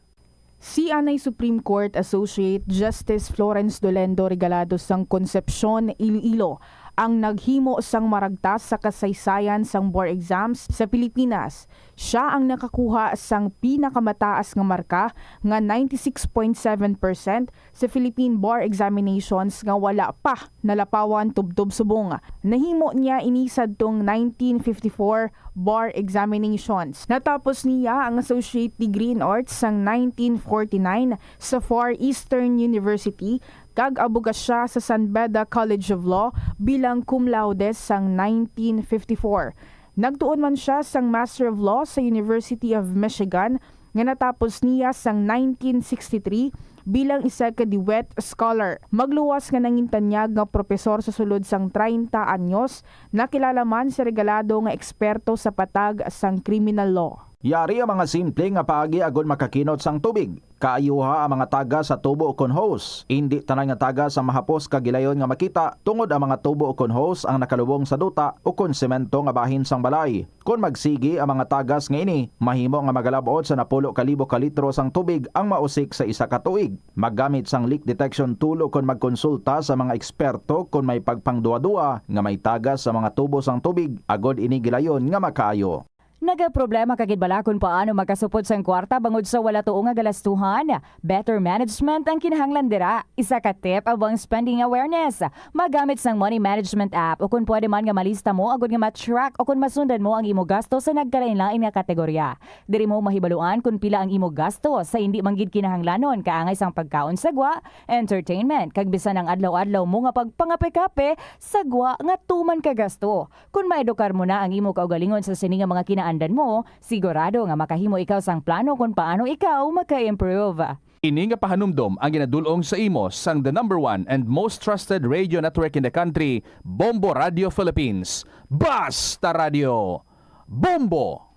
Si anay Supreme Court Associate Justice Florence Dolendo Regalado sang Concepcion, Iloilo, ang naghimo sang maragtas sa kasaysayan sang bar exams sa Pilipinas. Siya ang nakakuha sang pinakamataas nga marka nga ninety-six point seven percent sa Philippine Bar Examinations nga wala pa nalapawan tubtob subong. Nahimo niya ini sadtong nineteen fifty-four bar examinations. Natapos niya ang associate degree in arts sang nineteen forty-nine sa Far Eastern University kag abogasya sa San Beda College of Law bilang cum laude sang nineteen fifty-four. Nagtuon man sia sang Master of Law sa University of Michigan nga natapos niya sang nineteen sixty-three bilang isa ka DeWitt Scholar. Magluwas nga nangintanyag nga propesor sa sulod sang treinta anyos, nakilala man si Regalado nga eksperto sa patag sang criminal law. Yari ang mga simple nga paagi agud makakinot sang tubig. Kaayuha ang mga tagas sa tubo ukon hose. Indi tanan nga tagas ang mahapos kag gilayon nga makita, tungod ang mga tubo ukon hose ang nakalubong sa duta ukon semento nga bahin sang balay. Kon magsigi ang mga tagas nga ini, mahimo nga magalab-ot sa napulo ka libo ka litro sang tubig ang mausik sa isa ka tuig. Maggamit sang leak detection tool ukon magkonsulta sa mga eksperto kon may pagpangduwa-duwa nga may tagas sa mga tubo sang tubig, agod ini gilayon nga makaayo. Nagaproblema ka gid bala kon paano makasupod sang kwarta bangod sa wala tuo nga galastuhan? Better management ang kinahanglan dira. Isa ka tip amo ang spending awareness. Magamit sang money management app, o kon pwede man nga malista mo agud nga ma-track o kon masundan mo ang imo gasto sa nagkalainlain nga kategorya. Diri mo mahibaluan kon pila ang imo gasto sa indi man gid kinahanglanon, kaangay sang pagkaon sa gwa, entertainment, kag bisan ang adlaw-adlaw mo nga pagpangape-kape sa gwa nga tuman ka gasto. Kon maedukar mo na ang imo kaugalingon sa sini nga mga kinaandan mo, sigurado nga makahimo ikaw sang plano kon paano ikaw maka-improve. Ini nga pahanumdom ang ginadul-ong sa imo sang the number one and most trusted radio network in the country, Bombo Radio Philippines. Basta Radio Bombo!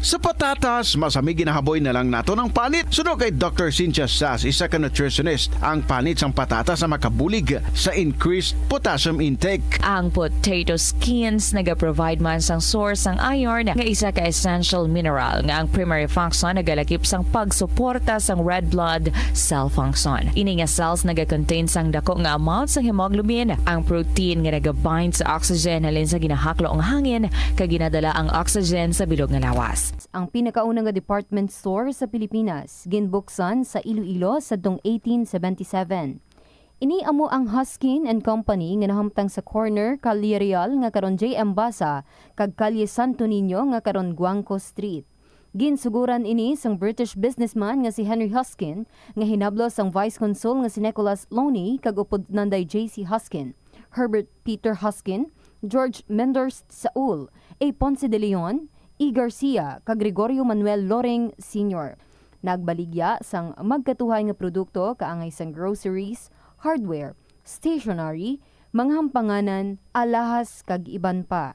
Sa patatas, masami ginahaboy na lang naton ang panit. Suno kay Doctor Cynthia Sas, isa ka nutritionist, ang panit sang patatas ang makabulig sa increased potassium intake. Ang potato skins nagaprovide man sang source sang iron, nga isa ka essential mineral nga ang primary function nagalakip sang pagsuporta sang red blood cell function. Ini nga cells nagakontain sang dako nga amount sang hemoglobin, ang protein nga nagabind sa oxygen halin sa ginahaklo nga hangin kag ginadala ang oxygen sa bilog nga lawas. Ang pinakauna nga department store sa Pilipinas ginbuksan sa Iloilo sadtong eighteen seventy-seven. Ini amo ang Hoskin and Company nga nahamtang sa corner Calle Real nga karon J M Basa kag Calle Santo Niño nga karon Guangco Street. Ginsuguran ini sang British businessman nga si Henry Hoskin, nga hinablos sang Vice Consul nga si Nicholas Loney kag upod Nanday J C Hoskin, Herbert Peter Hoskin, George Menders Saul, A. Ponce de Leon, E. Garcia, kag Gregorio Manuel Loring Senior. Nagbaligya sang magkatuhay nga produkto kaangay sang groceries, hardware, stationery, mga hampanganan, alahas, kag iban pa.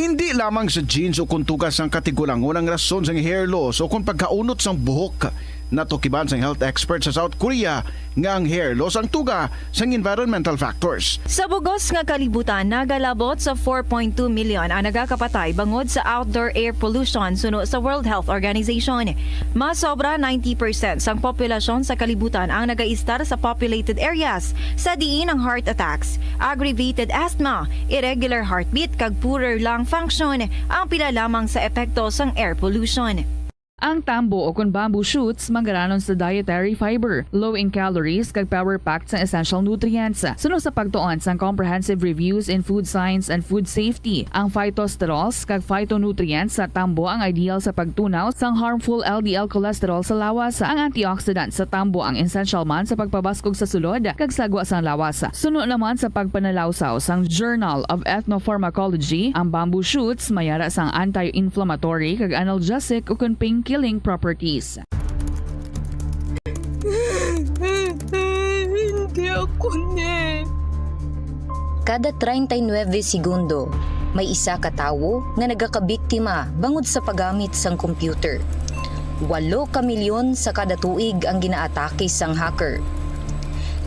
Indi lamang sa genes o kon tugas sang katigulangon ang rason sang hair loss o kon pagkaunot sang buhok. Natukiban sang health expert sa South Korea nga ang hair loss ang tuga sang environmental factors. Sa bugos nga kalibutan, nagalabot sa four point two million ang nagakapatay bangod sa outdoor air pollution suno sa World Health Organization. Mas sobra ninety percent sang populasyon sa kalibutan ang nagaistar sa populated areas, sa diin ang heart attacks, aggravated asthma, irregular heartbeat, kag poorer lung function ang pila lamang sa epekto sang air pollution. Ang tambo o kon bamboo shoots manggaranon sa dietary fiber, low in calories, kag power-packed sang essential nutrients. Suno sa pagtuon sang Comprehensive Reviews in Food Science and Food Safety, ang phytosterols kag phytonutrients sa tambo ang ideal sa pagtunaw sang harmful L D L cholesterol sa lawas. Ang antioxidant sa tambo ang essential man sa pagpabaskog sa sulod kag sagwa sang lawas. Suno naman sa pagpanalawsaw sang Journal of Ethnopharmacology, ang bamboo shoots may ara sang anti-inflammatory kag analgesic ukon pain-killing properties. Hindi ako ni. Kada treinta y nueve segundo, may isa ka tawo nga nagakabiktima bangod sa paggamit sang computer. Walo ka milyon sa kada tuig ang ginaatake sang hacker.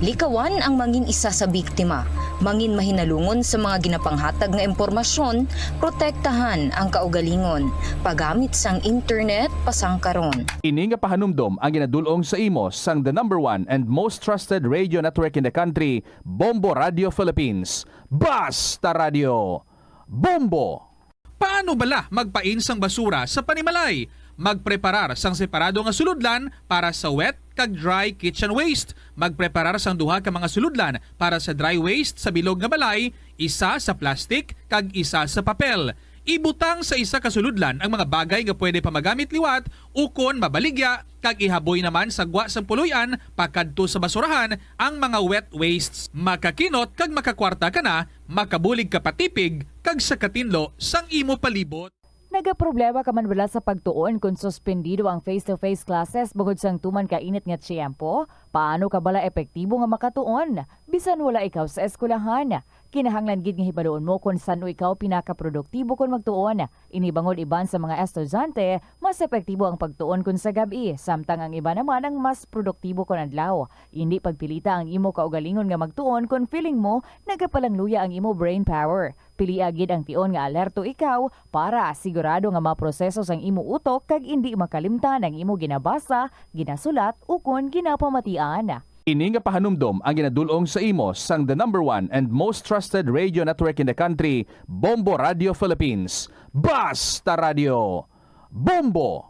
Likawan ang mangin isa sa biktima, mangin mahinalungon sa mga ginapanghatag nga impormasyon, protektahan ang kaugalingon, paggamit sang internet pasang karon. Ini nga pahanumdom ang ginadul-ong sa imo sang the number one and most trusted radio network in the country, Bombo Radio Philippines. Basta Radio, Bombo! Paano bala magpain sang basura sa panimalay? Magpreparar sang separado nga sulodlan para sa wet kag dry kitchen waste. Magpreparar sang duha ka mga sulodlan para sa dry waste sa bilog nga balay, isa sa plastic kag isa sa papel. Ibutang sa isa ka sulodlan ang mga bagay nga pwede pa magamit liwat ukon mabaligya, kag ihaboy naman sa gwa sang puloy-an pakadto sa basurahan ang mga wet wastes. Makakinot kag makakwarta ka na, makabulig ka pa tipig, kag sa katinlo sang imo palibot. Nagaproblema ka man bala sa pagtuon kon suspendido ang face-to-face classes bangod sang tuman ka init nga tiyempo? Paano ka bala epektibo nga makatuon bisan wala ikaw sa eskwelahan? Kinahanglan gid nga hibaluon mo kon san-o ikaw pinakaproduktibo kon magtuon. Ini bangod iban sa mga estudyante, mas epektibo ang pagtuon kon sa gab-i, samtang ang iban naman ang mas produktibo kon adlaw. Indi pagpilita ang imo kaugalingon nga magtuon kon feeling mo nagapalangluya ang imo brain power. Pilia gid ang tion nga alerto ikaw para sigurado nga maproseso sang imo utok kag indi makalimtan ang imo ginabasa, ginasulat, ukon ginapamatian. Ini nga pahanumdom ang ginadul-ong sa imo sang the number one and most trusted radio network in the country, Bombo Radio Philippines. Basta Radio, Bombo!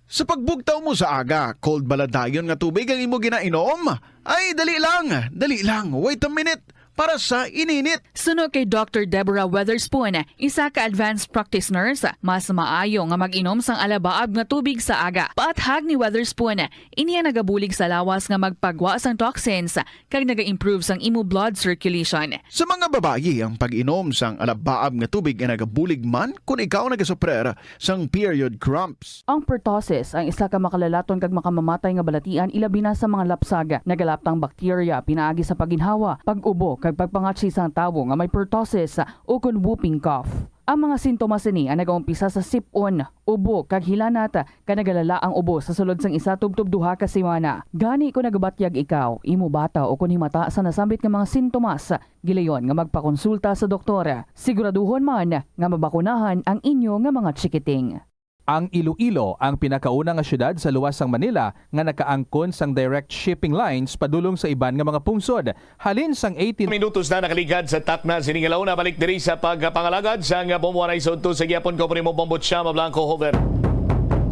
Sa pagbugtaw mo sa aga, cold bala dayon nga tubig ang imo ginainom? Ay, dali lang, dali lang, wait a minute, para sa ininit. Suno kay Doctor Deborah Weatherspoon, isa ka advanced practice nurse, mas maayo nga mag-inom sang alabaab nga tubig sa aga. Paathag ni Weatherspoon, ini ang nagabulig sa lawas nga magpagwa sang toxins kag naga-improve sang imo blood circulation. Sa mga babayi, ang pag-inom sang alabaab nga tubig ay nagabulig man kon ikaw nagasuprer sang period cramps. Ang pertussis ang isa ka makalalaton kag makamamatay nga balatian, ilabi na sa mga lapsag. Nagalaptang bakterya pinaagi sa pagginhawa, pag-ubo, kag pagpangatsi sang tawo nga may pertussis ukon whooping cough. Ang mga sintomas sini ang nagaumpisa sa sip-on, ubo, kag hilanat, kag nagalala ang ubo sa sulod sang isa tubtob duha ka semana. Gani, kon nagabatyag ikaw, imo bata, ukon himata sa nasambit nga mga sintomas, gilayon nga magpakonsulta sa doktor. Siguraduhon man nga mabakunahan ang inyo nga mga chikiting. Ang Iloilo ang pinakauna nga syudad sa luwas sang Manila nga nakaangkon sang direct shipping lines padulong sa iban nga mga pungsod. Halin sang eighteen minutos na nakaligad sa takna sini nga launa, balik diri sa pagpangalagad sang Bombo Anay sa udto sa gihapon ko, Primo Bombo Chama Blanco Hover.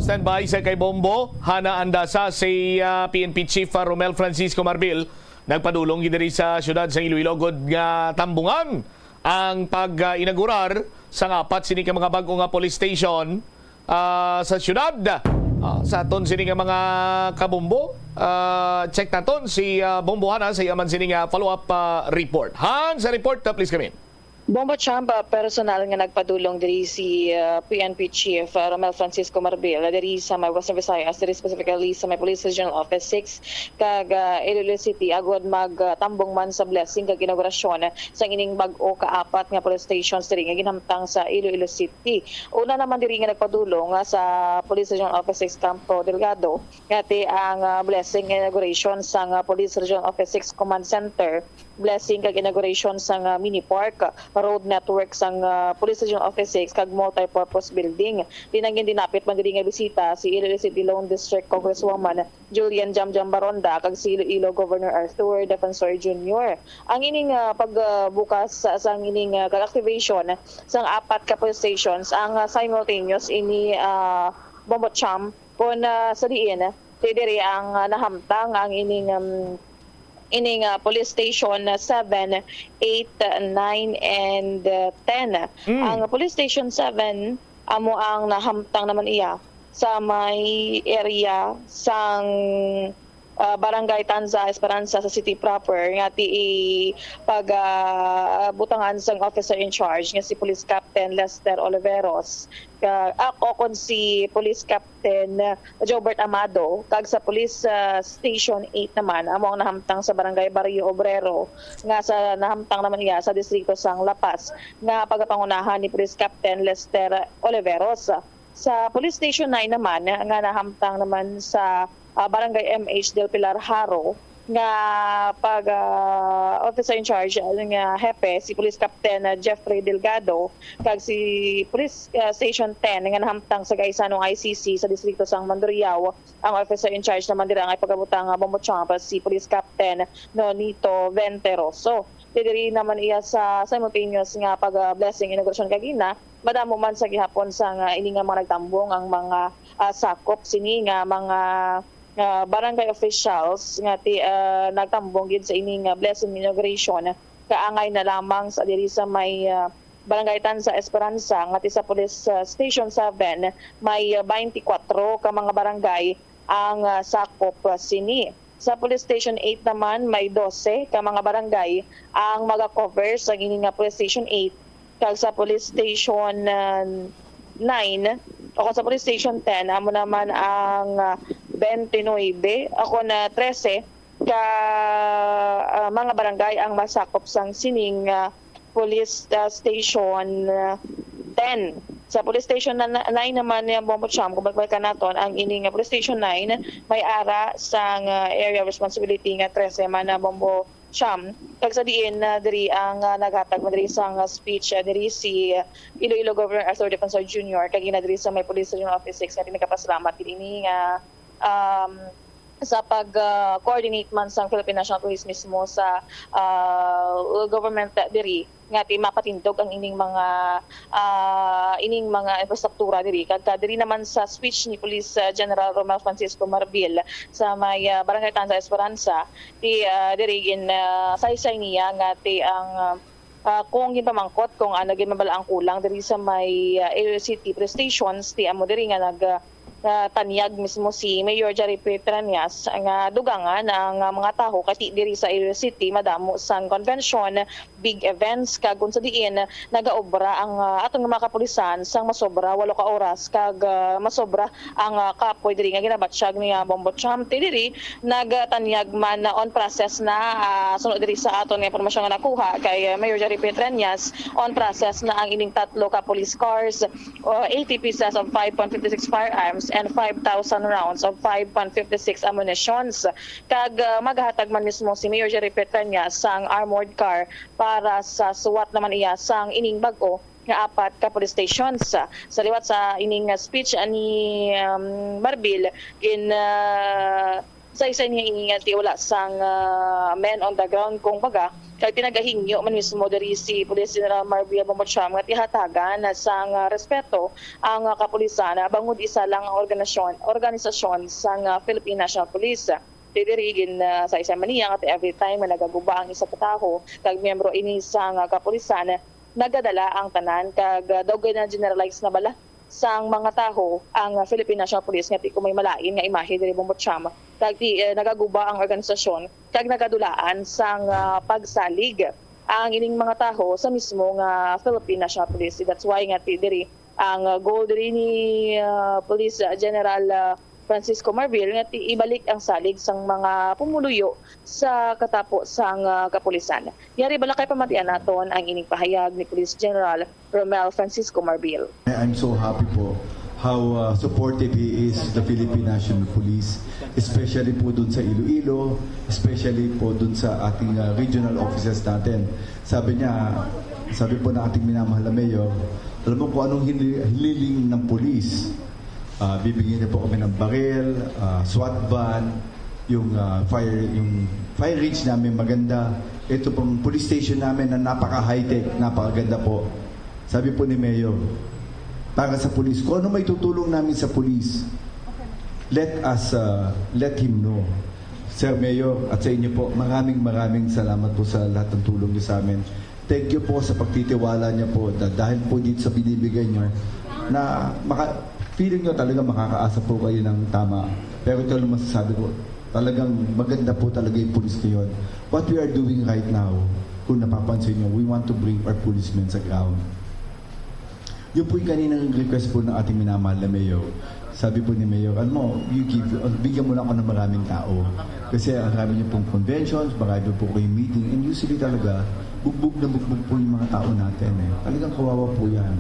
Standby sa kay Bombo, Hana Andasa, si ah, P N P Chief ah, Romel Francisco Marbil. Nagpadulong gid diri sa siyudad sa Iloilo gud nga tambungan ang pag-inaugurar sang apat sini ka mga bag-o nga police station ah, sa siyudad. Ah, sa aton sini nga mga kabombo, ah, check naton si ah, Bombo Hana sa iya man sini nga follow-up ah, report. Han, sa report, ah, please come in. Bombo Chamba, personal nga nagpadulong diri si, ah, P N P Chief, ah, Romel Francisco Marbil, diri sa may Western Visayas, diri specifically sa may Police Regional Office six, kag, ah, Iloilo City, agod magtambong man sa blessing kag inaugurasyon sa ining bag-o kaapat nga police stations diri nga ginhamtang sa Iloilo City. Una naman diri nga nagpadulong, ah, sa Police Regional Office six Campo Delgado, ngati ang, ah, blessing inauguration sang, ah, Police Regional Office six Command Center, blessing kag inauguration sang, ah, mini park, road network sang, ah, Police Regional Office six kag multipurpose building. Dinangin dinapit man diri nga bisita si Iloilo City Lone District Congresswoman Julian Jamjam Baronda kag si Iloilo Governor Arthur Defensor Junior. Ang ining, ah, pagbukas sa, sang ining, ah, kag activation sang apat ka police stations ang, ah, simultaneous ini, ah, Bombo Cham, kun, ah, sa diin ti diri ang, ah, nahamtang ang ining, um, ining, ah, police station na seven, eight, nine, and, ah, ten. Mm. Ang police station seven amo ang nahamtang naman iya sa may area sang, ah, Barangay Tanza Esperanza sa city proper nga ti pag, ah, butangan sang officer in charge nga si Police Captain Lester Oliveros. Ka, ah, o kon si Police Captain, ah, Jobert Amado, kag sa Police, ah, Station eight naman, amo ang nahamtang sa Barangay Barrio Obrero, nga sa, nahamtang naman iya sa distrito sang La Paz, nga pagapangunahan ni Police Captain Lester Oliveros. Sa Police Station nine naman, nga nahamtang naman sa, ah, Barangay M H Del Pilar Jaro, nga pag, ah, officer in charge, ah, nga hepe, si Police Captain, ah, Jeffrey Delgado, kag si Police, ah, Station ten nga nahamtang sa Gaisanong I C C sa distrito sang Mandurriao. Ang officer in charge naman dira nga ipagabutang nga bombo chomp si Police Captain Nonito Venteroso. Diri naman iya sa simultaneous nga pag, ah, blessing inauguration kagina, madamo man sa gihapon sang, ah, ini nga mga nagtambong ang mga, ah, sakop sini nga mga, ah, barangay officials nga ti, ah, nagtambong gid sa ini nga blessing inauguration. Kaangay na lamang sa diri sa may, ah, Barangay Tanza Esperanza nga ti sa Police, ah, Station seven, may, ah, twenty-four ka mga barangay ang, ah, sakop, ah, sini. Sa Police Station eight naman, may dose ka mga barangay ang maga-cover sa ini nga Police Station eight, kag sa Police Station, ah, nine, o kung sa Police Station ten, amo naman ang, ah, twenty-nine, o kung na trese ka, ah, mga barangay ang masakop sang sining, ah, Police, ah, Station, ah, ten. Sa Police Station na, na, nine naman ni Bombo Cham, kung magbalikan naton, ang ini nga Police Station nine may ara sang, ah, area of responsibility nga trese man na Bombo Cham. Kag sa diin na diri ang, ah, naghatag man diri sang, ah, speech, ah, diri si, ah, Iloilo Governor Arthur Defensor Junior, kag ina diri sa may Police Regional Office six nga nagapasalamat gid ini nga, um, sa pag, ah, coordinate man sang Philippine National Police mismo sa, ah, government diri nga ti mapatindog ang ining mga, ah, ining mga infrastruktura diri. Kag, ah, diri naman sa speech ni Police, ah, General Romel Francisco Marbil sa may, ah, Barangay Tanza Esperanza, ti, ah, diri gin, ah, saysay niya nga ti ang, ah, ah, kung ginpamangkot kung ano gid man bala ang kulang diri sa may, ah, Iloilo City Police Stations, ti amo diri nga nag, ah, ah, tanyag mismo si Mayor Jerry Petrañas nga dugangan ang, ah, mga tawo kay ti diri sa Iloilo City madamo sang convention, big events, kag kung sa diin nagaobra ang, ah, aton nga mga kapulisan sang masobra walo ka oras kag, ah, masobra ang, ah, kapoy diri nga ginabatyag ni, ah, Bombo Cham. Ti diri nagtanyag man na on process na, ah, suno diri sa aton nga impormasyon nga nakuha kay, ah, Mayor Jerry Petrañas, on process na ang ining tatlo ka police cars, o eighty pieces of five point fifty six firearms and five thousand rounds of five point fifty six ammunitions. Kag, ah, maghatag man mismo si Mayor Jerry Petrañas sang armored car para sa suwat naman iya sang ining bag-o nga apat ka police stations. Sa liwat sa ining speech ni, um, Marbil, gin, ah, saysay niya ini nga ti wala sang, ah, men on the ground, kung baga, kay pinagahingyo man mismo diri si Police General Marbil Bombo Cham nga ti hatagan sang, ah, respeto ang, ah, kapulisan, ah, bangod isa lang ang organisasyon, organisasyon sang, ah, Philippine National Police. Ti diri gin, ah, saysay man niya nga ti every time nga nagaguba ang isa ka tawo kag miyembro ini sang, ah, kapulisan, nagadala ang tanan kag, ah, daw gina-generalize na bala sang mga tawo ang, ah, Philippine National Police nga ti kung may malain nga imahe diri Bombo Cham kag ti, eh, nagaguba ang organisasyon kag nagadulaan sang, ah, pagsalig. ang ining mga taho sa mismo nga Philippine National Police. That's why nga ti diri ang, uh, goal diri ni, uh, Police General, uh, Francisco Marbil nga ti ibalik ang salig sang mga pumuluyo sa katapo sang, uh, kapulisan. Yari bala kay pamatian naton ang ining pahayag ni Police General Romel Francisco Marbil. I'm so happy po how uh, supportive he is the Philippine National Police, especially po dun sa Iloilo, especially po dun sa ating uh, regional offices natin. Sabi niya, sabi po ng ating minamahal na mayor, alam mo kung anong hili- hiniling ng police? Uh, bibigyan niya po kami ng baril, uh, SWAT van, yung uh, fire yung fire range namin maganda. Ito pong police station namin na napaka high-tech, napakaganda po. Sabi po ni Mayor, para sa police, kung ano may tutulong namin sa police, let us uh, let him know. Sir Mayor, at sa inyo po, maraming maraming salamat po sa lahat ng tulong niyo sa amin. Thank you po sa pagtitiwala niyo po da- dahil po dito sa binibigay niyo na maka, feeling niyo talaga makakaasa po kayo ng tama. Pero ito lang masasabi ko, talagang maganda po talaga yung police ngayon. What we are doing right now, kung napapansin niyo, we want to bring our policemen sa ground. Yun po yung kaninang request po ng ating minamahal na mayor. Sabi po ni Mayor, alam mo, you give, uh, bigyan mo lang ako ng maraming tao. Kasi ang dami niyo pong conventions, marami po kayong meeting, and usually talaga, bugbog na bugbog po yung mga tao natin eh. Talagang kawawa po yan.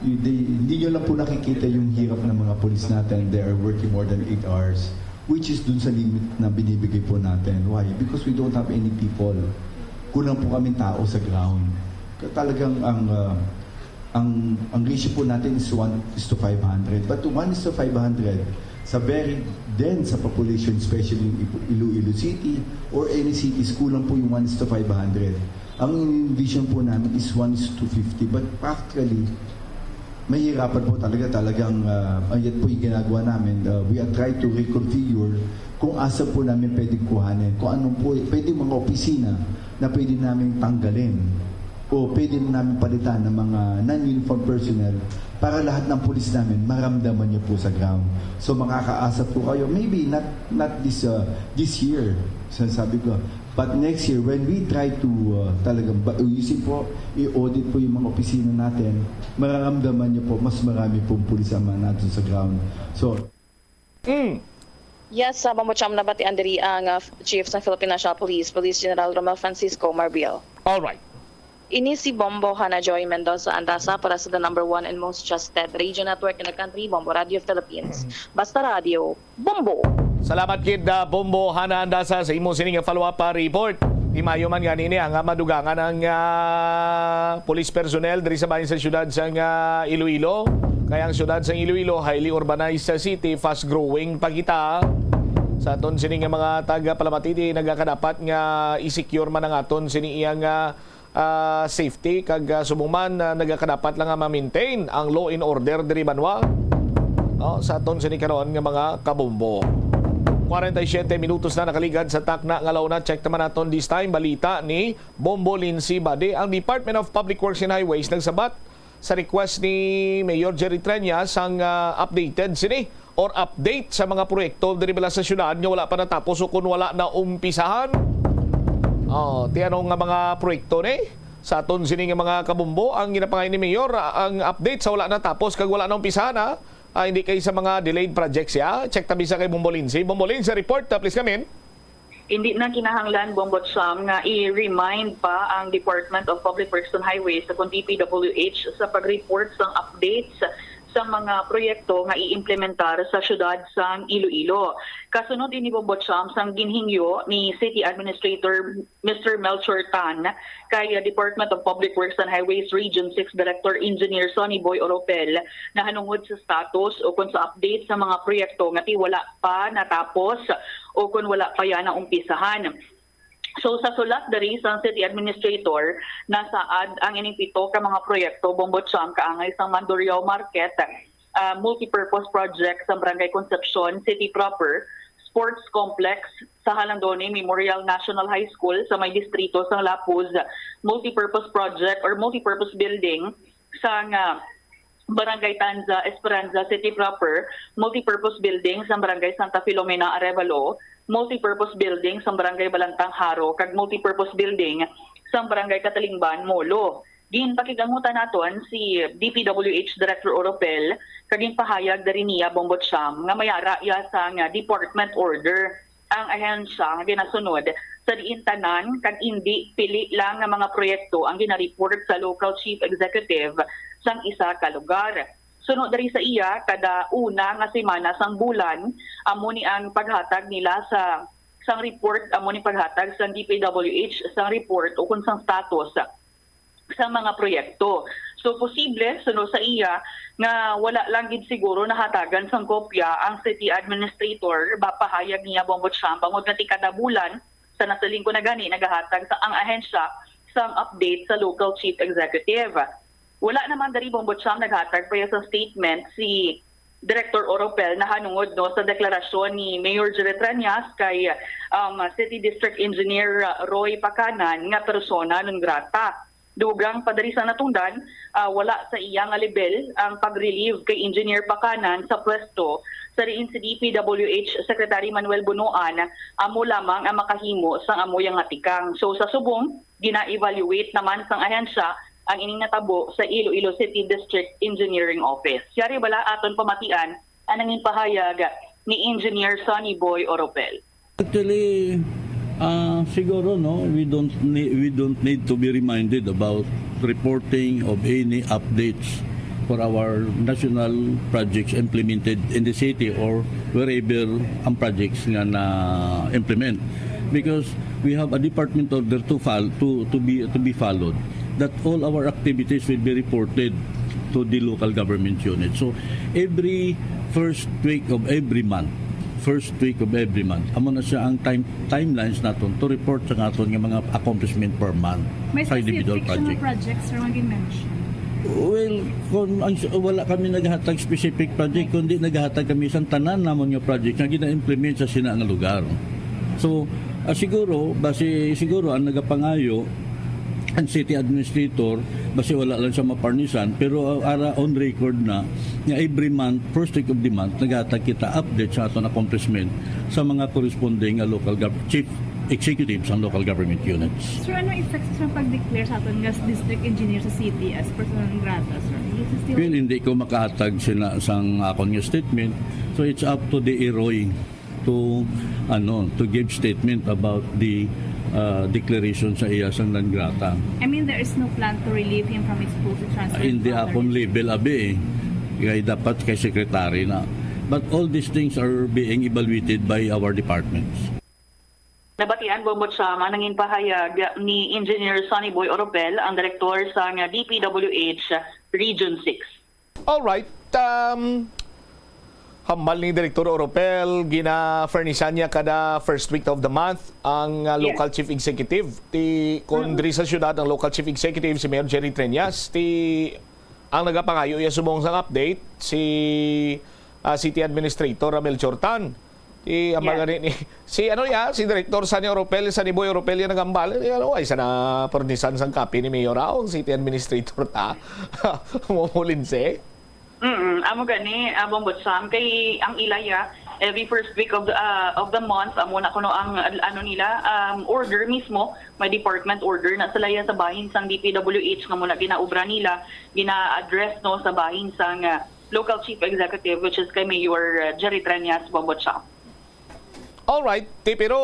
You- they- Hindi nyo lang po nakikita yung hirap ng mga police natin. They are working more than eight hours, which is dun sa limit na binibigay po natin. Why? Because we don't have any people. Kulang po kaming tao sa ground. Talagang ang uh, ang ang ratio po natin is one is to five hundred. But one is to five hundred, sa very dense sa population, especially in Iloilo City or any cities, kulang po yung one is to five hundred. Ang envision po namin is one is to fifty. But practically, mahirapan po talaga. Talagang uh, yan po yung ginagawa namin. Uh, we are trying to reconfigure kung asa po namin pwedeng kuhanin, kung anong po pwede mga opisina na pwede namin tanggalin o pwede na namin palitan ng mga non-uniform personnel para lahat ng pulis namin maramdaman niyo po sa ground. So makakaasa po kayo, maybe not not this uh, this year, sinasabi ko, but next year when we try to uh, talagang ba, ayusin po, i-audit po yung mga opisina natin, mararamdaman niyo po mas marami pong pulis ang mga nandun sa ground. So, Mm. Yes, sa Bombo Cham nabatian diri ang uh, Chief sa Philippine National Police, Police General Romel Francisco Marbil. All right. Ini si Bombo Hana Joy Mendoza Andasa para sa the number one and most trusted radio network in the country, Bombo Radio Philippines. Basta Radio, Bombo! Salamat kid uh, Bombo Hana Andasa sa imo sining follow-up uh, report. Di mayo man gani ni ang uh, madugangan ang uh, police personnel diri sa bahin sa siyudad sa uh, Iloilo. Kaya ang siyudad sa Iloilo, highly urbanized sa city, fast growing pa kita. Sa aton sini nga mga taga Palamatiti, nagakadapat nga i-secure man ang aton sini iyang uh, uh, safety kag uh, subong man uh, nagakadapat lang nga ma-maintain ang law and order diri banwa. Oh, sa aton sini karon nga mga kabombo. Kwarenta y siyete minutos na nakaligad sa takna nga launa. Check naman naton this time balita ni Bombo Lindsay Bade. Ang Department of Public Works and Highways nagsabat sa request ni Mayor Jerry Treñas ang uh, updated sini or update sa mga proyekto diri bala sa syudad nga wala pa natapos o kung wala na umpisahan. Oh, ti ano nga mga proyekto ni sa aton sini nga mga kabumbo ang ginapangay ni Mayor, ang update sa wala natapos kag wala na umpisahan ha. Ah, hindi kay sa mga delayed projects ya. Check tabi sa kay Bombo Lindsay. Bombo Lindsay report, uh, please come in. Hindi na kinahanglan, Bombo Cham, nga i-remind pa ang Department of Public Works and Highways sa kung D P W H sa pag-report sang updates sa mga proyekto nga i-implementar sa siyudad sang Iloilo. Kasunod ini, Bombo Cham, sang ginhingyo ni City Administrator Mister Melchor Tan kay Department of Public Works and Highways Region six Director Engineer Sonny Boy Oropel nahanungod sa status o kung sa update sa mga proyekto nga ti wala pa natapos o kung wala pa yan naumpisahan. So sa sulat diri sa City Administrator, nasaad ang ining pito ka mga proyekto, Bombo Cham, kaangay sang Mandurriao Market, ah, multipurpose project sa Barangay Concepcion City proper, sports complex sa Jalandoni Memorial National High School sa may distrito sang Lapuz, multipurpose project or multipurpose building sang, ah, Barangay Tanza, Esperanza City proper, multipurpose building sang Barangay Santa Filomena, Arevalo, multipurpose building sang Barangay Balantang, Jaro, kag multipurpose building sang Barangay Catalingban, Molo. Ginpakigangutan naton si D P W H Director Oropel, kag ginpahayag diri niya, Bombo Cham, nga may ara iya sang department order ang ahensya nga ginasunod, sa diin tanan kag indi pili lang nga mga proyekto ang ginareport sa local chief executive sang isa ka lugar. Suno diri sa iya, kada una nga semana sang bulan, amo ni ang paghatag nila sa, sang report, amo ni paghatag sang D P W H sang report o kung sang status sa mga proyekto. So, posible, suno sa iya, nga wala lang gid siguro nahatagan sang kopya ang city administrator, ba, pahayag niya, Bombo Cham, bangod nga ti kada bulan, sa nasiling ko na gani, nagahatag sa ang ahensya sang update sa local chief executive. Wala naman diri, Bombo Cham, naghatag pa iya sa statement si Director Oropel nahanungod, no, sa deklarasyon ni Mayor Jerry Treñas kay, um, City District Engineer, uh, Roy Pacanan nga persona non grata. Dugang pa diri sa natungdan, ah, wala sa iya nga lebel ang pag-relieve kay Engineer Pacanan sa pwesto, sa diin si D P W H Secretary Manuel Bonoan amo lamang ang makahimo sang amo iya nga tikang. So, sa subong, gina-evaluate naman sang ahensya ang ining natabo sa Iloilo City District Engineering Office. Yari bala aton pamatian ang nangin pahayag ni Engineer Sonny Boy Oropel. Actually, ah, siguro, no, we don't need, we don't need to be reminded about reporting of any updates for our national projects implemented in the city or wherever ang projects nga na-implement. Because we have a department order to fol-, to, to be, to be followed, that all our activities will be reported to the local government unit. So, every first week of every month, first week of every month, amo na siya ang time, timelines naton to report sa aton nga mga accomplishment per month May sa individual specific siya nga project. Projects, sir, nga gin-mention? Well, kung ang, wala kami naghatag specific project, kundi naghatag kami sa tanan namon nga project nga gina-implement sa sina nga lugar. So, ah, siguro, basi siguro ang nagapangayo ang city administrator, basi wala lang siya maparnisan, pero, ah, ara on record na nga every month, first week of the month, naghatag kita update sa aton accomplishment sa mga corresponding nga local gov-, chief executives sang local government units. Sir, ano effects sa pag-declare sa aton nga district engineer sa city as persona non grata, sir? Is it still Well, hindi ko makahatag sina sang akon nga statement. So, it's up to the E R O Y to, ano, to give statement about the, uh, declaration sa iya sang non grata. I mean, there is no plan to relieve him from his post to transfer Hindi to other akon level, abi, eh. Kay dapat kay secretary na. But all these things are being evaluated by our departments. Nabatian, Bombo Cham, ang nangin pahayag ni Engineer Sonny Boy Oropel, ang direktor sang D P W H Region six. Alright, um, hambal ni Direktor Oropel, gina-furnishan niya kada first week of the month ang, uh, Yes. local chief executive. Ti, kung Mm. diri sa syudad ang local chief executive, si Mayor Jerry Treñas, ti, ang nagapangayo iya subong sang update, si, uh, City Administrator Ramel Chortan. Ti, ang Yes. mga ni, ni, si ano ya, si Director Sonny Oropel, Sonny Boy Oropel ya nagambal. Ti, ano, ay, sana pernisan sang kapi ni Mayor, ah, ang city administrator ta. Mumulinse. Mm, amo gani, ah, Bombo Cham, kay ang ila ya, every first week of the, ah, of the month, amo na kuno ang, ano nila, um, order mismo, may department order na sila ya sa bahin sang D P W H nga muna ginaobra nila, gina-address, no, sa bahin sang, ah, local chief executive, which is kay Mayor, uh, Jerry Treñas, Bombo Cham. Alright, ti, pero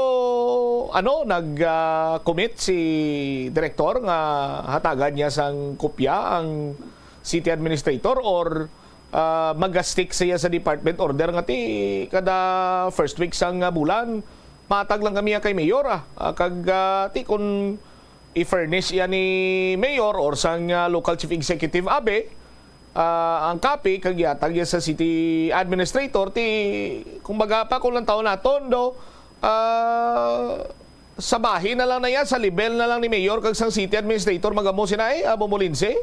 ano, nag, ah, commit si Direktor nga hatagan niya sang kopya ang city administrator or, ah, mag-stick siya sa department order nga ti kada first week sang, ah, bulan, matag lang kami kay Mayor, ah. Ah, kag, ah, ti kun i-furnish iya ni Mayor or sang, ah, local chief executive, abi, ah, ang kapi kag yatag iya sa city administrator, ti, kumbaga pa, kung lang taon naton, do, ah, sa bahin na lang na iya, sa level na lang ni Mayor kag sang city administrator, magamo sina, eh, ah, Bombo Lindsay?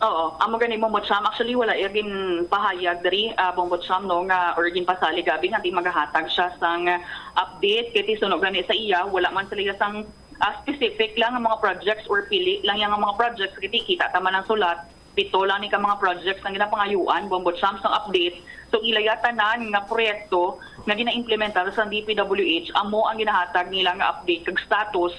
Oo, amo gani, Bombo Cham. Actually, wala iya ginpahayag diri, ah, Bombo Cham, no, nga, or ginpasalig, abi, nga di magahatag siya sang update, kay ti suno gani sa iya, wala man sila iya sang, ah, specific lang nga mga projects or pili lang iya nga mga projects, kay ti kita ta man ang sulat Pito lang ni ka mga projects ang ginapangayuan, Bombo Champs, ang update. So, ila ya tanan nga proyekto nga ginaimplementar sa D P W H, amo ang ginahatag nila nga update kag status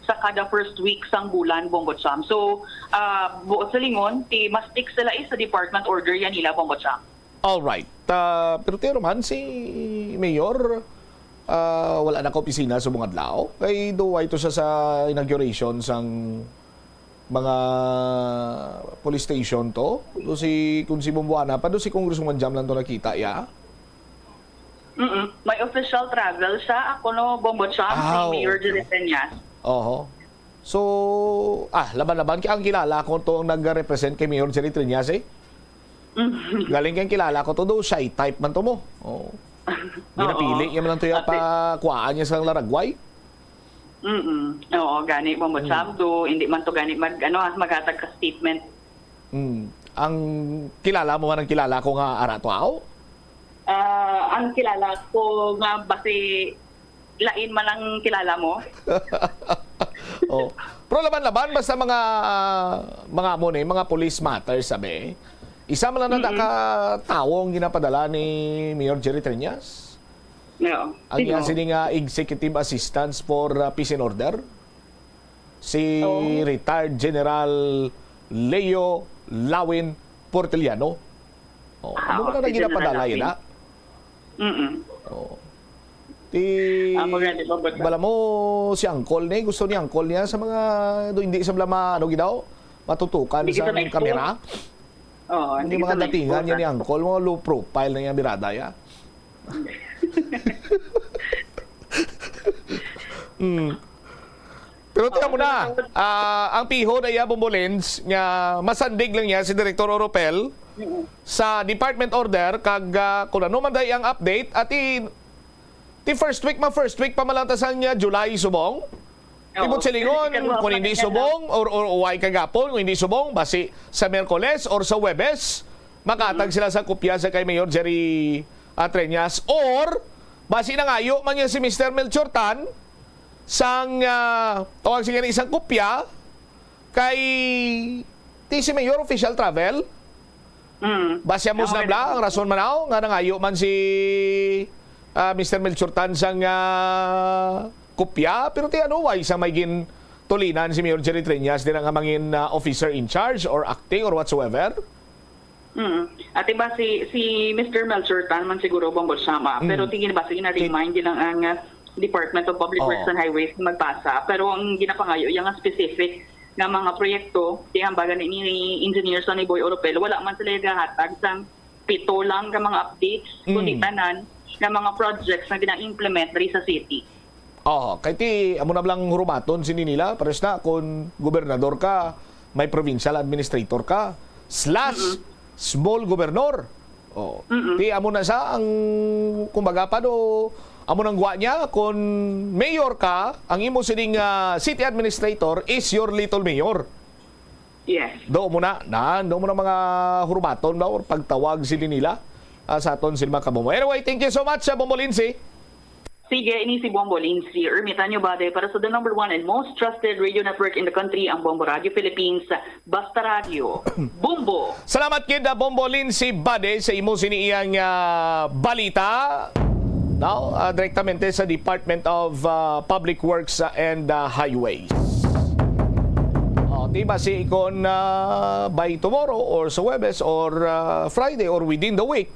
sa kada first week sang bulan, Bombo Champs. So, ah, buot sa lingon, ti mas fix sila, eh, sa department order yan nila, Bombo Champs. Alright. Ah, pero tiro man si Mayor, ah, wala na ka opisina sa mga adlaw. Kay do way to siya sa inauguration sang mga police station to. Do si, kung si Bombuana pa, do si Congresswoman Jam lang to nakita, ya? Mm-mm. May official travel siya. Ako, no, Bombo Champs, Ah, si Mayor okay. Jerry Peñas. Oho. So, ah, laban-laban kay ang kilala ko to ang nag-represent kay Mayor Jerry Triñas, eh. Galing kay kilala ko to, do shy type man to mo. Oh. Ginapili Oo. Niya man lang to ya Ate- pakuhaan niya sa laragway. Mm-mm. Oo, gani, Bombo Mm. Champs, do hindi man to gani mag, ano, ah, maghatag ka statement. Mm. Ang kilala mo man ang kilala ko nga ara to, aw? Ah, ang kilala ko nga basi lain man ang kilala mo. Oh. Pero laban-laban, basta mga, mga amo ni, mga police matters, sabi. Isa man lang na ka tawo ang ginapadala ni Mayor Jerry Triñas. No. Ang iya sini nga executive assistance for, uh, peace and order, si Oo. retired General Leo Lawin Porteliano. Oh, Ah, ano man oo, na si General ginapadala Lawin. yun, ha? Mm-mm. Oh. Ti Ah, maganda, maganda. Bala mo si Uncle ni, gusto ni Uncle niya sa mga do, hindi sa blama, ano ginaw, matutukan Hindi sa sa ma-expose. kamera. Oo, Hindi hindi mga sa datingan ma-expose, niya ni ah. Uncle, mga low profile na niya birada ya. Mm. Pero tingnan mo na, ah, ang piho na iya, Bombolins, nga masandig lang niya si Director Oropel sa department order, kag, ah, kung ano man dahil ang update, at i-, ti first week, ma first week pa man lang ta sang, ah, July, subong. Tibot silingon, kung hindi subong, or, or, or why kagapon, kung hindi subong, basi sa Miyerkules or sa Huwebes, makatag sila sa kopya sa kay Mayor Jerry, ah, Treñas, or basi nangayo man niya si Mister Melchor Tan, sang, ah, tawag siya gani, isang kopya kay ti si Mayor official travel. Mm. Basi amo na bla, ang rason man ako nga nangayo man si, ah, Mister Melchor Tan sang, ah, kopya, pero ti ano, why sa may gintulinan si Mayor Jerry Treñas dira nga mangin, ah, officer in charge or acting or whatsoever? Mm. Ate ba si, si Mister Melchor Tan man siguro, Bombo Sama, pero tingin ba sige na remind din ang, ang, ah, Department of Public Oo. Works and Highways na magpasa, pero ang ginapangayo yung specific nga mga proyekto, ti ang baga ni, ni Engineer Sonny Boy Oropel, wala man sila gahatag sang pito lang ka mga updates, kundi tanan nga mga projects na gina-implement diri sa city. Oh, kay ti amo na lang hurumaton sini nila, pares na kung gobernador ka, may provincial administrator ka, slash small governor. Oh, ti amo na sa ang, kumbaga pa do, amo nang gwa niya, kung mayor ka, ang imo sining, ah, city administrator is your little mayor. Yes. Do mo na, nan, do mo na mga hurumaton ba or pagtawag sila nila, ah, sa aton sila mga kabumo. Anyway, thank you so much sa Bombo Lindsay. Sige, ini si Bombo Lindsay Ermitanyo Bade para sa the number one and most trusted radio network in the country, ang Bombo Radio Philippines, Basta Radio. Bombo! Salamat kid, ah, Bombo Lindsay Bade sa imo sini iyang, ah, balita. Now, ah, direktamente sa Department of, ah, Public Works, ah, and, ah, Highways. Oh, di ba si ikon, ah, by tomorrow or sa Huwebes or, ah, Friday or within the week,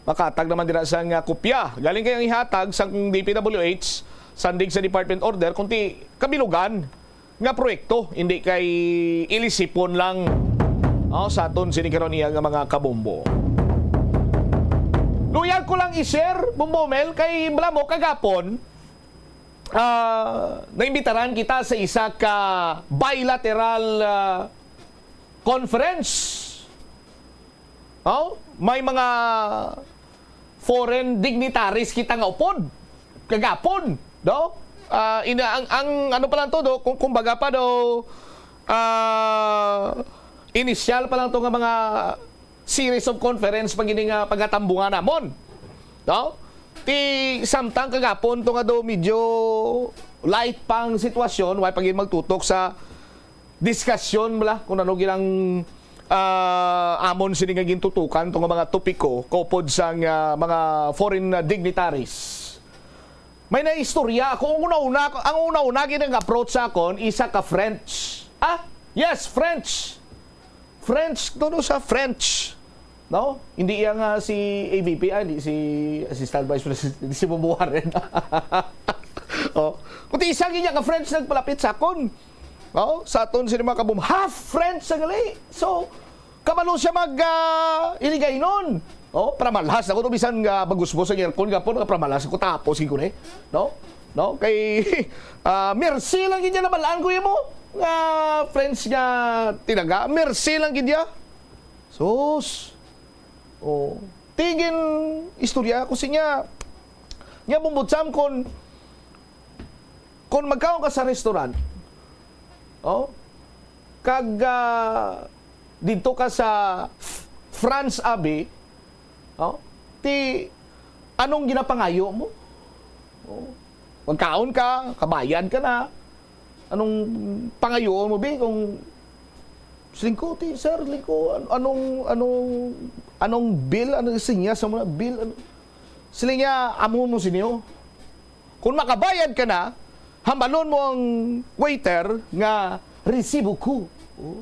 makatag naman dira sa nga kopya. Galing kayang ihatag sa D P W H, sandig sa department order, kung ti kabilugan nga proyekto, hindi kay ilisipon lang, oh, sa aton sini karon iya nga mga kabombo. Luyag ko lang i-share, Bombo Mel, kay bala mo kagapon, ah, naimbitaran kita sa isa ka bilateral, ah, conference. Oh, may mga foreign dignitaries kita nga upod kagapon, no? Ah, ina, ang, ang ano pa lang to, do, kung, kumbaga pa do, ah, initial pa lang to nga mga series of conference pag ini nga pagatambungan namon, no? Ti samtang kagapon to nga do medyo light pang sitwasyon, way pa gid magtutok sa diskasyon bala kung ano ginang, ah, amon sini nga gintutukan, tong mga topiko kaupod sang, ah, mga foreign, ah, dignitaries. May naistorya ako. Ang una-una, ang una-una, ginang-approach sa akon, isa ka French. Ah, yes, French. French, todo sa French. No? Hindi iya nga si A V P, ah, hindi si, Assistant Vice President, hindi si Bobo Warren. Oh. Kundi isa gid niya ka French nagpalapit sa akon. Oh, sa aton sini mga kabum-, half French sa gali. So, kabalo siya mag, ah, Hiligaynon. Oh, para malhas ako to, bisan nga bagusbos ang aircon gapon, nga para malhas ako tapos gid ko ni. No? No? Kay, ah, mercy lang gid niya nabalaan ko imo. Nga French nga tinaga, mercy lang gid niya. Sus. Oh. Tigin istorya ko sinya. Nya, Bumbot Sam, kon, kon magkaon ka sa restaurant, oh, kag, ah, didto ka sa F-, France, abi, oh, ti, anong ginapangayo mo? Oh, magkaon ka, kabayad ka na. Anong pangayoon mo, bi? Kung siling ko, ti, sir, siling ko, an-, anong, anong, anong bill? Ano sinya sa mga bill? Ano? Siling niya, amo mo sinyo. Kung makabayad ka na, hambalon mo ang waiter nga resibo ko. Oh.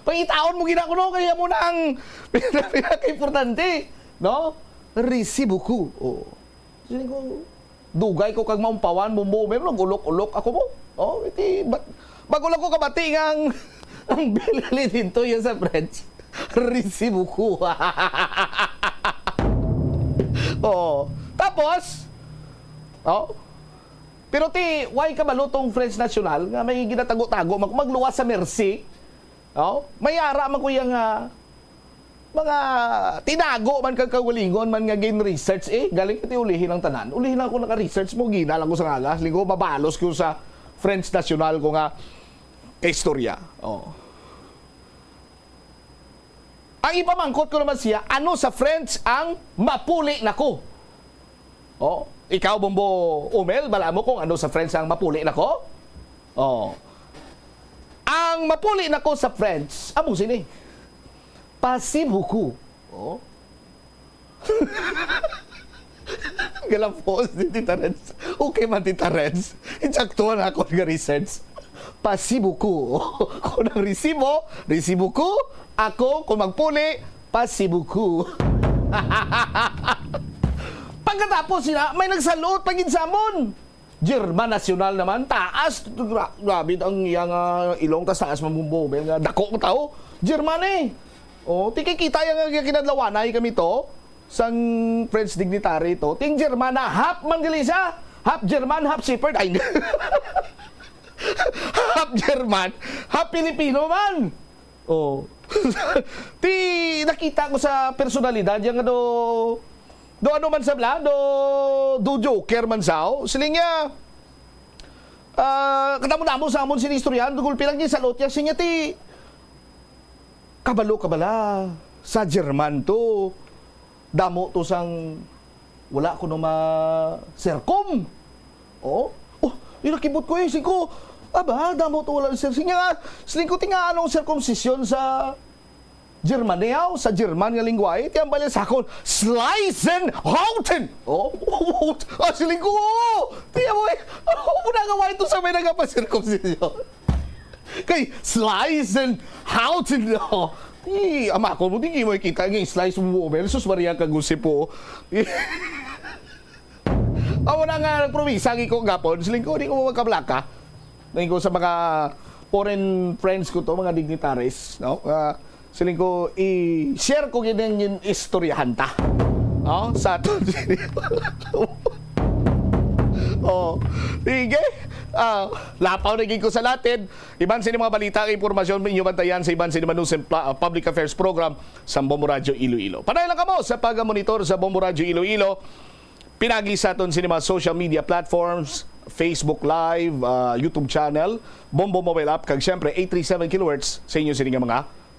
Pangitaon mo gina ko, no? Kaya mo na ang pinaka-importante, no? Resibo ko. Oh. Siling ko, dugay ko kag maumpawan, Bumbo, may nag-ulok-ulok ako mo. Oh, iti, bat-, bago lang ko kabati nga ang, ang bilili dito yan sa French. Resibo ko. Oh. Tapos, oh, pero ti, why kabalo tong French National nga may ginatago-tago, mag-, magluwas sa mercy? Oh, may ara man ko yang, ah, mga tinago man kag kaugalingon man nga gin-research, eh. Galing ka ti ulihi lang tanan. Ulihi lang ako naka-research mo, gina lang ko sa ngagas. Linggo, mabalos ko sa French National ko nga kaistorya. Oh. Ang ipamangkot ko naman siya, ano sa French ang mapuli na ko? Oh, ikaw, Bombo Umel, bala mo kung ano sa French ang mapuli na ko? Oh. Ang mapuli na ko sa French, amo sini. Pasibuku. Oh. Galapos ni Tita Reds. Okay man, Tita Reds. Insaktuhan ako nga research. Pasibuku. Kung ang resibo, resibo ko. Ako, kung magpuli, pasibuku. Pagkatapos sila, may nagsaluot pag-insamon. German National naman, taas. Gra-, grabe ang iyang, ah, ilong, tas taas man Bumbo Umel nga dako ang tao. German eh. Oh, ti kay kita yang, ah, kinadlawanay kami to, sang French dignitary to. Ting German na, half man gali siya. Half German, half shepherd. Ay, half German, half Pilipino man. Oh. Ti nakita ko sa personalidad yang ano, do ano man sa bla, do, do joker man sao. Siling niya, ah, kadamo-damo sa amon sini istoryahan, do gulpi lang ginsalot niya, sinya ti, kabalo ka bala, sa German to, damo to sang wala ko no ma-sercom. Oh, oh, inakibot ko eh, siling ko, aba, damo to wala, sir. Sinya nga, siling ko, tinga anong circumcision sa German, yaw, sa German nga lingwahe, tiyang bali sa akon, Sleisenhauten! Oh, ah, siling ko, tiya mo eh, oh, muna nga wala to sa may nagapasirkumsisyon. Kay Sleisenhauten, oh. Di, ama ko mo, di mo kita nga slice mo, Bumbo Umel. Sus Maria, kagusip po. Amo na nga, nagpromisa gid ko gapon, siling ko, di ko magkablaka. Siling ko sa mga foreign friends ko to, mga dignitaries, no? Ah, siling ko, i-share ko gid ang istoryahan ta. No? Sa aton. Oh, sige. Ah, lapaw na gid ko sa latin. Iban sa mga balita kag impormasyon, inyo bantayan sa iban sa mga news and pla-, public affairs program sa Bombo Radyo Iloilo. Panay lang kamo sa pag-monitor sa Bombo Radyo Iloilo. Pinagi sa aton sini mga social media platforms, Facebook Live, ah, YouTube channel, Bombo Mobile App, kag siyempre, eight three seven kilohertz sa inyo sini nga mga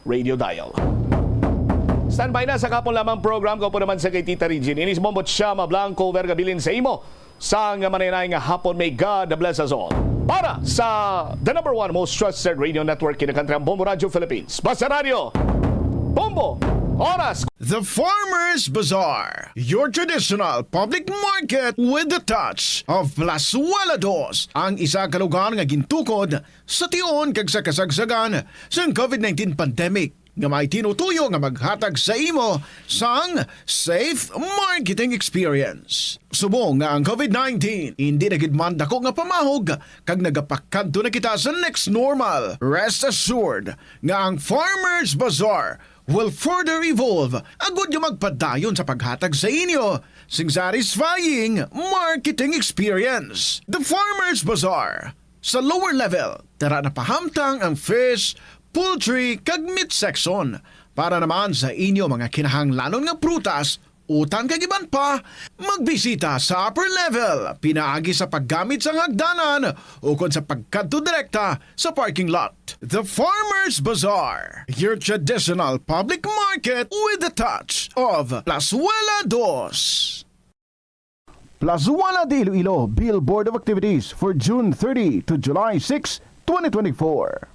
radio dial. Standby na sa kapon lamang program ko po naman sa kay Tita Regine. Inis Bombo Chama Blanco, Verga Bilin sa imo. Sa nga maninay nga hapon, may God bless us all. Para sa the number one most trusted radio network in the country, ang Bombo Radio Philippines. Basta Radio Bombo, oras. The Farmers Bazaar, your traditional public market with the touch of Plazuela Dos, ang isa ka lugar nga gintukod sa tion kag sa kasagsagan sang COVID nineteen pandemic, nga may tinutuyo nga maghatag sa imo sang safe marketing experience. Subong nga ang COVID nineteen indi na gid man dako nga pamahog kag nagapakadto na kita sa next normal, rest assured nga ang Farmers Bazaar will further evolve agud nga magpadayon sa paghatag sa inyo sing satisfying marketing experience. The Farmers Bazaar, sa lower level, tara na pahamtang ang fish, poultry, kag meat section. Para naman sa inyo mga kinahanglanon nga prutas, utan kag iban pa, magbisita sa upper level pinaagi sa paggamit sang hagdanan ukon sa pagkadto direkta sa parking lot. The Farmers Bazaar, your traditional public market with the touch of Plazuela Dos. Plazuela de Iloilo Billboard of Activities for June thirty to July six, twenty twenty-four.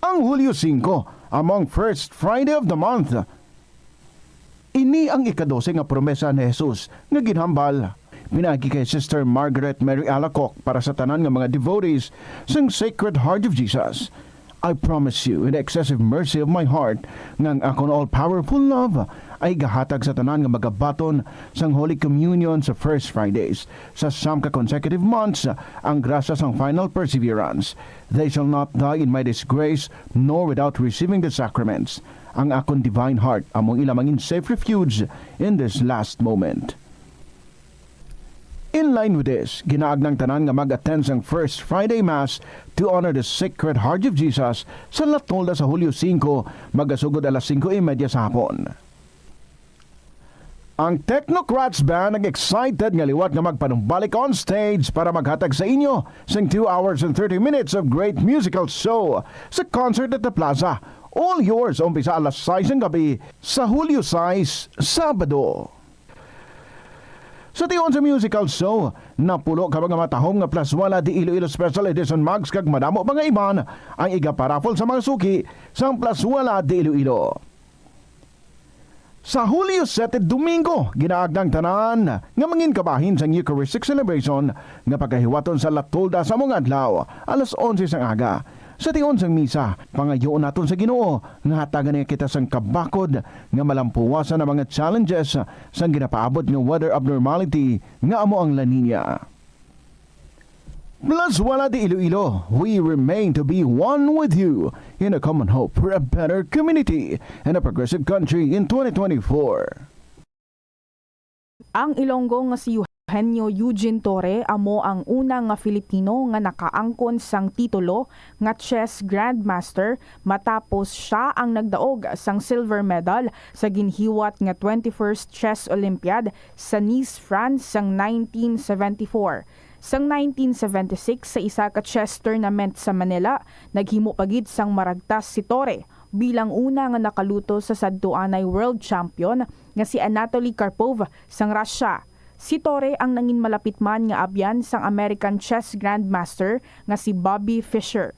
Ang Hulyo singko, among first Friday of the month, ini ang ikadose nga promesa ni Jesus nga ginhambal pinaagi kay Sister Margaret Mary Alacoc para sa tanan nga mga devotees sang Sacred Heart of Jesus. I promise you, in the excessive mercy of my heart, nga ang akon all-powerful love ay gahatag sa tanan nga magabaton sang Holy Communion sa First Fridays. Sa siyam ka consecutive months, ang grasya sang final perseverance. They shall not die in my disgrace, nor without receiving the sacraments. Ang akon divine heart amo ila mangin safe refuge in this last moment. In line with this, ginaagnang tanan nga mag-attend sang First Friday Mass to honor the Sacred Heart of Jesus sa Latolda sa Hulyo singko, magasugod alas singko y media sa hapon. Ang Technocrats Band nag-excited nga liwat nga magpanumbalik on stage para maghatag sa inyo sing two hours and thirty minutes of great musical show sa Concert at the Plaza. All yours, umpisa alas sais sang gabi sa Hulyo sais, Sabado. Sa tion sa musical show, napulo ka mga matahom nga Plazuela de Iloilo Special Edition mugs kag madamo pa nga iban ang igaparaffle sa mga suki sang Plazuela de Iloilo. Sa Hulyo sete, Domingo, ginaagnang tanan nga mangin kabahin sang Eucharistic celebration nga pagahiwaton sa Latolda sa mga adlaw, alas onse sang aga. Sa tion sang misa, pangayoon naton sa Ginoo nga hatagan niya kita sang kabakod nga malampuwasan ang mga challenges sang ginapaabot nga weather abnormality nga amo ang La Niña. Plazuela de Iloilo, we remain to be one with you in a common hope for a better community and a progressive country in twenty twenty-four. Ang Ilonggo nga si Eugenio Eugene Torre amo ang una nga Filipino nga nakaangkon sang titulo nga chess grandmaster, matapos sia ang nagdaog sang silver medal sa ginhiwat nga twenty-first Chess Olympiad sa Nice, France, sang nineteen seventy-four. Sang nineteen seventy-six, sa isa ka chess tournament sa Manila, naghimo pa gid sang maragtas si Torre bilang una nga nakaluto sa sadtuanay world champion nga si Anatoly Karpov sang Russia. Si Torre ang nangin malapit man nga abyan sang American chess grandmaster nga si Bobby Fischer.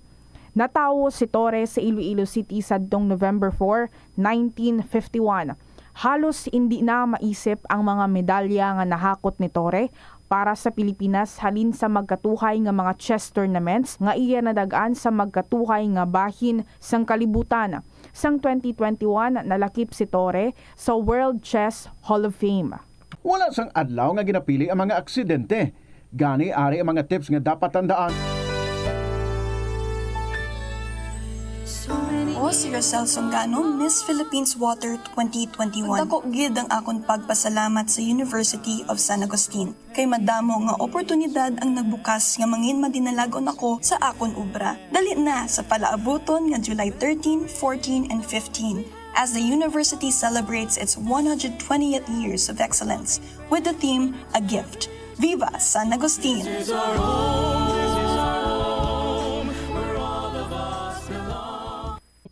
Natawo si Torre sa Iloilo City sadtong November four, nineteen fifty-one. Halos indi na maisip ang mga medalya nga nahakot ni Torre para sa Pilipinas halin sa magkatuhay nga mga chess tournaments nga iya nadag-an sa magkatuhay nga bahin sang kalibutan. Sang twenty twenty-one, nalakip si Torre sa World Chess Hall of Fame. Wala sang adlaw nga ginapili ang mga aksidente. Gani, ari ang mga tips nga dapat tandaan. O si Rosel Songano, Miss Philippines Water twenty twenty-one. Dako gid ang akon pagpasalamat sa University of San Agustin, kay madamo nga oportunidad ang nagbukas nga mangin madinalag-on ako sa akon obra. Dali na sa palaabuton nga July thirteen, fourteen, and fifteen, as the university celebrates its one hundred twentieth years of excellence with the theme, A Gift. Viva San Agustin!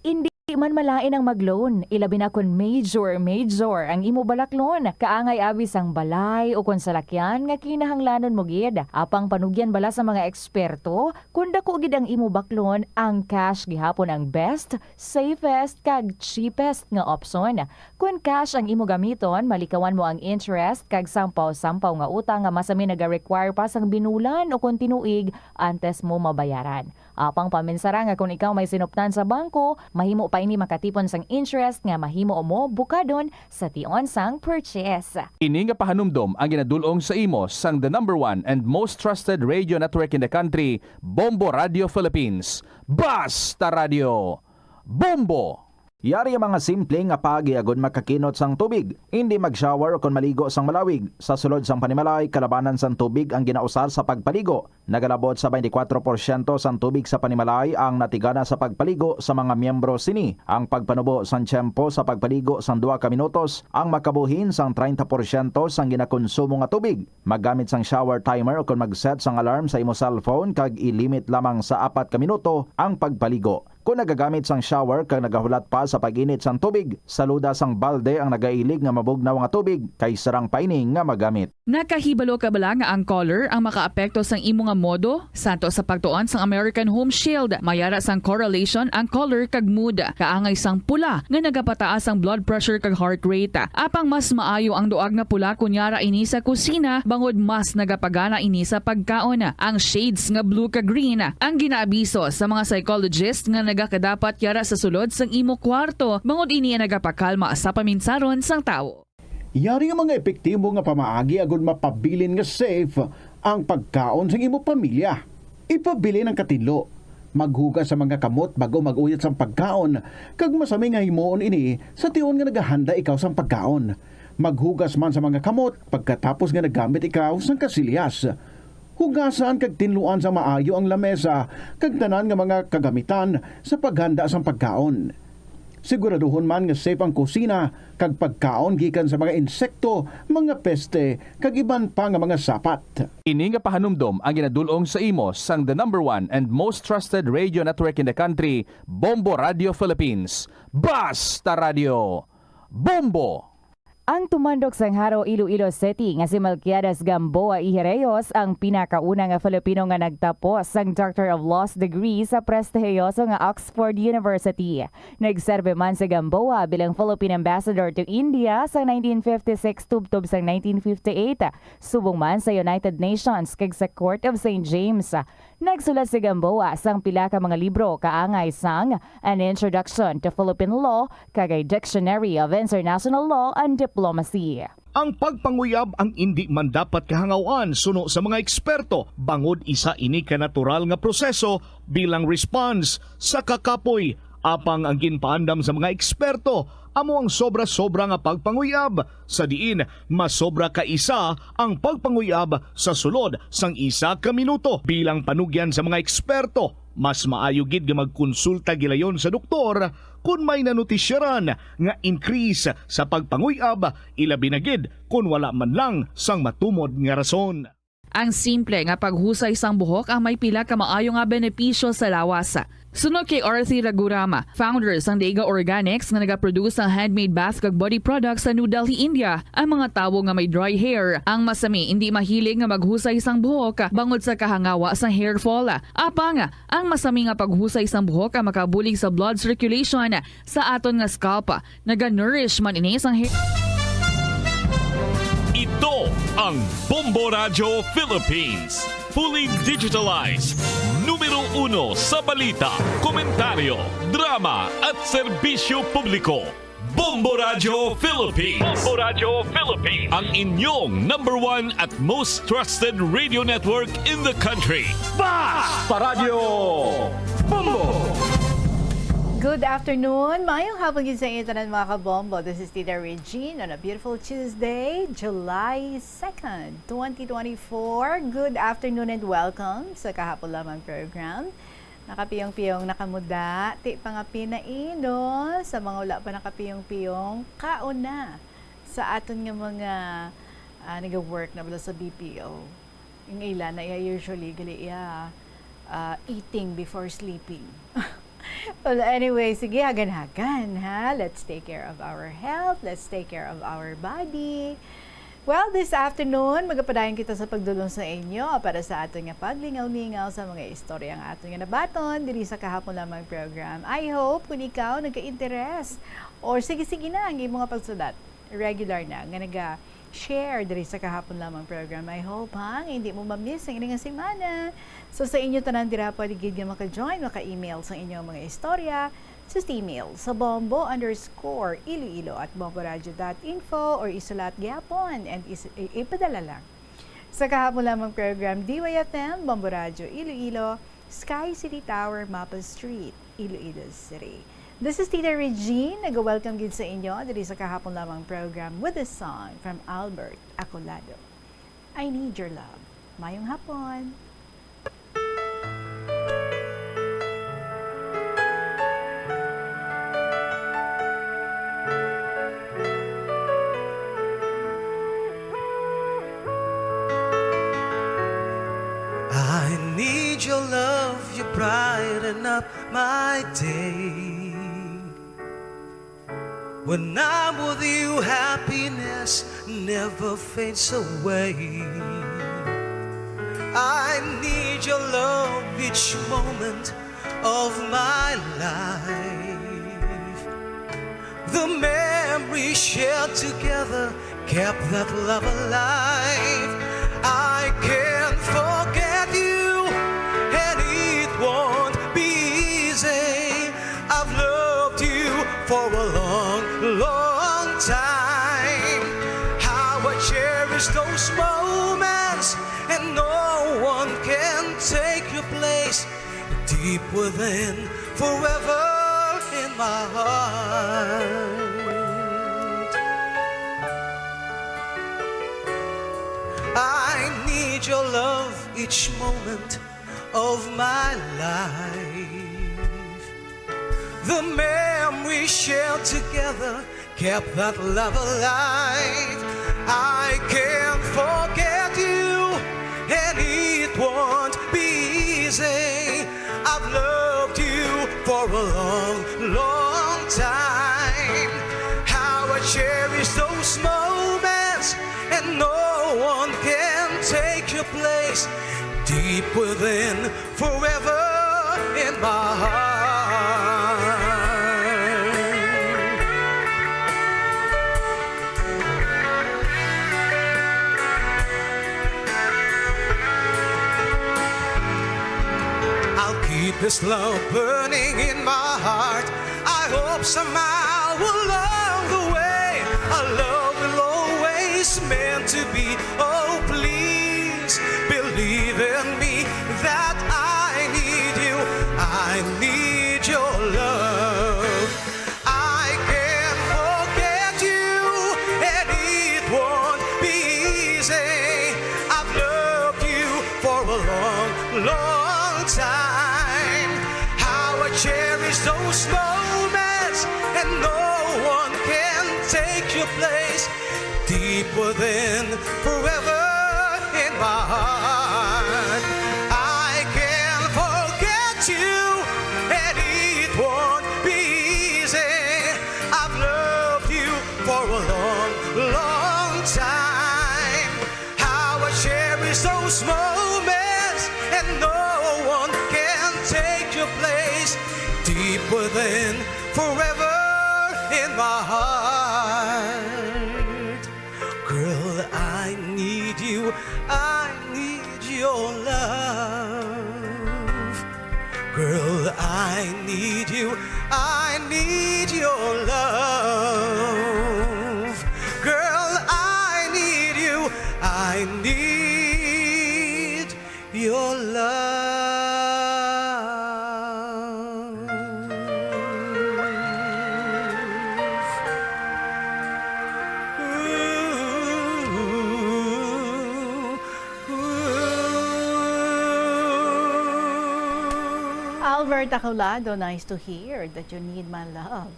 Indi Malain ang mag-loan, ilabi na kon major, major ang imo balaklon. Kaangay abi sang balay o kon salakyan nga kinahanglanon mo gid. Apang panugyan bala sa mga eksperto, kon dako gid ang imo baklon, ang cash gihapon ang best, safest, kag cheapest nga opsyon. Kon cash ang imo gamiton, malikawan mo ang interest kag sampaw-sampaw nga utang nga masami naga-require pa sang binulan o kon tinuig antes mo mabayaran. Apang paminsara nga kon ikaw may sinuptan sa bangko, mahimo pa ini makatipon sang interest nga mahimo mo bukadon sa tion sang purchase. Ini nga pahanumdom ang ginadul-ong sa imo sang the number one and most trusted radio network in the country, Bombo Radio Philippines. Basta Radio! Bombo! Yari ang mga simple nga paagi agud makakinot sang tubig. Indi mag-shower o kon maligo sang malawig. Sa sulod sang panimalay, kalabanan sang tubig ang ginausar sa pagpaligo. Nagalabot sa twenty-four porsyento sang tubig sa panimalay ang natigana sa pagpaligo sa mga miyembro sini. Ang pagpanubo sang tiyempo sa pagpaligo sang duha ka minutos ang makabuhin sang treinta porsyento sang ginakonsumo nga tubig. Maggamit sang shower timer o kon mag-set sang alarm sa imo cellphone kag i-limit lamang sa apat ka minuto ang pagpaligo. Kon nagagamit sang shower kag nagahulat pa sa pag-init sang tubig, saluda sang balde ang nagailig nga mabugnaw nga tubig kay sarang pa ini nga magamit. Nakahibalo ka bala nga ang color ang makaapekto sang imo nga modo? Santo sa pagtuon sang American Home Shield, may ara sang correlation ang color kag mood. Kaangay sang pula nga nagapataas ang blood pressure kag heart rate. Apang mas maayo ang duag nga pula kon yara ini sa kusina, bangod mas nagapagana ini sa pagkaon. Ang shades nga blue kag green ang ginaabiso sa mga psychologist nga nagakadapat yara sa sulod sang imo kwarto, bangod ini ang nagapakalma sa paminsaron sang tawo. Yari nga mga epektibo nga pamaagi agud mapabilin nga safe ang pagkaon sang imo pamilya. Ipabilin ang katinlo. Maghugas sa mga kamot bag-o mag-uyat sang pagkaon, kag masami nga himuon ini sa tion nga nagahanda ikaw sang pagkaon. Maghugas man sa mga kamot pagkatapos nga naggamit ikaw sang kasilyas. Hugasan kag tinluan sa maayo ang lamesa kag tanan nga mga kagamitan sa paghanda sang pagkaon. Siguraduhon man nga safe ang kusina kag pagkaon gikan sa mga insekto, mga peste, kag iban pa nga mga sapat. Ini nga pahanumdom ang ginadul-ong sa imo sang the number one and most trusted radio network in the country, Bombo Radio Philippines. Basta Radio! Bombo! Ang tumandok sang Jaro, Iloilo City nga si Melquiades Gamboa Ijereyos ang pinakauna nga Filipino nga nagtapos sang Doctor of Laws degree sa prestihiyoso nga Oxford University. Nagserbi man si Gamboa bilang Philippine Ambassador to India sa nineteen fifty-six tubtob sang nineteen fifty-eight, subong man sa United Nations kag sa Court of Saint James. Nagsulat si Gamboa sang pila ka mga libro kaangay sang An Introduction to Philippine Law kag A Dictionary of International Law and Diplomacy. Ang pagpanguyab ang indi man dapat kahangaw-an suno sa mga eksperto, bangod isa ini ka natural nga proseso bilang response sa kakapoy. Apang ang ginpaandam sa mga eksperto amo ang sobra-sobra nga pagpanguyab, sa diin masobra ka isa ang pagpanguyab sa sulod sang isa ka minuto. Bilang panugyan sa mga eksperto, mas maayo gid nga magkonsulta gilayon sa doktor kon may nanotisyaran nga increase sa pagpanguyab, ilabi na gid kon wala man lang sang matumod nga rason. Ang simple nga paghusay sang buhok ang may pila ka maayo nga benepisyo sa lawas. Suno kay Arthi Raghuram, founder sang Dega Organics nga nagaproduce sang handmade bath kag body products sa New Delhi, India, ang mga tawo nga may dry hair ang masami indi mahilig nga maghusay sang buhok bangod sa kahangawa sang hair fall. Apang ang masami nga paghusay sang buhok ang makabulig sa blood circulation sa aton nga scalp. Naga-nourish man ini sang hair. Ito ang Bombo Radyo Philippines. Fully digitalized. Numero uno sa balita, komentaryo, drama at serbisyo publiko. Bombo Radyo Philippines. Bombo Radyo Philippines. Ang inyong number one at most trusted radio network in the country. Basta Radyo Bombo! Good afternoon. Maayong hapon gid sa inyo tanan, mga kabombo. This is Tita Regine on a beautiful Tuesday, July second, twenty twenty-four. Good afternoon and welcome sa Kahapon Lamang program. Nakapiyong-piyong na kamo da, ti pa nga pinaino, sa mga wala pa nakapiyong-piyong, kaon na sa aton nga mga, ah, naga-work na bala sa B P O. Ang ila na iya usually, gali iya, ah, eating before sleeping. Well, anyway, sige, hagan-hagan, ha? Let's take care of our health. Let's take care of our body. Well, this afternoon, magapadayon kita sa pagdulong sa inyo para sa aton nga paglingaw-lingaw sa mga istorya nga aton nga nabaton diri sa kahapon lamang program. I hope kung ikaw nagka-interes or sige-sige na ang imong pagsulat, regular na nga naga-share diri sa kahapon lamang program. I hope, ha, nga hindi mo ma-miss ang ini nga semana. So, sa inyo tanan dira, pwede gid nga maka-join, maka-email sa inyong mga istorya sa email sa bombo underscore iloilo at bomboradio dot info or isulat gyapon and is-, i-, ipadala lang. Sa kahapon lamang program, D Y F M, Bombo Radyo Iloilo, Sky City Tower, Maple Street, Iloilo City. This is Tita Regine, nag-welcome gid sa inyo diri sa kahapon lamang program with a song from Albert Acolado. I Need Your Love. Mayong hapon. I need your love, you brighten up my day. When I'm with you, happiness never fades away. I need your love each moment of my life. The memories shared together kept that love alive. I can't forget you, and it won't be easy. I've loved you for a long, long time. How I cherish those moments, and no one can take your place. Deep within, forever in my heart. I need your love each moment of my life. The memories shared together kept that love alive. I can't forget you, and it won't be easy. I've loved you for a long, long time. How I cherish those moments, and no one can take your place. Deep within, forever in my heart. I'll keep this love burning in my heart. I hope somehow along the way our love will always meant to be. Oh, please believe in me that I need you. I need your love. I can't forget you, and it won't be easy. I've loved you for a long, long time. How I cherish those moments, and no one can take your place. Deep within, forever in my heart. I can't forget you, and it won't be easy. I've loved you for a long, long time. How I cherish those moments, and no one can take your place. Deep within, forever in my heart. Girl, I need you, I need your love. Girl, I need you, I need your love. Girl, I need you, I need your love. Albert Acolado, nice to hear that you need my love.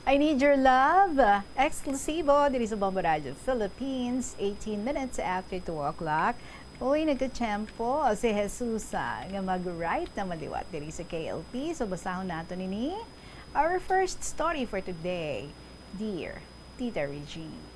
I need your love. Exclusivo diri sa Bombo Radio Philippines, eighteen minutes after two o'clock. Uy, nagkatiyempo si Jesusa nga mag-write naman liwat diri sa K L P. So, basahon nato nini. Our first story for today, Dear Tita Regine.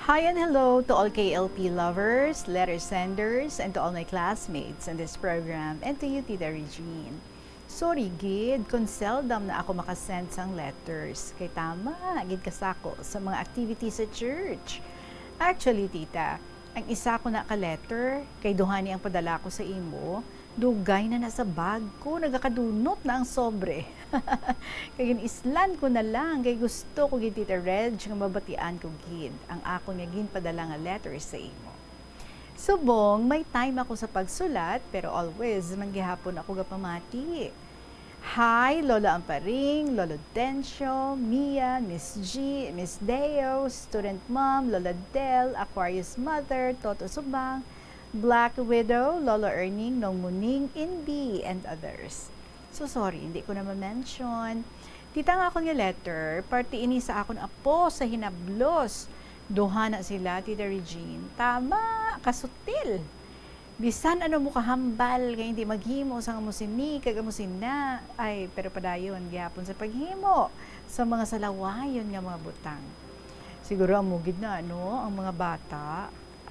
Hi and hello to all K L P lovers, letter senders, and to all my classmates in this program, and to you, Tita Regine. Sorry gid kung seldom na ako makasend sang letters, kay tama gid kasako sa mga activities sa church. Actually, Tita, ang isa ko na ka letter, kay duha ni ang padala ko sa imo, dugay na na sa bag ko, nagakadunot na ang sobre. Kay gin-islan ko na lang, kay gusto ko gid, Tita Reg, nga mabatian ko gid ang akon nga ginpadala nga letter sa imo. Subong may time ako sa pagsulat, pero always man gihapon ako gapamati. Hi, Lolo Amparing, Lolo Dencio, Mia, Miss G, Miss Deo, Student Mom, Lola Del, Aquarius Mother, Toto Subang, Black Widow, Lolo Erning, Nong Muning, Inbi, and others. So sorry, hindi ko na ma-mention. Tita, nga akon nga letter, parte ini sa akon apo sa Hinablos. Duha na sila, Tita Regine. Tama, kasutil. Bisan ano mo kahambal nga hindi maghimo sang amo sini kag amo sina, ay, pero padayon gyapon sa paghimo sa mga salawayon nga mga butang. Siguro amo gid na, ano, ang mga bata.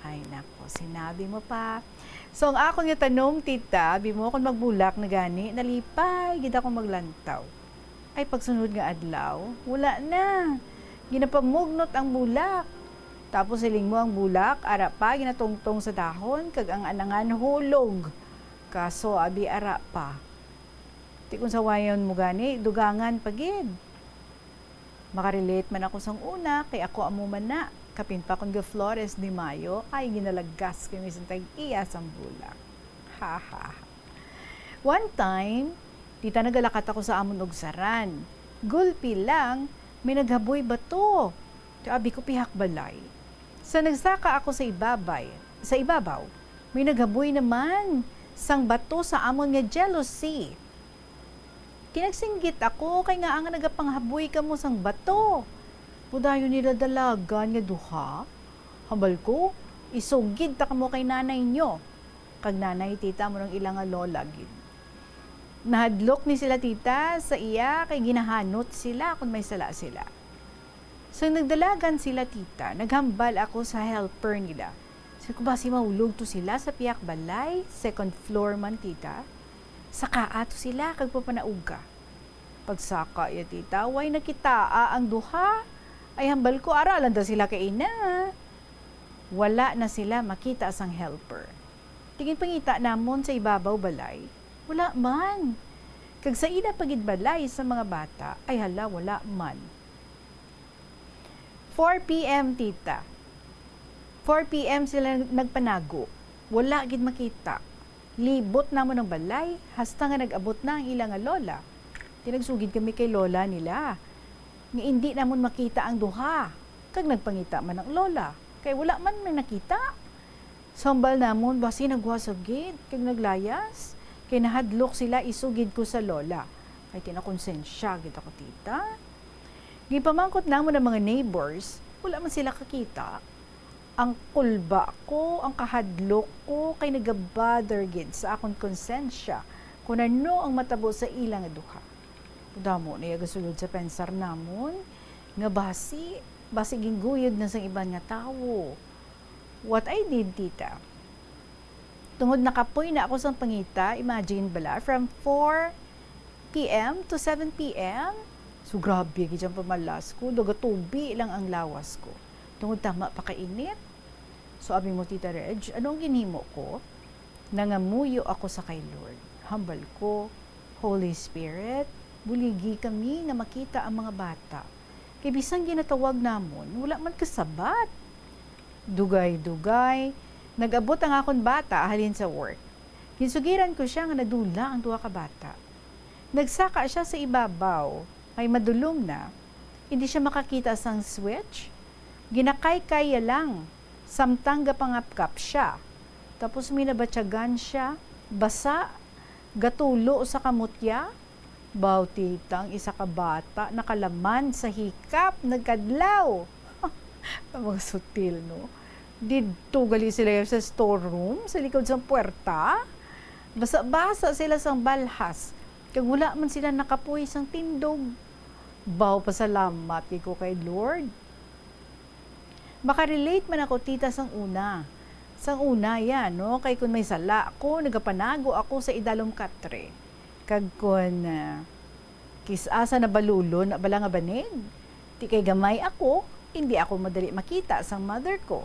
Ay, nako, sinabi mo pa. So, ang akon nga tanong, Tita, abi mo, kung magbulak na gani, nalipay gid ako maglantaw. Ay, pagsunod nga adlaw, wala na. Ginapamugnot ang bulak. Tapos siling mo ang bulak, ara pa, ginatungtong sa dahon, kag ang anangan hulog. Kaso, abi, ara pa. Ti kung sawayon mo gani, dugangan pa gid. Makarelate man ako sang una, kay ako amo man na. Kapin pa kon ga Flores de Mayo, ay ginalagas kami sa tag-iya sang bulak. Ha, ha, ha. One time, Tita, nagalakat ako sa amon ugsaran. Gulpi lang, may naghaboy bato. Ti abi ko, pihak balay. Sa nagsaka ako sa ibabay, sa ibabaw, may naghaboy naman sang bato sa amon nga jealousy. Kinagsinggit ako, kay ngaa nga nagapanghaboy kamo sang bato? Padayon nila dalagan nga duha. Hambal ko, isugid ta kamo kay nanay nyo. Kag nanay, Tita, amo nang ila nga lola gid. Nahadlok ni sila, Tita, sa iya kay ginahanot sila kon may sala sila. Sang nagdalagan sila, Tita, naghambal ako sa helper nila. Sabi ko, "Basi mahulog to sila sa pihak balay, second floor man, Tita. Sakaa to sila kag papanauga." Pagsaka iya, Tita, way nakitaa ang duha. Ay, hambal ko, ara lang daw sila kaina. Wala na sila makita sang helper. Ti ginpangita namon sa ibabaw balay, wala man. Kag sa ila pa gid balay sa mga bata, ay hala, wala man. Four P M, Tita. Four P M sila nagpanago. Wala gid makita. Libot namon ang balay, hasta nga nag-abot na ang ila nga lola. Ti nagsugid kami kay lola nila, nga indi namon makita ang duha. Kag nagpangita man ang lola, kay wala man may nakita. Sa hambal namon, basi nagwasag gid kag naglayas, kay nahadlok sila isugid ko sa lola. Kay kinakonsensya gid ako, Tita. Ginpamangkot namon ang mga neighbors, wala man sila kakita. Ang kulba ko, ang kahadlok ko, kay nagabother gid sa akon konsensya kung ano ang matabo sa ila nga duha. Damo na iya gasulod sa pensar namon nga basi, basi ginguyod na sang iban nga tawo. What I did, Tita? Tungod nakapoy na ako sang pangita, imagine bala, from four P M to seven P M. So, grabe gid ang pamalas ko, nagatubi lang ang lawas ko. Tungod tama pa kainit. So, abi mo, Tita Reg, ano ang ginhimo ko? Nangamuyo ako sa kay Lord. Hambal ko, "Holy Spirit, buligi kami nga makita ang mga bata. Kay bisan ginatawag namon, wala man kasabat." Dugay-dugay, nag-abot ang akon bata halin sa work. Ginsugiran ko sia nga nadula ang duha ka bata. Nagsaka sia sa ibabaw, kay madulom na. Hindi siya makakita sang switch. Ginakaykay ya lang, samtang gapangapkap sia. Tapos may nabatyagan sia, basa, gatulo sa kamot ya. Baw, tita, ang isa ka bata nakalaman sa hikap, nagkadlaw. Ang mga sutil, no? Didto gali sila sa storeroom, sa likod sang puwerta. Basa-basa sila sang balhas, kag wala man sila nakapuy sang tindog. Baw, pasalamat gid ko kay Lord. Makarelate man ako, tita, sang una. Sang una, yan, no? Kay kun may sala ako, nagapanago ako sa idalom katre. Kag kun, ah, kis-a sa nabalulon na bala nga banig, ti kay gamay ako, hindi ako madali makita sang mother ko.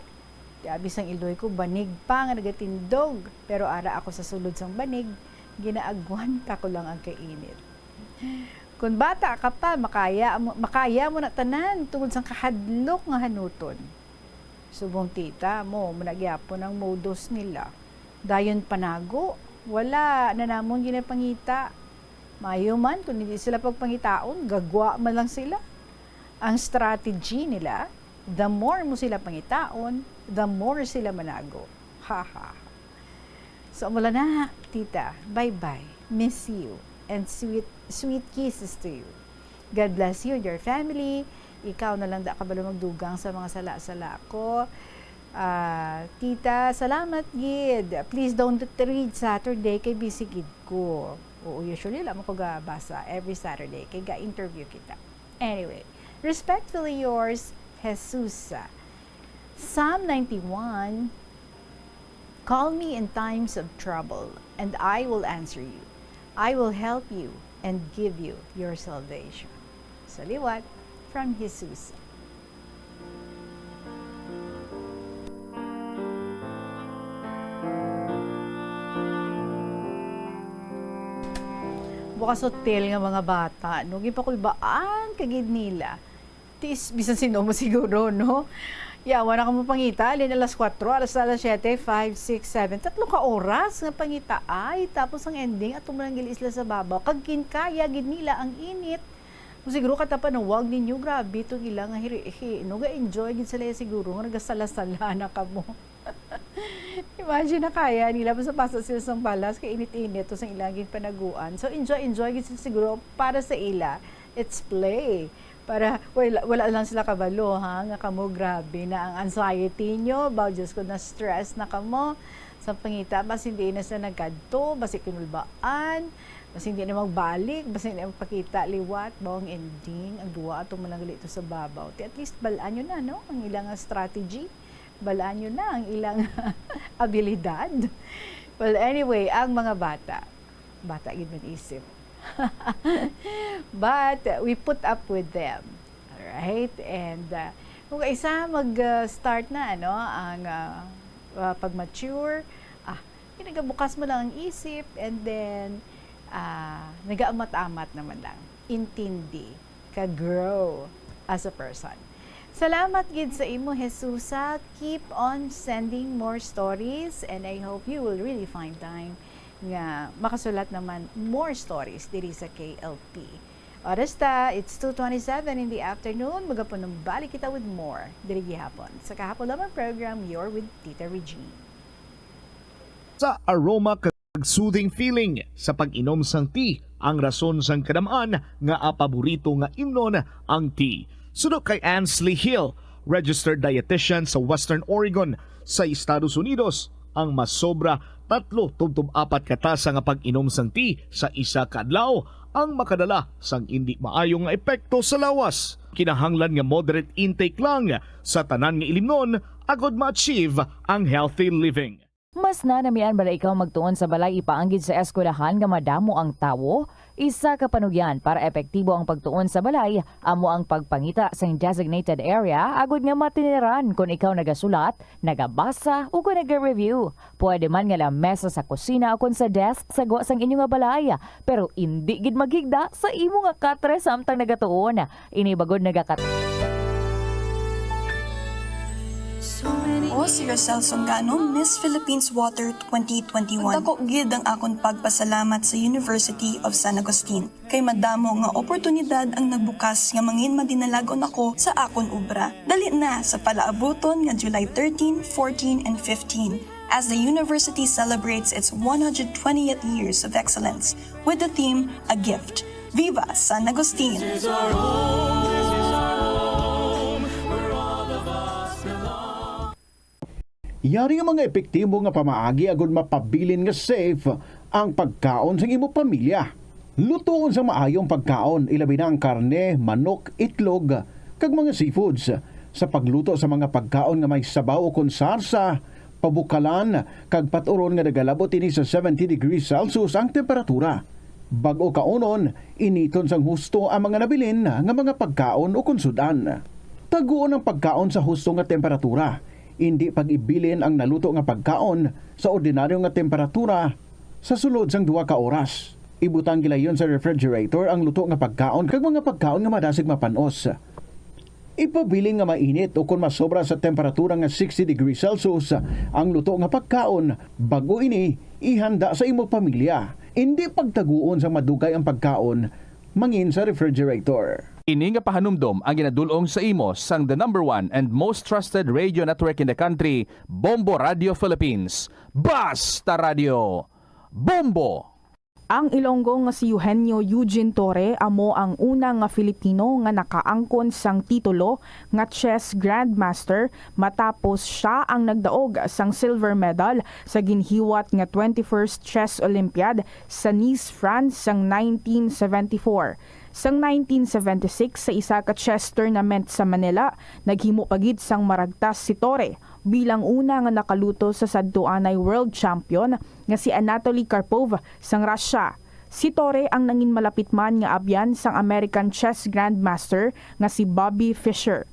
Ti abi sang iloy ko, banig pa nga nagatindog, pero ara ako sa sulod sang banig, ginaagwanta ko lang ang kainit. Kun bata ka pa, makaya mo, makaya mo na tanan tungod sang kahadlok nga hanuton. Subong tita mo, mo na gyapon ang modus nila. Dayon panago, wala na namon ginapangita. Maayo man kun hindi sila pagpangitaon, gagwa man lang sila. Ang strategy nila, the more mo sila pangitaon, the more sila manago. Ha, ha, ha. So, amo lang na, tita. Bye-bye. Miss you. And sweet, sweet kisses to you. God bless you and your family. Ikaw na lang da kabalo magdugang sa mga sala-sala ko. Ah, tita, salamat gid. Please don't read Saturday kay busy gid ko. Oo, usually lang ako gabasa every Saturday kay ga-interview kita. Anyway, respectfully yours, Jesusa. Psalm ninety-one, "Call me in times of trouble, and I will answer you. I will help you and give you your salvation." Sa liwat, from Jesus. Bukas hotel nga mga bata, no? Gipakulbaan ka gid nila. Tiis, bisan sino mo siguro, no? Yawa na kamo pangita, alin alas kuwatro, alas, alas siyete, five, six, seven. Tatlo ka oras nga pangita ay, tapos ang ending, ato mo lang gili sila sa babaw. Kag ginkaya gid nila ang init. Mo siguro katapanawag ninyo, grabe itong ilang hiri-, hi-, no? Ga-enjoy gid sila siguro, nga nagasala-sala na kamo. Imagine na kaya nila, basta basa sila sang balas, kay init-init to sang ilang ginpanaguan. So, enjoy, enjoy gid sila siguro para sa ila. It's play. Para wala, wala lang sila kabalo, ha, nga kamo grabe na ang anxiety nyo. Baw, Diyos ko, na-stress na kamo. Sa pangita, bas hindi na sila nagkadto, basi kinulbaan, bas hindi na magbalik, bas hindi na magpakita liwat, baw ang ending, ang duwa ato mo lang gali to sa babaw. Ti at least balaan nyo na, no? Ang ilang strategy, balaan nyo na ang ilang abilidad. Well, anyway, ang mga bata, bata gid man isip. But we put up with them. Alright? And, uh, kung kaisa mag, uh, start na, ano, ang, uh, uh, pag-mature, ah, ginagabukas mo lang ang isip, and then, ah, nagaamat-amat naman lang. Intindi ka, grow as a person. Salamat gid sa imo, Jesusa. Keep on sending more stories, and I hope you will really find time nga makasulat naman more stories diri sa K L P. Oras ta, it's two twenty-seven in the afternoon. Magapanumbalik kita with more diri gihapon sa kahapon lamang program, You're with Tita Regine. Sa aroma kag soothing feeling sa pag-inom sang tea, ang rason sang kadam-an nga paborito nga imnon ang tea. Suno kay Ansley Hill, registered dietitian sa Western Oregon sa Estados Unidos, ang masobra tatlo tubtob apat ka tasa nga pag-inom sang tea sa isa ka adlaw ang makadala sang indi maayo nga epekto sa lawas. Kinahanglan nga moderate intake lang sa tanan nga ilimnon agod ma-achieve ang healthy living. Mas nanamian bala ikaw magtuon sa balay ipaanggid sa eskwelahan nga madamo ang tawo? Isa ka panugyan para epektibo ang pagtuon sa balay amo ang pagpangita sing designated area agud nga matiniran kon ikaw nagasulat, nagabasa, ukon naga-review. Pwede man nga lamesa sa kusina ukon sa desk sa gwa sang inyo nga balay, pero indi gid maghigda sa imo nga katre samtang nagatuon. Ini bagod nagakat- Ako si Rosel Songano, Miss Philippines Water twenty twenty-one. Dako gid ang akon pagpasalamat sa University of San Agustin, kay madamo nga oportunidad ang nagbukas nga mangin madinalagon ako sa akon obra. Dali na sa palaabuton nga July thirteen, fourteen, and fifteen, as the university celebrates its one hundred twentieth years of excellence with the theme A Gift. Viva San Agustin! Yari ang mga epektibo nga pamaagi agud mapabilin nga safe ang pagkaon sang imo pamilya. Lutoon sang maayo ang pagkaon, ilabi na ang karne, manok, itlog, kag mga seafoods. Sa pagluto sa mga pagkaon nga may sabaw ukon sarsa, pabukalan, kag pat-uron nga nagalabot ini sa seventy degrees Celsius ang temperatura. Bag-o kaunon, initon sang husto ang mga nabilin nga mga pagkaon ukon sud-an. Taguon ang pagkaon sa husto nga temperatura. Indi pag-ibilin ang naluto nga pagkaon sa ordinaryo nga temperatura sa sulod sang duha ka oras. Ibutang gilayon sa refrigerator ang luto nga pagkaon kag mga pagkaon nga madasig mapan-os. Ipabilin nga mainit ukon masobra sa temperatura nga sixty degrees Celsius ang luto nga pagkaon bag-o ini ihanda sa imo pamilya. Indi pagtaguon sang madugay ang pagkaon mangin sa refrigerator. Ini nga pahanumdom ang ginadul-ong sa imo sang the number one and most trusted radio network in the country, Bombo Radio Philippines. Basta Radio! Bombo! Ang Ilonggo nga si Eugenio Eugene Torre amo ang una nga Filipino nga nakaangkon sang titulo nga chess grandmaster matapos sia ang nagdaog sang silver medal sa ginhiwat nga twenty-first Chess Olympiad sa Nice, France sang nineteen seventy-four. Sang nineteen seventy-six, sa isa ka chess tournament sa Manila, naghimo pa gid sang maragtas si Torre bilang una nga nakaluto sa sadto anay world champion nga si Anatoly Karpov sang Russia. Si Torre ang nangin malapit man nga abyan sang American chess grandmaster nga si Bobby Fischer.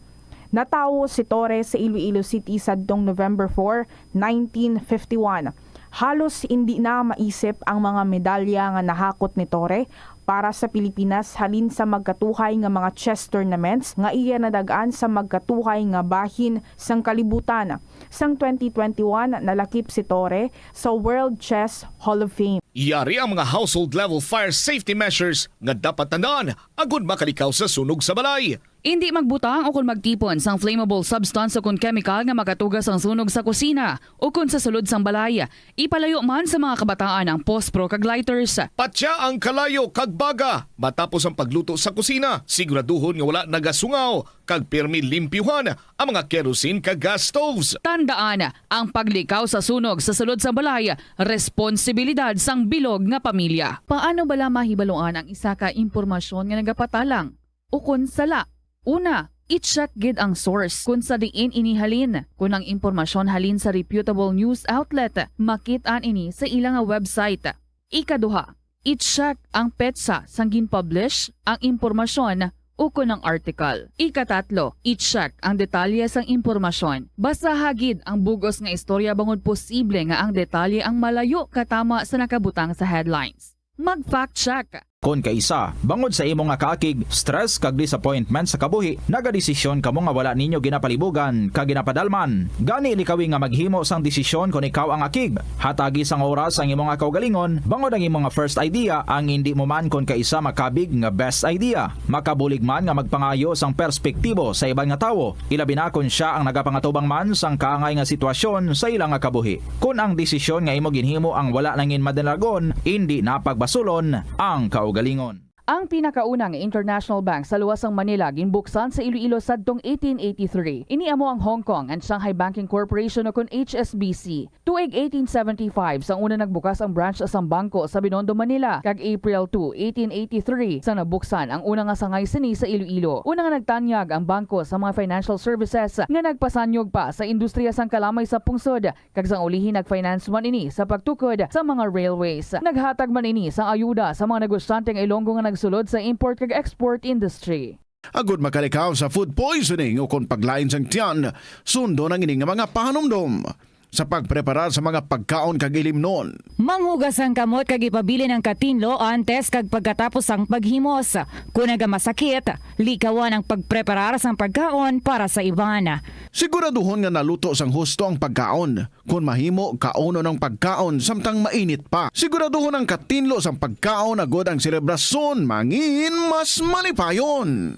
Natawo si Torre sa Iloilo City sadtong November four, nineteen fifty-one. Halos indi na maisip ang mga medalya nga nahakot ni Torre para sa Pilipinas halin sa magkatuhay nga mga chess tournaments nga iya nadag-an sa magkatuhay nga bahin sang kalibutan. Sang twenty twenty-one, nalakip si Torre sa World Chess Hall of Fame. Yari ang mga household level fire safety measures nga dapat tandaan agud makalikaw sa sunog sa balay. Indi magbutang ukon magtipon sang flammable substance ukon kemikal nga makatuga sang sunog sa kusina ukon sa sulod sang balay. Ipalayo man sa mga kabataan ang pospro kag lighters. Patya ang kalayo kag baga matapos ang pagluto sa kusina. Siguraduhon nga wala nagasungaw kag pirmi limpyuhan ang mga kerosene kag gas stoves. Tandaan, ang paglikaw sa sunog sa sulod sang balay responsibilidad sang bilog nga pamilya. Paano bala mahibaluan ang isa ka impormasyon nga nagapatalang? Ukon sala. Una, i-check gid ang source kon sa diin ini halin. Kon ang impormasyon halin sa reputable news outlet, makit-an ini sa ila nga website. Ikaduha, i-check ang petsa sang gin-publish ang impormasyon ukon ang article. Ikatatlo, i-check ang detalye sang impormasyon. Basaha gid ang bug-os nga istorya bangod posible nga ang detalye ang malayo katama sa nakabutang sa headlines. Mag-fact check. Kon kaisa, bangod sa imo nga kaakig, stress kag disappointment sa kabuhi, nagadesisyon kamo nga wala ninyo ginapalibugan kag ginapadalman. Gani likawi nga maghimo sang desisyon kon ikaw ang akig. Hatagi sang oras ang imo nga kaugalingon bangod ang imo nga first idea ang indi mo man kon kaisa makabig nga best idea. Makabulig man nga magpangayo sang perspektibo sa iban nga tawo, ilabi na kon sia ang nagapangatubang man sang kaangay nga sitwasyon sa ila nga kabuhi. Kon ang desisyon nga imo ginhimo ang wala nangin madalagon, indi na pagbasulon ang kaugalingon. Ang pinakauna nga international bank sa luwas sang Manila ginbuksan sa Iloilo sadtong eighteen eighty-three. Ini amo ang Hong Kong and Shanghai Banking Corporation ukon H S B C. Tuig eighteen seventy-five sang una nagbukas ang branch sang bangko sa Binondo, Manila, kag April two, eighteen eighty-three sang nabuksan ang una nga sangay sini sa Iloilo. Una nga nagtanyag ang bangko sa mga financial services nga nagpasanyog pa sa industriya sang kalamay sa pungsod, kag sang ulihi nag-finance man ini sa pagtukod sa mga railways. Naghatag man ini sang ayuda sa mga negosyante nga Ilonggo nga nagsulod sa import kag export industry. Agud makalikaw sa food poisoning ukon paglain sang tiyan, sundon ang ini nga mga pahanumdom. sa pagpreparar sa mga pagkaon kag ilimnon. Manghugas ang kamot kag ipabilin ang katinlo antes kag pagkatapos sang paghimos. Kon nagamasakit, likawan ang pagpreparar sang pagkaon para sa iban. Siguraduhon nga naluto sang husto ang pagkaon. Kon mahimo, kaunon ang pagkaon samtang mainit pa. Siguraduhon ang katinlo sang pagkaon agod ang selebrasyon mangin mas malipayon.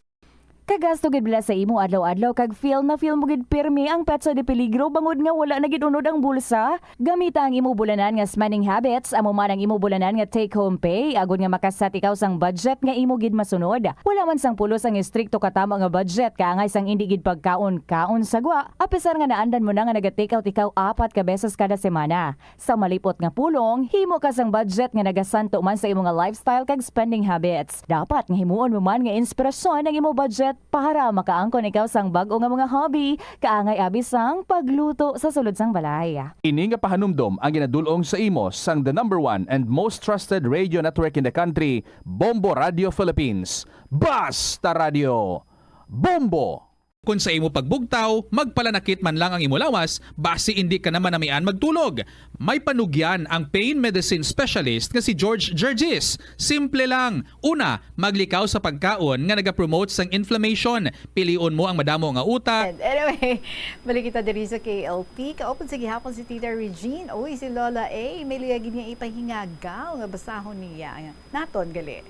Kagasto gid bala sa imo adlaw-adlaw kag feel na feel mo gid pirmi ang petsa de peligro bangod nga wala na gid unod ang bulsa? Gamita ang imo bulanan nga spending habits, amo man ang imo bulanan nga take-home pay, agod nga makaset ikaw sang budget nga imo gid masunod. Wala man sang pulos ang estrikto katama nga budget kaangay sang indi gid pagkaon-kaon sa gwa, apisar nga naandan mo na nga naga-take out ikaw apat ka beses kada semana. Sa malipot nga pulong, himo ka sang budget nga nagasanto man sa imo nga lifestyle kag spending habits. Dapat nga himuon mo man nga inspirasyon ang imo budget para makaangkon ikaw sang bag-o nga mga hobby, kaangay abi sang pagluto sa sulod sang balay. Ini nga pahanumdom ang ginadul-ong sa imo sang the number one and most trusted radio network in the country, Bombo Radio Philippines. Basta Radio, Bombo! Kon sa imo pagbugtaw, magpalanakit man lang ang imo lawas, basi indi ka na manamian magtulog. May panugyan ang pain medicine specialist nga si George Gergis. Simple lang. Una, maglikaw sa pagkaon nga nagapromote sang inflammation. Pilion mo ang madamo nga uta. And anyway, balik kita diri sa K L P. Kaupod sa gihapon si Tita Regine. Uy, si Lola A, may luyag niya ipahingagaw nga basahon niya. Naton gali.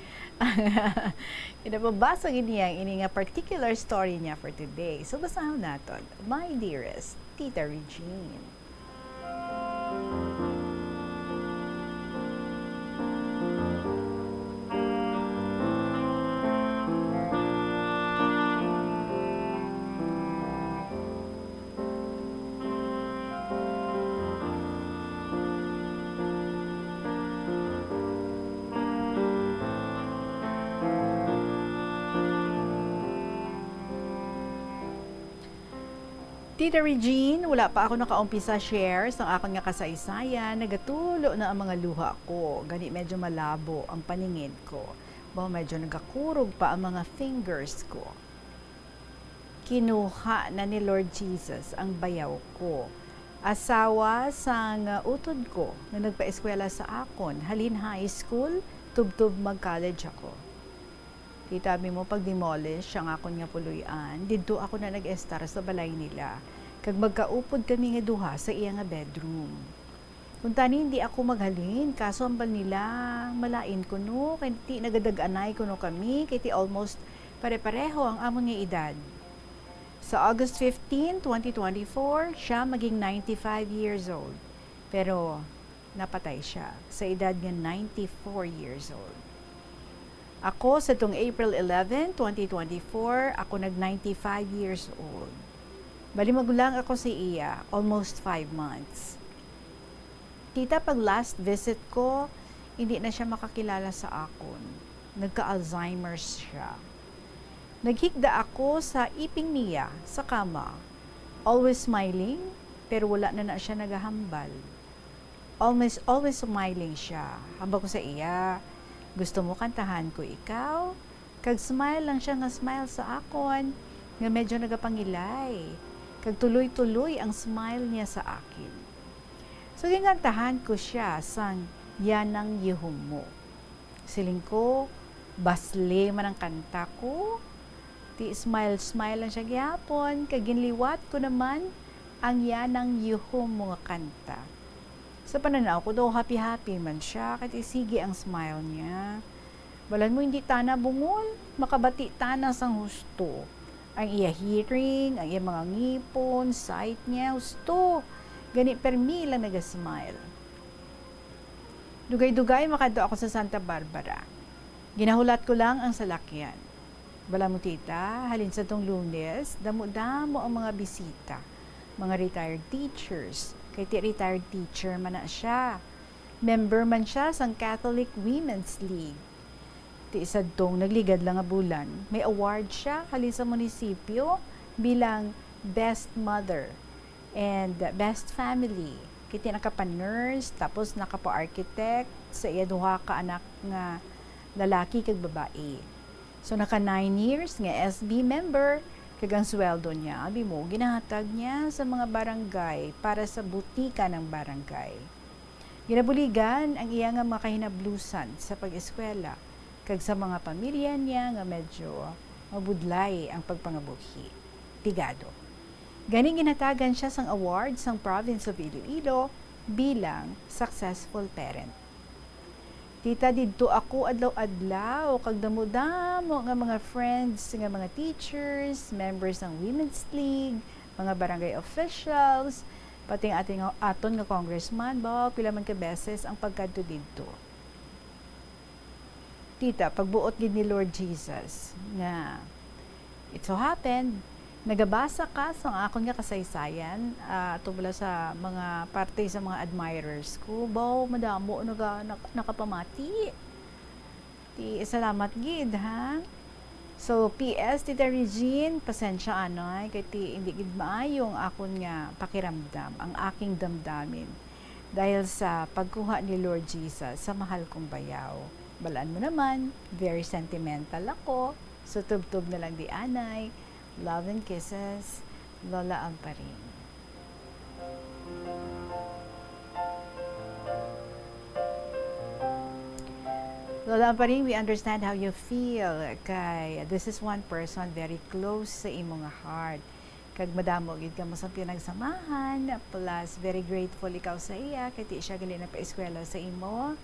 Kinababasa gid niya ang ini nga particular story niya for today. So, basahon naton. My dearest Tita Regine. Tita Regine, wala pa ako nakaumpisa share sang akon nga kasaysayan, nagatulo na ang mga luha ko. Gani medyo malabo ang paningin ko. Baw medyo nagakurog pa ang mga fingers ko. Kinuha na ni Lord Jesus ang bayaw ko. Asawa sang utod ko nga nagpaeskwela sa akon halin high school tubtob mag-college ako. Kita abi mo pag-demolish ang akon nga puloy-an, didto ako na nag-estar sa balay nila, kag magkaupod kami nga duha sa iya nga bedroom. Kuntani hindi ako maghalin, kaso hambal nila malain kuno, kay ti nagadag-anay kuno kami, kay ti almost pare-pareho ang amon nga edad. Sa August fifteen, twenty twenty-four, siya maging ninety-five years old. Pero napatay siya sa edad nga ninety-four years old. Ako, sa tong April eleven, twenty twenty-four, ako nag ninety-five years old. Bali, magulang ako sa iya, almost five months. Tita, pag last visit ko, hindi na siya makakilala sa akon. Nagka-Alzheimer's siya. Naghigda ako sa iping niya sa kama. Always smiling, pero wala na na siya nagahambal. Always, always smiling siya. Hambal ko sa iya, "Gusto mo kantahan ko ikaw?" Kag smile lang siya nga smile sa akon, nga medyo nagapangilay. Kag tuloy-tuloy ang smile niya sa akin. So, ginkantahan ko siya sang Yanang Yihum Mo. Siling ko, basle man ang kanta ko. Ti smile-smile lang siya gihapon, kag ginliwat ko naman ang Yanang Yihum Mo nga kanta. Sa panan-aw ko daw, happy-happy man siya, kay ti sige ang smile niya. Balan mo, hindi tana bungol, makabati tana sang husto. Ang iya hearing, ang iya mga ngipon, sight niya, husto. Gani, permi lang naga-smile. Dugay-dugay makadto ako sa Santa Barbara. Ginahulat ko lang ang salakyan. Bala mo, tita, halin sa tong Lunes, damo-damo ang mga bisita. Mga retired teachers, kay ti retired teacher man na siya. Member man siya sang Catholic Women's League. Ti sadtong nagligad lang nga bulan, may award siya halin sa munisipyo bilang Best Mother and Best Family. Kay ti nakapa-nurse, tapos nakapa-architect sa iya duha ka anak nga lalaki kag babayi. So, naka nine years nga S B member, Kag ang sweldo niya, abi mo, ginahatag niya sa mga barangay para sa butika ng barangay. Ginabuligan ang iya nga mga kahinablusan sa pag-eskwela, kag sa mga pamilya niya nga medyo mabudlay ang pagpangabuhi. Pigado. Gani ginhatagan siya sang award sang Province of Iloilo bilang successful parent. Tita, didto ako adlaw-adlaw, kag damo-damo nga mga friends, nga mga teachers, members sang Women's League, mga barangay officials, pati ang ating, aton nga congressman, ba, pila man ka beses ang pagkadto didto. Tita, pagbuot gid ni Lord Jesus nga, it so happened, nagabasa ka sa akon nga kasaysayan, ah, tubala sa mga parte sa mga admirers ko. Baw, madamo naga-, nak-, nakapamati. Ti, salamat gid, ha? So, P S, Tita Regine, pasensya anay, kay ti, hindi gid maayo ang akon nga pakiramdam, ang aking damdamin, dahil sa pagkuha ni Lord Jesus sa mahal kong bayaw. Balaan mo naman, very sentimental ako. So, tubtob na lang di anay. Love and kisses, Lola Amparing. Lola Amparing, we understand how you feel, kay this is one person very close sa imo nga heart. Kag madamo gid kamo sa pinagsamahan, plus very grateful ikaw sa iya, kay ti siya gali nagpaeskwela sa imo,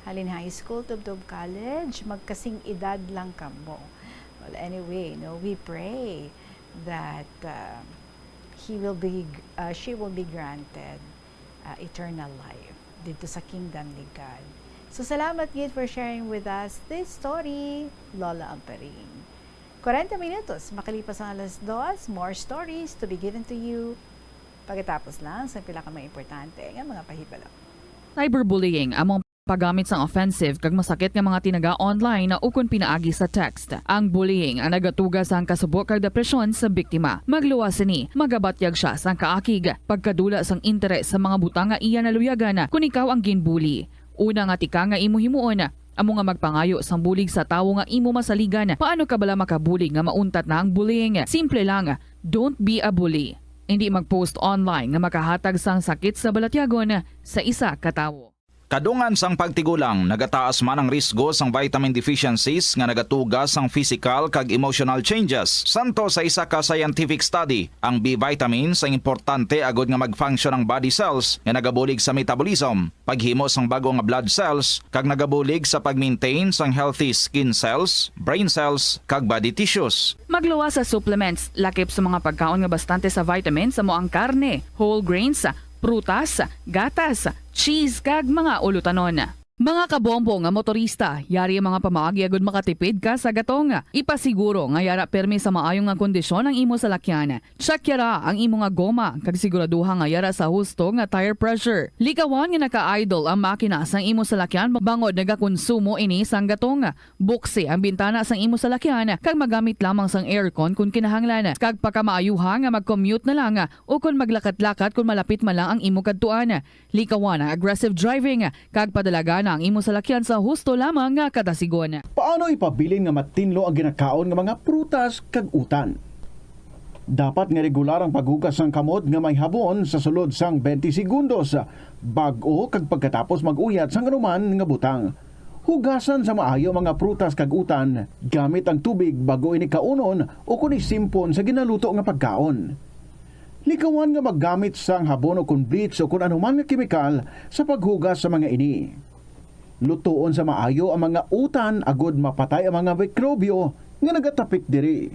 halin high school, tubtob college, magkasing edad lang kamo. Well, anyway, no, we pray that, uh, he will be, uh, she will be granted, uh, eternal life dito sa kingdom ni God. So, salamat gid for sharing with us this story, Lola Amparing. Kwarenta minutos makalipas ang alas dos, more stories to be given to you pagkatapos lang sa pila ka mga importante nga mga pahibalo. Cyberbullying amo ang paggamit sang offensive kag masakit nga mga tinaga online ukon pinaagi sa text. Ang bullying ang nagatuga sang kasubo kag depresyon sa biktima. Magluwas sini, magabatyag sia sang kaakig, pagkadula sang interes sa mga butang nga iya naluyagan kon ikaw ang ginbully. Una nga tikang nga imo himuon, amo nga magpangayo sang bulig sa tawo nga imo masaligan. Paano ka bala makabulig nga mauntat na ang bullying? Simple lang, don't be a bully. Indi mag-post online nga makahatag sang sakit sa balatyagon sa isa ka tawo. Kadungan sang pagtigulang, nagataas man ang risgo sang vitamin deficiencies nga nagatuga sang physical kag emotional changes. Santo sa isa ka scientific study, ang B vitamins ang importante agud nga mag-function ang body cells nga nagabulig sa metabolism, paghimo sang bag-o nga blood cells, kag nagabulig sa pag-maintain sang healthy skin cells, brain cells, kag body tissues. Magluwas sa supplements, lakip sa mga pagkaon nga bastante sa vitamins, amo ang karne, whole grains, prutas, gatas, cheese, kag mga ulutanon. Mga kabombo nga motorista, yari ang mga pamaagi agud makatipid ka sa gatong. Ipasiguro nga yara pirmi sa maayo nga kondisyon ang imo salakyan. Check yara ang imo nga goma, kag siguraduha nga yara sa husto nga tire pressure. Likawan nga naka-idle ang makina sang imo salakyan bangod nagakonsumo ini sang gatong. Buksi ang bintana sang imo salakyan, kag magamit lamang sang aircon kon kinahanglan, kag pakamaayuha nga mag-commute na lang, ukon maglakat-lakat kon malapit man lang ang imo kadtuan. Likawan ang aggressive driving, kag padalagana ang imo salakyan sa husto lamang nga kadasigon. Paano ipabilin nga matinlo ang ginakaon nga mga prutas kag utan? Dapat nga regular ang paghugas sang kamot nga may habon sa sulod sang twenty segundos, bag-o kag pagkatapos mag-uyat sang anuman nga butang. Hugasan sa maayo ang mga prutas kag utan gamit ang tubig bag-o ini kaunon ukon isimpon sa ginaluto nga pagkaon. Likawan nga maggamit sang habon ukon bleach ukon anuman nga kemikal sa paghugas sa mga ini. Lutoon sa maayo ang mga utan agud mapatay ang mga mikrobyo nga nagatapik diri.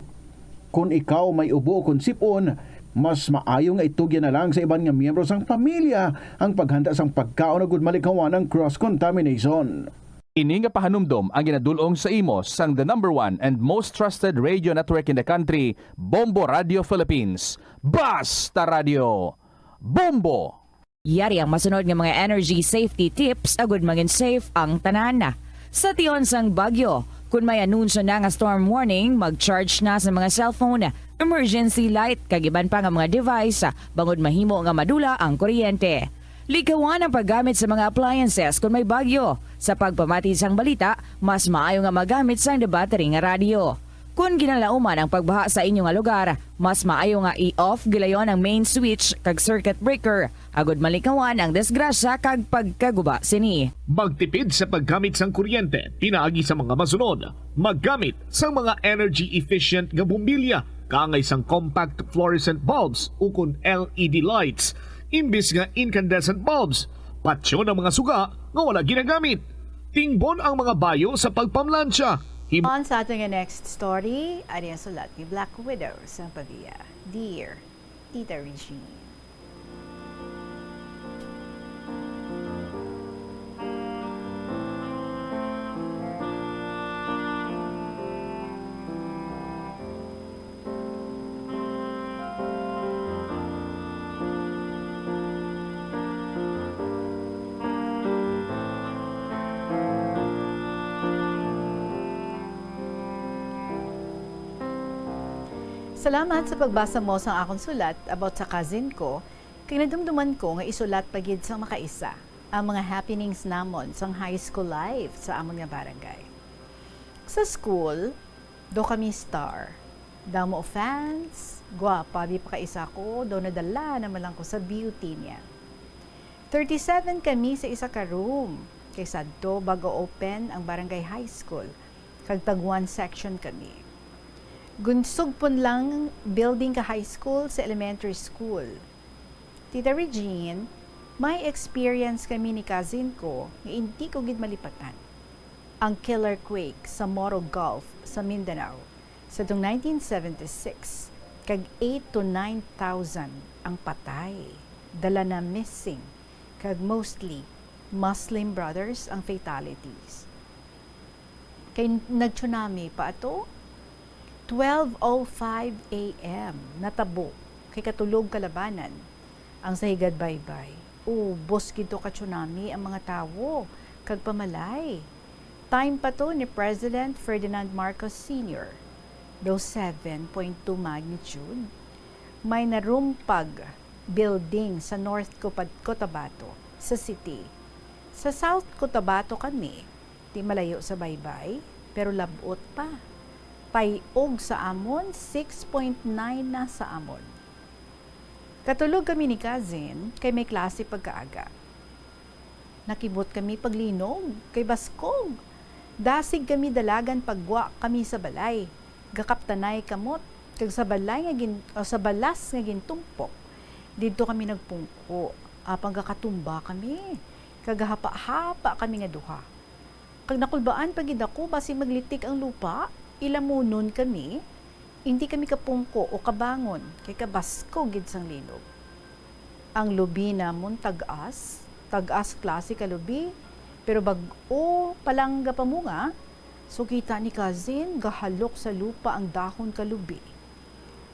Kon ikaw may ubo ukon sip-on, mas maayo nga itugyan na lang sa iban nga miyembro sang pamilya ang paghanda sang pagkaon agud malikawan ang cross contamination. Ini nga pahanumdom ang ginadul-ong sa imo sang the number one and most trusted radio network in the country, Bombo Radio Philippines. Basta Radio, Bombo! Yari ang masunod nga mga energy safety tips agud mangin safe ang tanan. Sa tion sang bagyo, kon may anunsyo na nga storm warning, mag-charge na sa mga cellphone, emergency light, kag iban pa nga mga device, bangod mahimo nga madula ang kuryente. Likawan ang paggamit sa mga appliances kon may bagyo. Sa pagpamati sang balita, mas maayo nga magamit sang debattery nga radyo. Kon ginalauman ang pagbaha sa inyo nga lugar, mas maayo nga i-off gilayon ang main switch kag circuit breaker agud malikawan ang disgrasya kag pagkaguba sini. Magtipid sa paggamit sang kuryente pinaagi sa mga masunod. Maggamit sang mga energy efficient nga bombilya kaangay sang compact fluorescent bulbs ukon L E D lights imbis nga incandescent bulbs. Patyon ang mga suga nga wala ginagamit. Tingbon ang mga bayo sa pagpamlansya. Him- On sa aton nga next story, ari ang sulat ni Black Widow sang Pavia. Dear Tita Regine. Salamat sa pagbasa mo sang akon sulat about sa cousin ko, kag nadumduman ko nga isulat pa gid sang makaisa ang mga happenings namon sang high school life sa amon nga barangay. Sa school, daw kami star. Damo fans, gwapa bi pakaisa ko, daw nadala naman lang ko sa beauty niya. Thirty-seven kami sa isa ka room, kay sadto bag-o open ang barangay high school, kag tag one section kami. Gunsugpon lang building ka high school sa elementary school. Tita Regine, may experience kami ni cousin ko nga indi ko gid malipatan. Ang killer quake sa Moro Gulf sa Mindanao sadtong nineteen seventy-six, kag eight to nine thousand ang patay, dala na missing, kag mostly Muslim brothers ang fatalities. Kay nag-tsunami pa ato, twelve oh five A M natabo kay katulog kalabanan ang sa Higad Baybay. Ubos gid to ka tsunami ang mga tawo kag pamalay. Time pa to ni President Ferdinand Marcos Senior, daw seven point two magnitude. May narumpag building sa North Copad-, Cotabato, sa city. Sa South Cotabato kami, di malayo sa Baybay, pero lab-ot pa. Tay-og sa amon, six point nine na sa amon. Katulog kami ni cousin kay may klase pagkaaga. Nakibot kami paglinog kay baskog. Dasig kami dalagan paggwa kami sa balay. Gakaptanay kamot kag sa balay nga gin-, o sa balas nga gintumpok, didto kami nagpungko. Apang gakatumba kami, kag gahapa-hapa kami nga duha. Kag nakulbaan pa gid ako, basi maglitik ang lupa, ilamunon kami, indi kami kapungko o kabangon, kay kabaskog gid sang linog. Ang lubi namon tag-as, tag-as klase ka lubi, pero bag-o palangga pamunga, so kita ni cousin, gahalok sa lupa ang dahon ka lubi.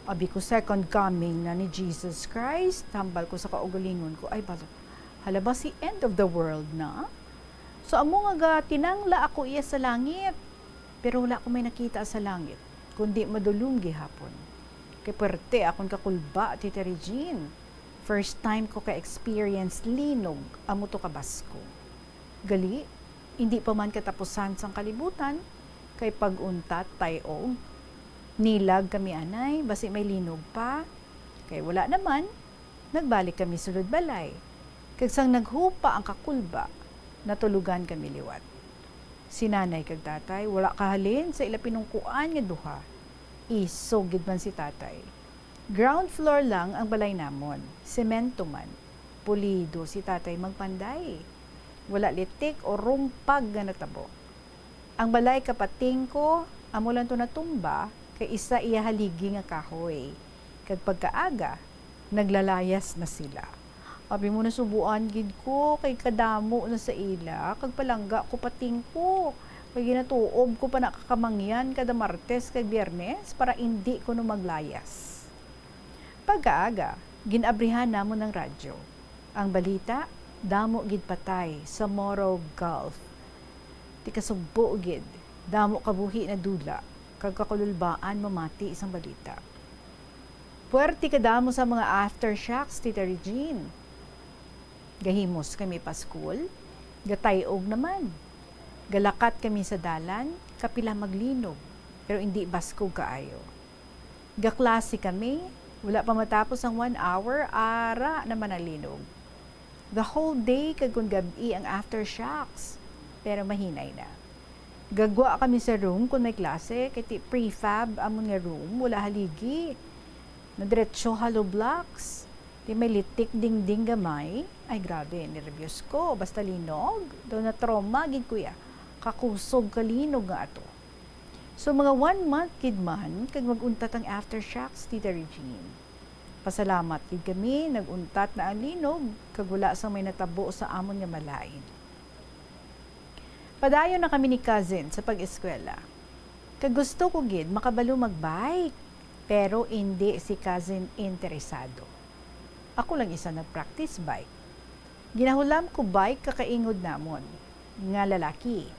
Abi ko, second coming na ni Jesus Christ, hambal ko sa kaugalingon ko, ay, balo, hala, basi end of the world na? So, amo nga gatinangla ako iya sa langit, pero wala ko may nakita sa langit, kundi madulom gihapon. Kay puwerte akon kakulba, Tita Regine. First time ko ka-experience linog, amo to kabaskog. Gali, indi pa man katapusan sang kalibutan, kay pag-untat tay-og. Nilag kami anay, basi may linog pa. Kay wala naman, nagbalik kami sulod balay. Kag sang naghupa ang kakulba, natulugan kami liwat. Si nanay kag tatay wala kahalin sa ila pinungkuan nga duha. Isog gid man si tatay. Ground floor lang ang balay namon, semento man. Pulido si tatay magpanday. Wala litik o rumpag nga natabo. Ang balay kapating ko, amo lang to natumba kay isa iya haligi nga kahoy. Kag pagkaaga, naglalayas na sila. Abi mo, nasubuan gid ko kay kadamo na sa ila, kag palangga ko pating ko. Kay ginatuob ko pa na ka kamangyan kada Martes kag Biyernes para indi kuno maglayas. Pagkaaga, gin-abrihan namon ang radyo. Ang balita, damo gid patay sa Moro Gulf. Ti kasugbo gid, damo ka buhi nadula, kag kakululbaan mamati sang balita. Puwerte kadamo sa mga aftershocks, Tita Regine. Gahimos kami pa school, gatay-og naman. Galakat kami sa dalan, kapila maglinog. pero indi baskog kaayo. Gaklase kami, wala pa matapos ang one hour, ara naman ang linog. The whole day kag kon gab-i ang aftershocks, pero mahinay na. Gagwa kami sa room kon may klase, kay ti prefab amon nga room, wala haligi. Nadiretso hollow blocks. Ti may litik dingding gamay. Ay, grabe, nerbyos ko. Basta linog, daw na-trauma gid ko ya. Kakusog kalinog nga ato. So, mga one month gid man, kag mag-untat ang aftershocks, Tita Regine. Pasalamat gid kami, nag-untat na ang linog, kag wala sang may natabo sa amon nga malain. Padayon na kami ni cousin sa pag-eskwela. Kag gusto ko gid makabalo mag-bike, pero indi si cousin interesado. Ako lang isa nag-practice bike. Ginahulam ko bike kakaingod namon nga lalaki.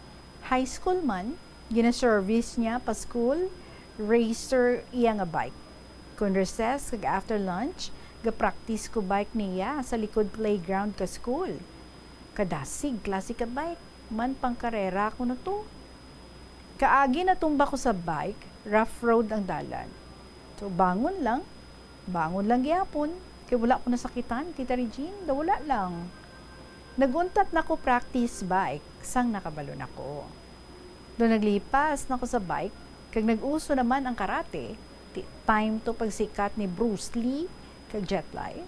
High school man, gina-service niya pa school, racer iya nga bike. Kon recess kag after lunch, ga-practice ko bike niya sa likod playground ka school. Kadasig klase ka bike, man pangkarera kuno to. Kaagi natumba ko sa bike, rough road ang dalan. So, bangon lang, bangon lang gyapon, kay wala ko nasakitan, Tita Regine, daw wala lang. Nag-untat na ko practice bike, sang nakabalo na ko. Do naglipas na ko sa bike, kag nag-uso naman ang karate, ti time to pagsikat ni Bruce Lee kag Jet Li.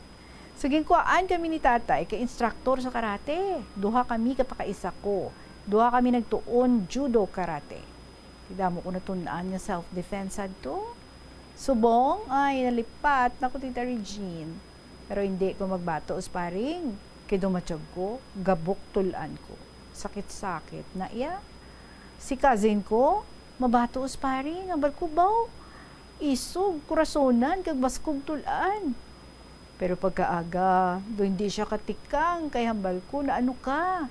So, ginkuhaan kami ni tatay kay instructor sa karate. Duha kami ka pakaisa ko. Duha kami nagtuon judo karate. Ti damo ko natun-an nga self-defense adto. Subong, ay, nalipat na ko, Tita Regine. Pero hindi ko magbato, sparring. Kay dumatyag ko, gabok tul-an ko. Sakit-sakit na iya. Si cousin ko, mabato, sparring. Hambal ko, baw, isog, kurasonan, kag baskog tul-an. Pero pagkaaga, do hindi siya katikang, kay hambal ko, naano ka?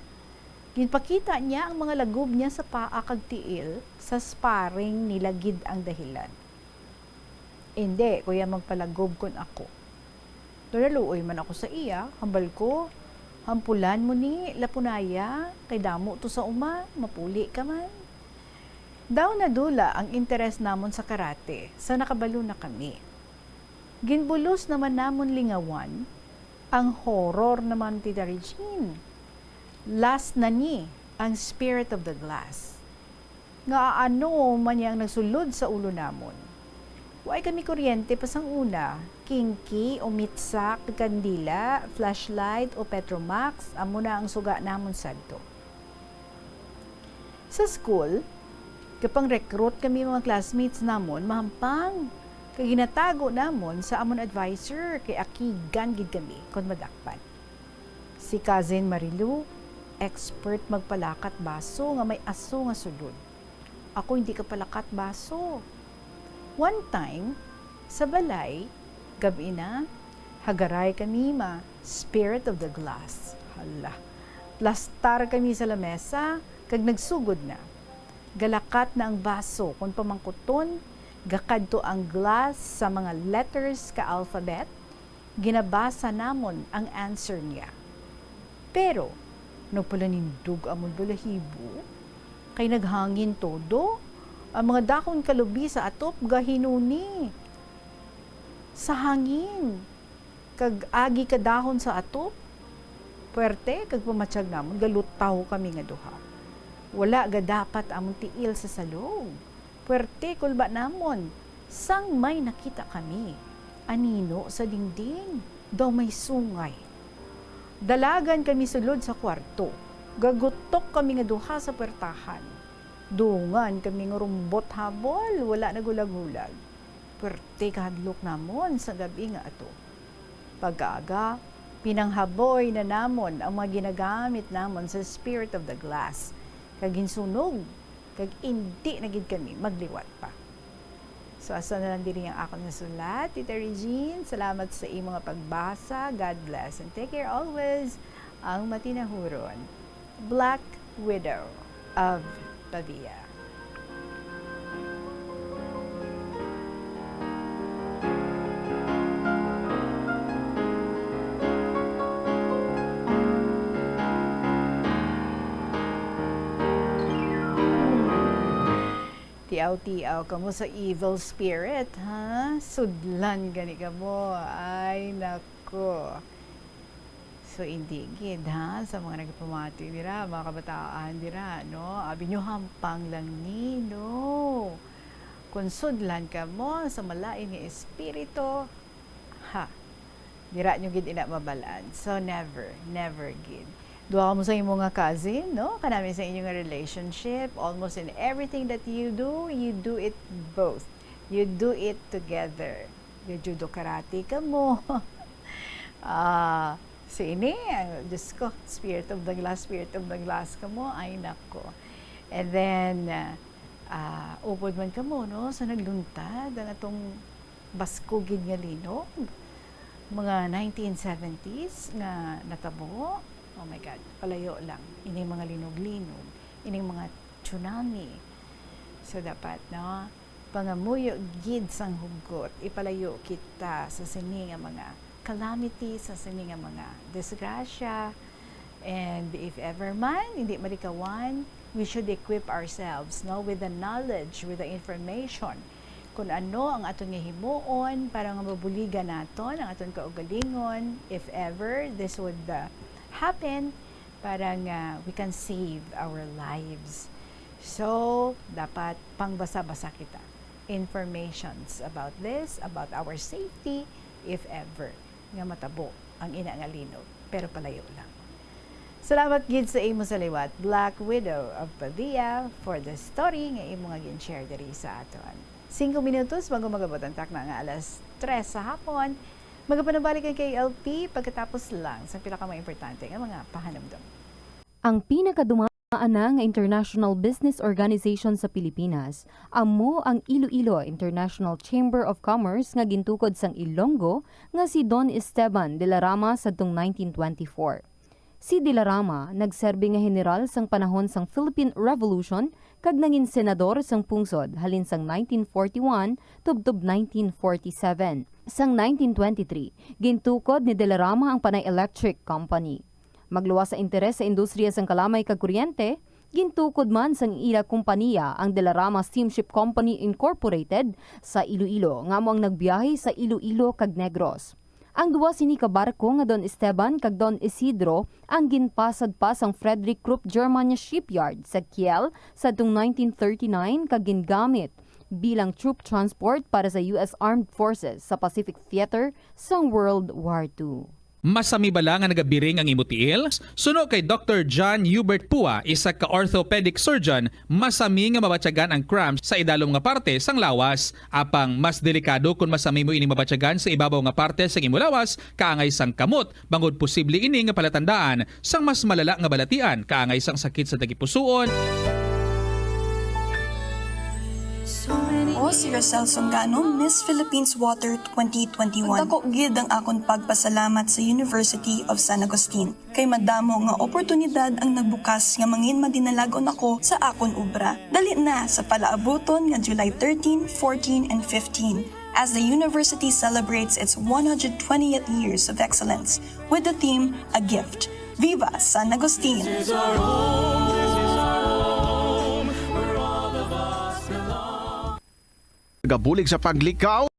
Ginpakita niya ang mga lagob niya sa paa kag tiil, sa sparring nila gid ang dahilan. Indi ko ya magpalagob kon ako. Do naluoy man ako sa iya, hambal ko, hampulan mo ni, Lapunaya, kay damo to sa uma, mapuli ka man. Daw nadula ang interes namon sa karate, sa nakabalo na kami. Ginbulos naman namon lingawan ang horror naman, Tita Regine. Last na ni ang Spirit of the Glass. Nga ano man yang nagsulod sa ulo namon. Way kami kuryente pa sang una, kingki o mitsa kag kandila, flashlight o Petromax, amo na ang suga namon sadto. Sa school, kapang-recruit kami mga classmates namon mahampang, kag ginatago namon sa amon adviser kay akigan gid kami kon madakpan. Si Cousin Marilu, expert magpalakat baso nga may aso nga sulod. Ako hindi kapalakat baso. One time, sa balay, gab-i na, hagaray kami ma Spirit of the Glass. Hala, plastar kami sa lamesa, kag nagsugod na. Galakat na ang baso kon pamangkuton, gakadto ang glass sa mga letters ka alphabet, ginabasa namon ang answer niya. Pero nagpalanindog amon balahibo, kay naghangin todo. Ang mga dahon kalubi sa atop gahinuni sa hangin, kag agi ka dahon sa atop. Puwerte kag pamatyag namon, galutaw kami nga duha. Wala gadapat amon tiil sa salog. Puwerte kulba namon, sang may nakita kami. Anino sa dingding, daw may sungay. Dalagan kami sulod sa kwarto. Gagutok kami nga duha sa puwertahan. Dungan kami nga rumbot habol, wala nagulag-ulag. Puwerte kahadlok namon sa gab-i nga ato. Pagkaaga, pinanghaboy na namon ang mga ginagamit namon sa Spirit of the Glass, kag ginsunog, kag indi na gid kami magliwat pa. So, hasta na lang diri ang akon nga sulat, Tita Regine. Salamat sa imo nga pagbasa. God bless and take care always. Ang matinahuron. Black Widow of Pavia. Ti tiaw-tiaw kamo sa evil spirit, ha? Sudlan gani kamo. Ay, nako. So, hindi gid, ha? Sa mga nagpamati dira, mga kabataan dira, no? Abi nyo, hampang lang ni, no? Kung sudlan kamo sa malain nga espiritu, ha, dira nyo gid ina mabal-an. So, never, never gid. Duha kamo sa imo nga cousin, no? Kanami sa inyo nga relationship, almost in everything that you do, you do it both. You do it together. Ga-judo karate kamo. Ah, si ini, ang, Diyos ko, spirit of the glass, spirit of the glass kamo. Ay, nako. And then, ah, ah, upod man kamo, no? So, nagluntad ang atong baskog gid nga linog. Mga nineteen seventies nga natabo. Oh my God, palayo lang. Ining mga linog-linog, ining mga tsunami. So, dapat, no, pangamuyo gid sang hugot, ipalayo kita sa sini nga mga calamity, sa sini nga mga disgrasya. And if ever man, hindi malikawan, we should equip ourselves, no, with the knowledge, with the information, kung ano ang aton nga himuon para nga mabuligan naton ang aton kaugalingon, if ever this would, uh, happen, para nga we can save our lives. So, dapat pangbasa-basa kita. Informations about this, about our safety, if ever nga matabo ang ina nga linog. Pero palayo lang. Salamat gid sa imo sa liwat, Black Widow of Pavia, for the story nga imo nga gin-share diri sa aton. Singko minutos bago mag-abot ang takna nga alas tres sa hapon, magapanabalik ang K L P pagkatapos lang sa pila ka mga importante nga mga pahanumdom. Ang pinakadumaan na nga international business organization sa Pilipinas amo ang Iloilo International Chamber of Commerce nga gintukod sang Ilonggo nga si Don Esteban de la Rama sadtong nineteen twenty-four. Si de la Rama nagserbi nga heneral sang panahon sang Philippine Revolution kag nangin senador sang pungsod halin sang nineteen forty-one tubtob nineteen forty-seven. Sang nineteen twenty-three, gintukod ni de la Rama ang Panay Electric Company. Magluwas sa interes sa industriya sang kalamay kag kuryente, gintukod man sang ila kompaniya ang De La Rama Steamship Company Incorporated sa Iloilo, nga amo ang nagbiyahe sa Iloilo kag Negros. Ang duha sini ka barko nga Don Esteban kag Don Isidro ang ginpasad pa sang Frederick Krupp Germania Shipyard sa Kiel sadtong nineteen thirty-nine kag gingamit bilang troop transport para sa U S Armed Forces sa Pacific Theater sang World War Two. Masami bala nga nagabiring ang imo tiil? Suno kay Doktor John Hubert Pua, isa ka orthopedic surgeon, masami nga mabatyagan ang cramps sa idalom nga parte sang lawas. Apang mas delikado kon masami mo ini mabatyagan sa ibabaw nga parte sang imo lawas, kaangay sang kamot, bangod posible ini nga palatandaan sang mas malala nga balatian, kaangay sang sakit sa tagipusoon. Ako si Rosel Songano, Miss Philippines Water twenty twenty-one. Dako gid ang akon pagpasalamat sa University of San Agustin, kay madamo nga oportunidad ang nagbukas nga mangin madinalagon ako sa akon obra. Dali na sa palaabuton nga July thirteen, fourteen, and fifteen, as the university celebrates its one hundred twentieth years of excellence with the theme A Gift. Viva San Agustin! Gabulig sa paglikaw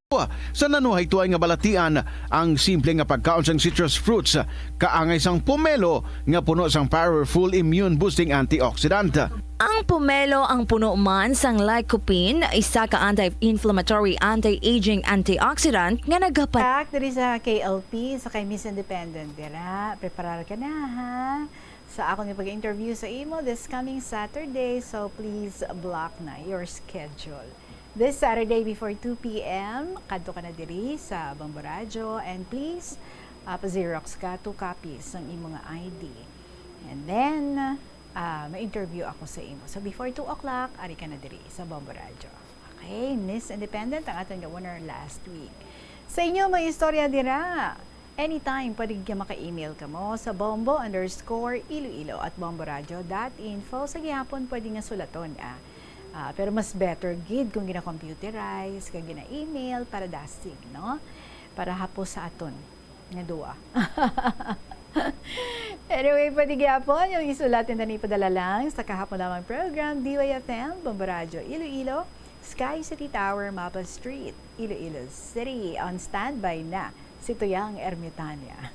sa nanuhaytoay nga balatian, ang simple nga pagkaon sang citrus fruits kaangay sang pomelo nga puno sang powerful immune-boosting antioxidant. Ang pomelo ang puno man sang lycopene, isa ka anti-inflammatory, anti-aging antioxidant nga nagapa- Back diri sa K L P, sa kay Miss Independent dira. Preparar ka na, ha? Sa akon nga pag-interview sa imo this coming Saturday, so please block na your schedule. This Saturday before two p m, kadto ka na diri sa Bombo Radyo, and please, ah, pa-xerox ka two copies sang imo nga I D. And then, ah, ma-interview ako sa imo. So before two o'clock, ari ka na diri sa Bombo Radyo. Okay, Miss Independent ang aton nga winner last week. Sa inyo mga istorya dira, anytime pwede ka maka-email kamo sa bombo underscore iloilo at bomboradio dot info. Sa gihapon pwede nga sulaton, ah. Ah, pero mas better gid kung gina-computerize kag gina-email para dasig, no? Para hapos sa aton nga duwa. Anyway, pwede gyapon yung isulat, and then ipadala lang sa kahapon lamang program, D Y F M, Bombo Radyo Iloilo, Sky City Tower, Mapa Street, Iloilo City. On standby na si Tuyang Ermitania.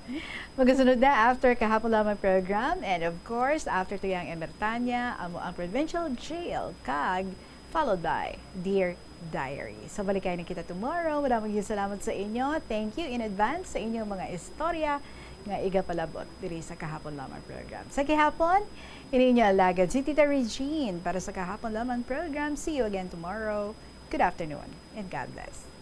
Magasunod na after Kahapon Lamang program. And of course, after Tuyang Ermitania, amo ang Provincial Jail kag followed by Dear Diary. So, balikay na kita tomorrow. Madamong salamat sa inyo. Thank you in advance sa inyong mga istorya nga igapalabot diri sa Kahapon Lamang program. Sa gihapon, ini inyo alagad si Tita Regine para sa Kahapon Lamang program. See you again tomorrow. Good afternoon and God bless.